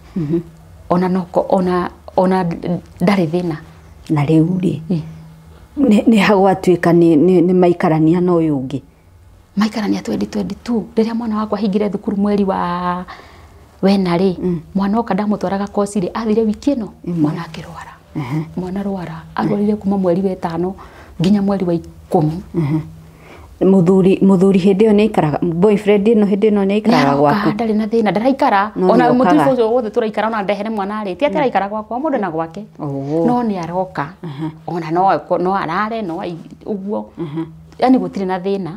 Ona noko ona ndarĩ thĩna. Na rĩu rĩ nĩ hagwatuĩka nĩ maikarania na ũyũ ũngĩ. Maikarania 2022 rĩrĩa mwana wakwa ahingire thukuru mweri wa wena rĩ mwana oka ndamũtwaraga koci rĩ athire wiki ĩno mwana akĩrwara. Mwana rwara arwarire kuma mweri wa ĩtano nginya mweri wa 10. Mũthuri hĩndĩ ĩyo nĩ aikaraga boyfriend ĩno hĩndĩ ĩno nĩ aikaraga gwaku. Ndarĩ na thĩna ndaraikara ona mũtiribũ ũcio wothe tũraikara ona ndehere mwana rĩ ti atĩ araikara gwakwa mũndũ na gwake no nĩ aroka ona no arare no ũguo yani gũtirĩ na thĩna.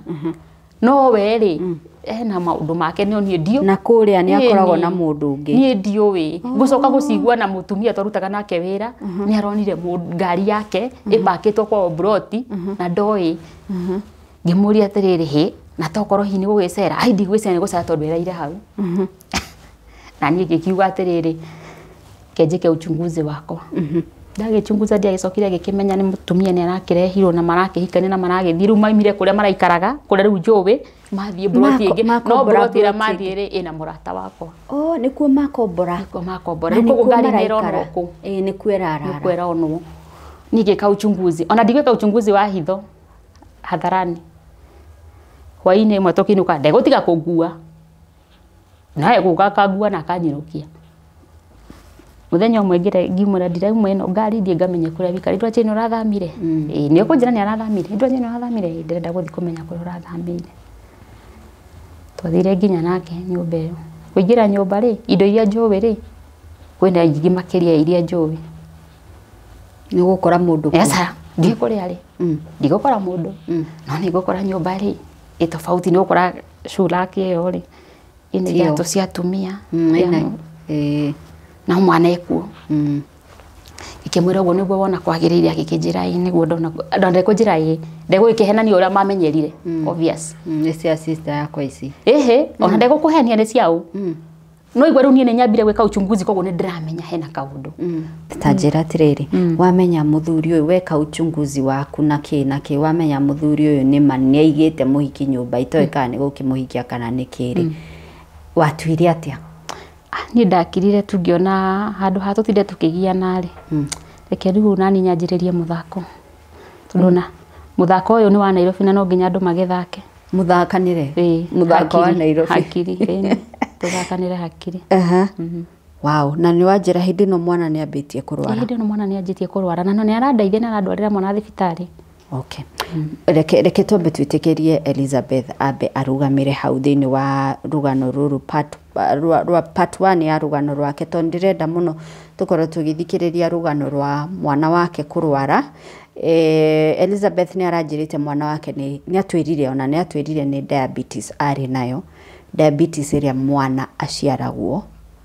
No we rĩ ena maũndũ make no niĩ ndio Na kũrĩa nĩ akoragwo na mũndũ ũngĩ. Niĩ ndiũĩ. Ngũcoka gũcigua na mũtumia twarutaga nake wĩra nĩ aronire ngari yake ĩpakĩtwo kwa broti na ndoĩ. Ngĩmũria atĩrĩrĩ hĩ na tokorwo hihi nĩ gũgĩcera ai ndigwĩcera nĩ gũcera tondũ ĩraire hau. Na niĩ ngĩkiuga atĩrĩrĩ kenjĩke uchunguzi wakwa. Ndagĩchunguza ndiagĩcokire ngĩkĩmenya nĩ mũtumia nĩ arakĩrehirwo na marakĩhikania na maragĩthiĩ rĩu maimire kũrĩa maraikaraga kũrĩa rĩu njũĩ mathiĩ broti ĩngĩ no broti ĩrĩa mathiĩ rĩ ĩna mũrata wakwa. Oh, nĩkuo makombora. Nĩkuo makombora. Rĩu koguo ngari nĩ ĩronwo kũu. Ĩĩ nĩkuo ĩrarara. Nĩkuo ĩronwo. Niĩ ngĩka uchunguzi ona ndigwĩka uchunguzi wa hitho hadharani. Hwaĩ-inĩ ĩmwe tũkĩinũka ndegũtiga kũngua. Nawe gũka akangua na akanyinũkia. Mũthenya ũmwe ngĩmwĩra ndirauma ĩno ngari thiĩ ngamenye kũrĩa wĩikara. Ndwachĩ nĩ ũrathamire? Ĩĩ nĩ ũkũnjĩra nĩ arathamire. Ndwachĩ nĩ ũrathamire? Ĩĩ ndĩrenda gũthiĩ kũmenya kũrĩa ũrathamĩire. Twathire nginya nake nyũmba ĩyo. Kũingĩra nyũmba rĩ, indo iria njũĩ rĩ, kwĩna ingĩ makĩria iria njũĩ. Nĩ ũgũkora mũndũ kũu? Aca, ndiĩ kũrĩa rĩ. Ndigũkora mũndũ. No nĩ ngũkora nyũmba rĩ, ĩ tofauti nĩ ũgũkora culaki ĩyo rĩ, ĩna iratũ cia atumia. Na mwana ekuo. Ngĩkĩmwĩra ũguo nĩguo wona kwagĩrĩire agĩkĩnjĩra ĩĩ nĩguo ndona ndekũnjĩra ĩĩ ndegũgĩkĩhenania ũrĩa mamenyerire obvious. Nĩ cia sister yakwa ici. Ĩhĩ ona ndegũkũhenia nĩ cia ũ. No igua rĩu niĩ nĩ nyambire gwĩka uchunguzi koguo nĩ ndĩramenya hena kaũndũ. Ta njĩra atĩrĩrĩ wamenya mũthuri ũyũ weka uchunguzi waku na kĩ wamenya mũthuri ũyũ nĩ ma nĩ aigĩte mũhiki nyũmba itoĩ kana nĩ gũkĩmũhikia kana nĩ kĩrĩ. Watuire atĩa? Niĩ ndakirire tu ngĩona handũ ha tũtinde tũkĩgiana rĩ. Reke rĩu nani nyanjĩrĩrie mũthako. Tondũ na mũthako ũyũ nĩ wa Nairobi na no nginya andũ magĩthake. Mũthakanĩre? Mũthako wa Nairobi. Hakiri, ĩĩ. Tũthakanĩre hakiri. Wow, na nĩ wanjĩra hĩndĩ ĩno mwana nĩ ambĩtie kũrwara. Hĩndĩ ĩno mwana nĩ anjĩtie kũrwara na nĩ arandeithia na arandwarĩra mwana thibitarĩ. Okay. Reke twambe twĩtĩkĩrie Elizabeth ambe arũgamĩre hau thĩinĩ wa rũgano rũrũ part 1 ya rũgano rwake tondũ ndĩrenda mũno tũkorwo tũgĩthikĩrĩria rũgano rwa mwana wake kũrwara. Elizabeth nĩ aranjĩrĩte mwana wake nĩ atwĩrire ona nĩ atwĩrire nĩ diabetes arĩ nayo. Diabetes ĩrĩa mwana aciaragwo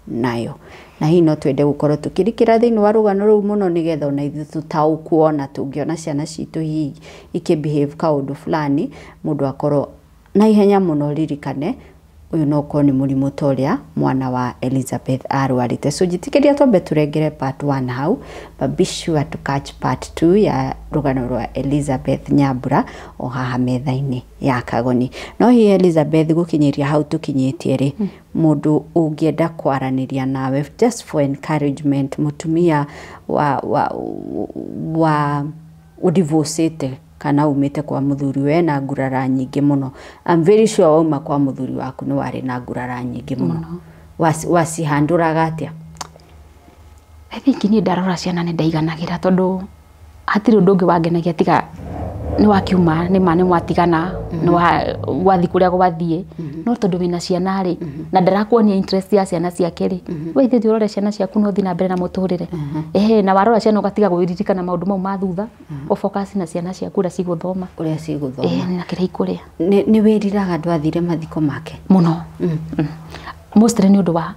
nayo. Na hihi no twende gũkorwo tũkĩrikĩra thĩinĩ wa rũgano rũu mũno nĩgetha ona ithuĩ tũtaũkwo na tũngĩona ciana citũ hihi ikĩ behave kaũndũ fulani mũndũ akorwo na ihenya mũno ririkane ũyũ no ũkorwo nĩ mũrimũ ta ũrĩa mwana wa Elizabeth arwarĩte. So njĩtĩkĩria twambe tũrengere part 1 hau, but be sure to catch part 2 ya rũgano rwa Elizabeth Nyambura o haha metha-inĩ ya Kagoni. No hihi Elizabeth gũkinyĩria hau tũkinyĩtie rĩ, mũndũ ũngĩenda kwaranĩria nawe just for encouragement, mũtumia wa ũdivorcĩte kana umĩte kwa mũthuri we na ngurara nyingĩ mũno. I'm very sure wauma kwa mũthuri waku nĩ warĩ na ngurara nyingĩ mũno. Wacihandũraga atĩa? I think niĩ ndarora ciana nĩ ndaiganagĩra tondũ hatirĩ ũndũ ũngĩ wangenagia tiga nĩ wakiuma nĩ ma nĩ mwatigana nĩ wathiĩ kũrĩa gwathiĩ no tondũ wĩna ciana rĩ na ndarakuonia interest ya ciana ciake rĩ we ithe ũrore ciana ciaku no ũthiĩ na mbere na mũtũrĩre. Ehe na warora ciana ũgatiga gwĩririkana maũndũ mau ma thutha ũfocus na ciana ciaku ũrĩa cigũthoma. Ũrĩa cigũthoma. Ĩĩ na kĩrĩa ikũrĩa. Nĩ wĩriraga ndwathire mathiko make? Mũno. Mostly nĩ ũndũ wa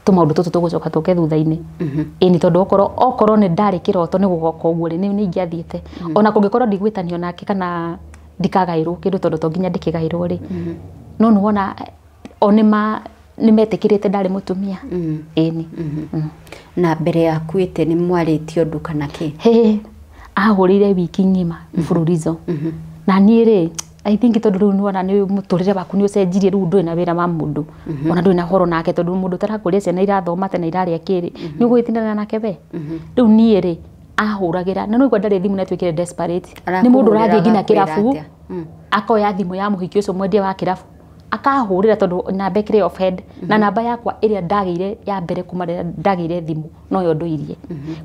tũmaũndũ tũtũ tũgũcoka tũke thutha-inĩ. Ĩĩ nĩ tondũ okorwo nĩ ndarĩ kĩroto nĩ gũgoka ũguo rĩ nĩ ingĩathiĩte. Ona kũngĩkorwo ndigwĩtanio nake kana ndikagaĩrwo kĩndũ tondũ to nginya ndĩkĩgaĩrwo rĩ. No nĩ wona o nĩ metĩkĩrĩte ndarĩ mũtumia. Ĩĩ nĩ. Na mbere yakuĩte nĩ mwarĩtie ũndũ kana kĩ? Hĩ, ahũrĩire wiki ng'ima mfululizo. Na niĩ rĩ I think tondũ rĩu nĩwona nĩ mũtũrĩre waku nĩ ũcenjirie rĩu ndũrĩ na wĩra wa mũndũ ona ndũrĩ na ũhoro nake tondũ mũndũ ũtarakũria ciana irathoma tene irarĩa kĩrĩ nĩ ũgũgĩtindana nake we. Rĩu niĩ rĩ ahũragĩra na no igua ndarĩ thimũ na atuĩkire desperate. Nĩ mũndũ ũrathiĩ nginya kĩrabu akoya thimũ ya mũhiki ũcio mwendia wa kĩrabu akahũrĩra tondũ namba ĩkĩrĩ off head na namba yakwa ĩrĩa ndagĩire ya mbere kuma rĩrĩa ndagĩire thimũ noyo ndũirie.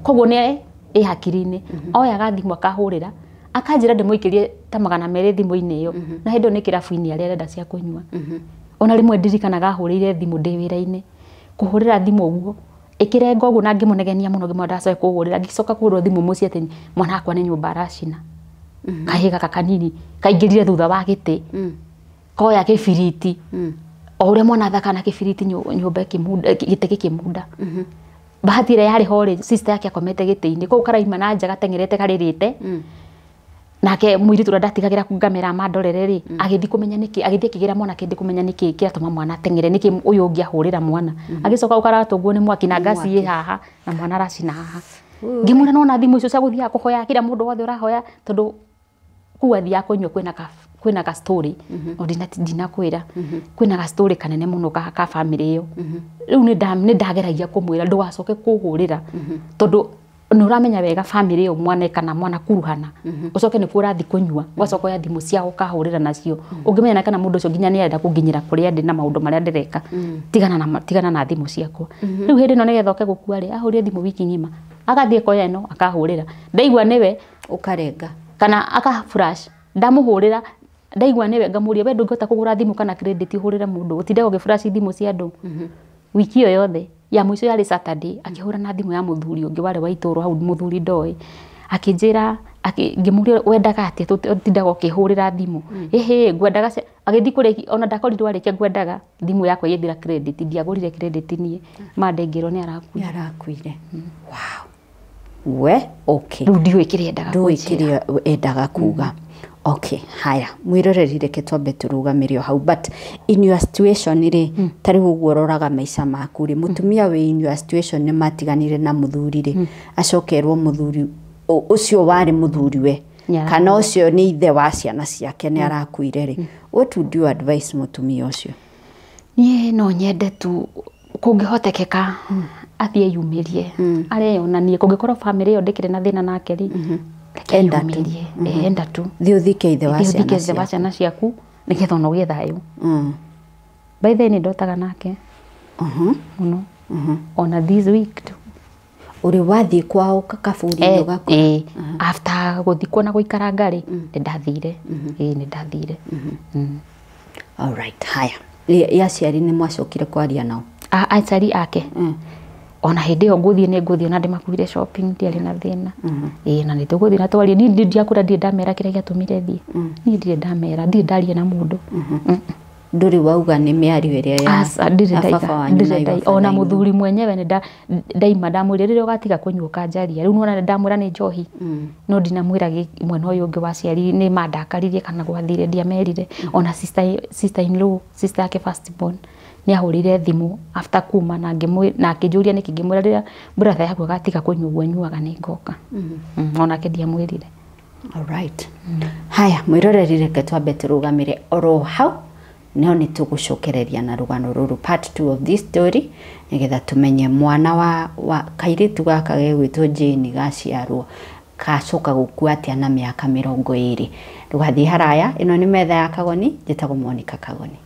Koguo nĩ ĩ hakiri-inĩ oyaga thimũ akahũrĩra akanjĩra ndĩmũikĩrie ta 200 thimũ-inĩ ĩyo na hĩndĩ ĩyo nĩ kĩrabu-inĩ arĩa arenda cia kũnyua. Ona rĩmwe ndirikanaga ahũrĩire thimũ ndĩ wĩra-inĩ kũhũrĩra thimũ ũguo ĩkĩrenga ũguo na ngĩmũnegenia mũno ngĩmwĩra ndacoka kũhũrĩra ngĩcoka kũhũrĩrwo thimũ mũciĩ atĩ mwana wakwa nĩ nyũmba aracina. Kahĩĩ gaka kanini kaingĩrire thutha wa gĩtĩ. Koya kĩbiriti. O ũrĩa mwana athaka na kĩbiriti nyũmba ĩkĩmunda gĩtĩ gĩkĩmunda. Bahati ĩrĩa yarĩ ho rĩ, sister yake akomete gĩtĩ-inĩ kũu karaima na nja gateng'erete karĩrĩte. Nake mũirĩtu ũrĩa ndatigagĩra ngamera mandorere rĩ, agĩthiĩ kũmenya nĩkĩ, agĩthiĩ akĩgĩra mwana kĩndũ kũmenya nĩkĩ kĩratũma mwana ateng'ere, nĩkĩ ũyũ ũngĩ ahũrĩra mwana. Agĩcoka ũkaratũngwo nĩ mwaki na ngasi ĩ haha na mwana aracina haha. Ngĩmwĩra nona thimũ icio cia gũthiaga kũhoya kila mũndũ wothe ũrahoya tondũ kũu athiaga kũnyua kwĩna ka story no ndinakwĩra kwĩna ka story kanene mũno ka family ĩyo. Rĩu nĩ ndageragia kũmwĩra ndũgacoke kũhũrĩra tondũ nĩ ũramenya wega family ĩyo mwana kana mwana kuruhana ũcoke nĩkuo ũrathiĩ kũnyua ũgacoka oya thimũ ciao ũkahũrĩra nacio ũngĩmenya kana mũndũ ũcio nginya nĩ arenda kũnginyĩra kũrĩa ndĩ na maũndũ marĩa ndĩreka tigana na thimũ ciakwa. Rĩu hĩndĩ ĩno nĩgetha oke gũkua rĩ, ahũrire thimũ wiki ng'ima agathiĩ koya ĩno akahũrĩra ndaigua nĩwe ũkarenga kana aka flash ndamũhũrĩra ndaigua nĩwe ngamũria we ndũngĩhota kũgũra thimũ kana credit ũhũrĩre mũndũ ũtindaga ũgĩflash thimũ cia andũ. Wiki ĩyo yothe ya mũico yarĩ Saturday akĩhũra na thimũ ya mũthuri ũngĩ warĩ wa itũũra hau mũthuri ndoĩ akĩnjĩra ngĩmũria wendaga atĩa ũtindaga ũkĩhũrĩra thimũ ĩhĩ ngwendaga agĩthiĩ kũrĩa ona ndakorirwo arĩkia ngwendaga thimũ yakwa ĩgĩthira credit ndiagũrire credit niĩ Monday ngĩrwo nĩ arakuire. Nĩ arakuire. Wow. We okay. Rĩu ndiũĩ kĩrĩa endaga ndũĩ kĩrĩa endaga kuga. Okay, haya mwĩroreri reke twambe tũrũgamĩre o hau but in your situation rĩ ta rĩu ũguo ũroraga maica maku rĩ mũtumia wĩ in your situation nĩ matiganire na mũthuri rĩ acokerwo mũthuri ũcio warĩ mũthuri we kana ũcio nĩ ithe wa ciana ciake nĩ arakuire rĩ what would you advise mũtumia ũcio? Niĩ no nyende tu kũngĩhotekeka athiĩ eyumĩrie areyonanie kũngĩkorwo family ĩyo ndĩkĩrĩ na thĩna nake rĩ enda tu enda tu thiĩ ũthike ithe wa ciana ciaku nĩgetha ona ũgĩe thayũ. By the way nĩ ndotaga nake mũno ona this week tu. Ũrĩ wathiĩ kwao kaburi-inĩ ũgakora? After gũthikwo na gũikaranga rĩ nĩ ndathire. Nĩ ndathire. All right, haya ya aciari nĩ mwacokire kwaria nao? Aciari ake ona hĩndĩ ĩyo ngũthiĩ nĩ ngũthiĩ ona ndĩmakuire shopping ndiarĩ na thĩna. Na nĩ tũgũthiĩ na twarie niĩ ndiakũra ndirĩ ndamera kĩrĩa gĩatũmire thiĩ. Niĩ ndirĩ ndamera ndirĩ ndaria na mũndũ. Ndũrĩ wauga nĩ mĩario ĩrĩa ya baba wanyu na your ona mũthuri mwenyewe nĩ ndaima ndamwĩrire rĩrĩa ũgatiga kũnyua ũkanjaria rĩu nĩwona ndamwĩra nĩ njohi no ndinamwĩra mwena ũyũ ũngĩ wa aciari nĩ mandakaririe kana gwathire ndiamerire. Ona sister in law sister yake first born nĩ ahũrire thimũ after kuma na akĩnjũria nĩkĩ ngĩmwĩra rĩrĩa brother yaku agatiga kũnyua ũguo anyuaga nĩ ngoka. Onake ndiamwĩrire. All right. Haya mwĩroreri reke twambe tũrũgamĩre oro hau no nĩ tũgũcokereria na rũgano rũrũ part 2 of this story nĩgetha tũmenye mwana wa kairĩtu gaka gegwĩtwo Jane gaciarwo gacoka gũkua atĩa na mĩaka 20. Ndũgathiĩ haraya, ĩno nĩ metha ya Kagoni, njĩtagwo Monica Kagoni.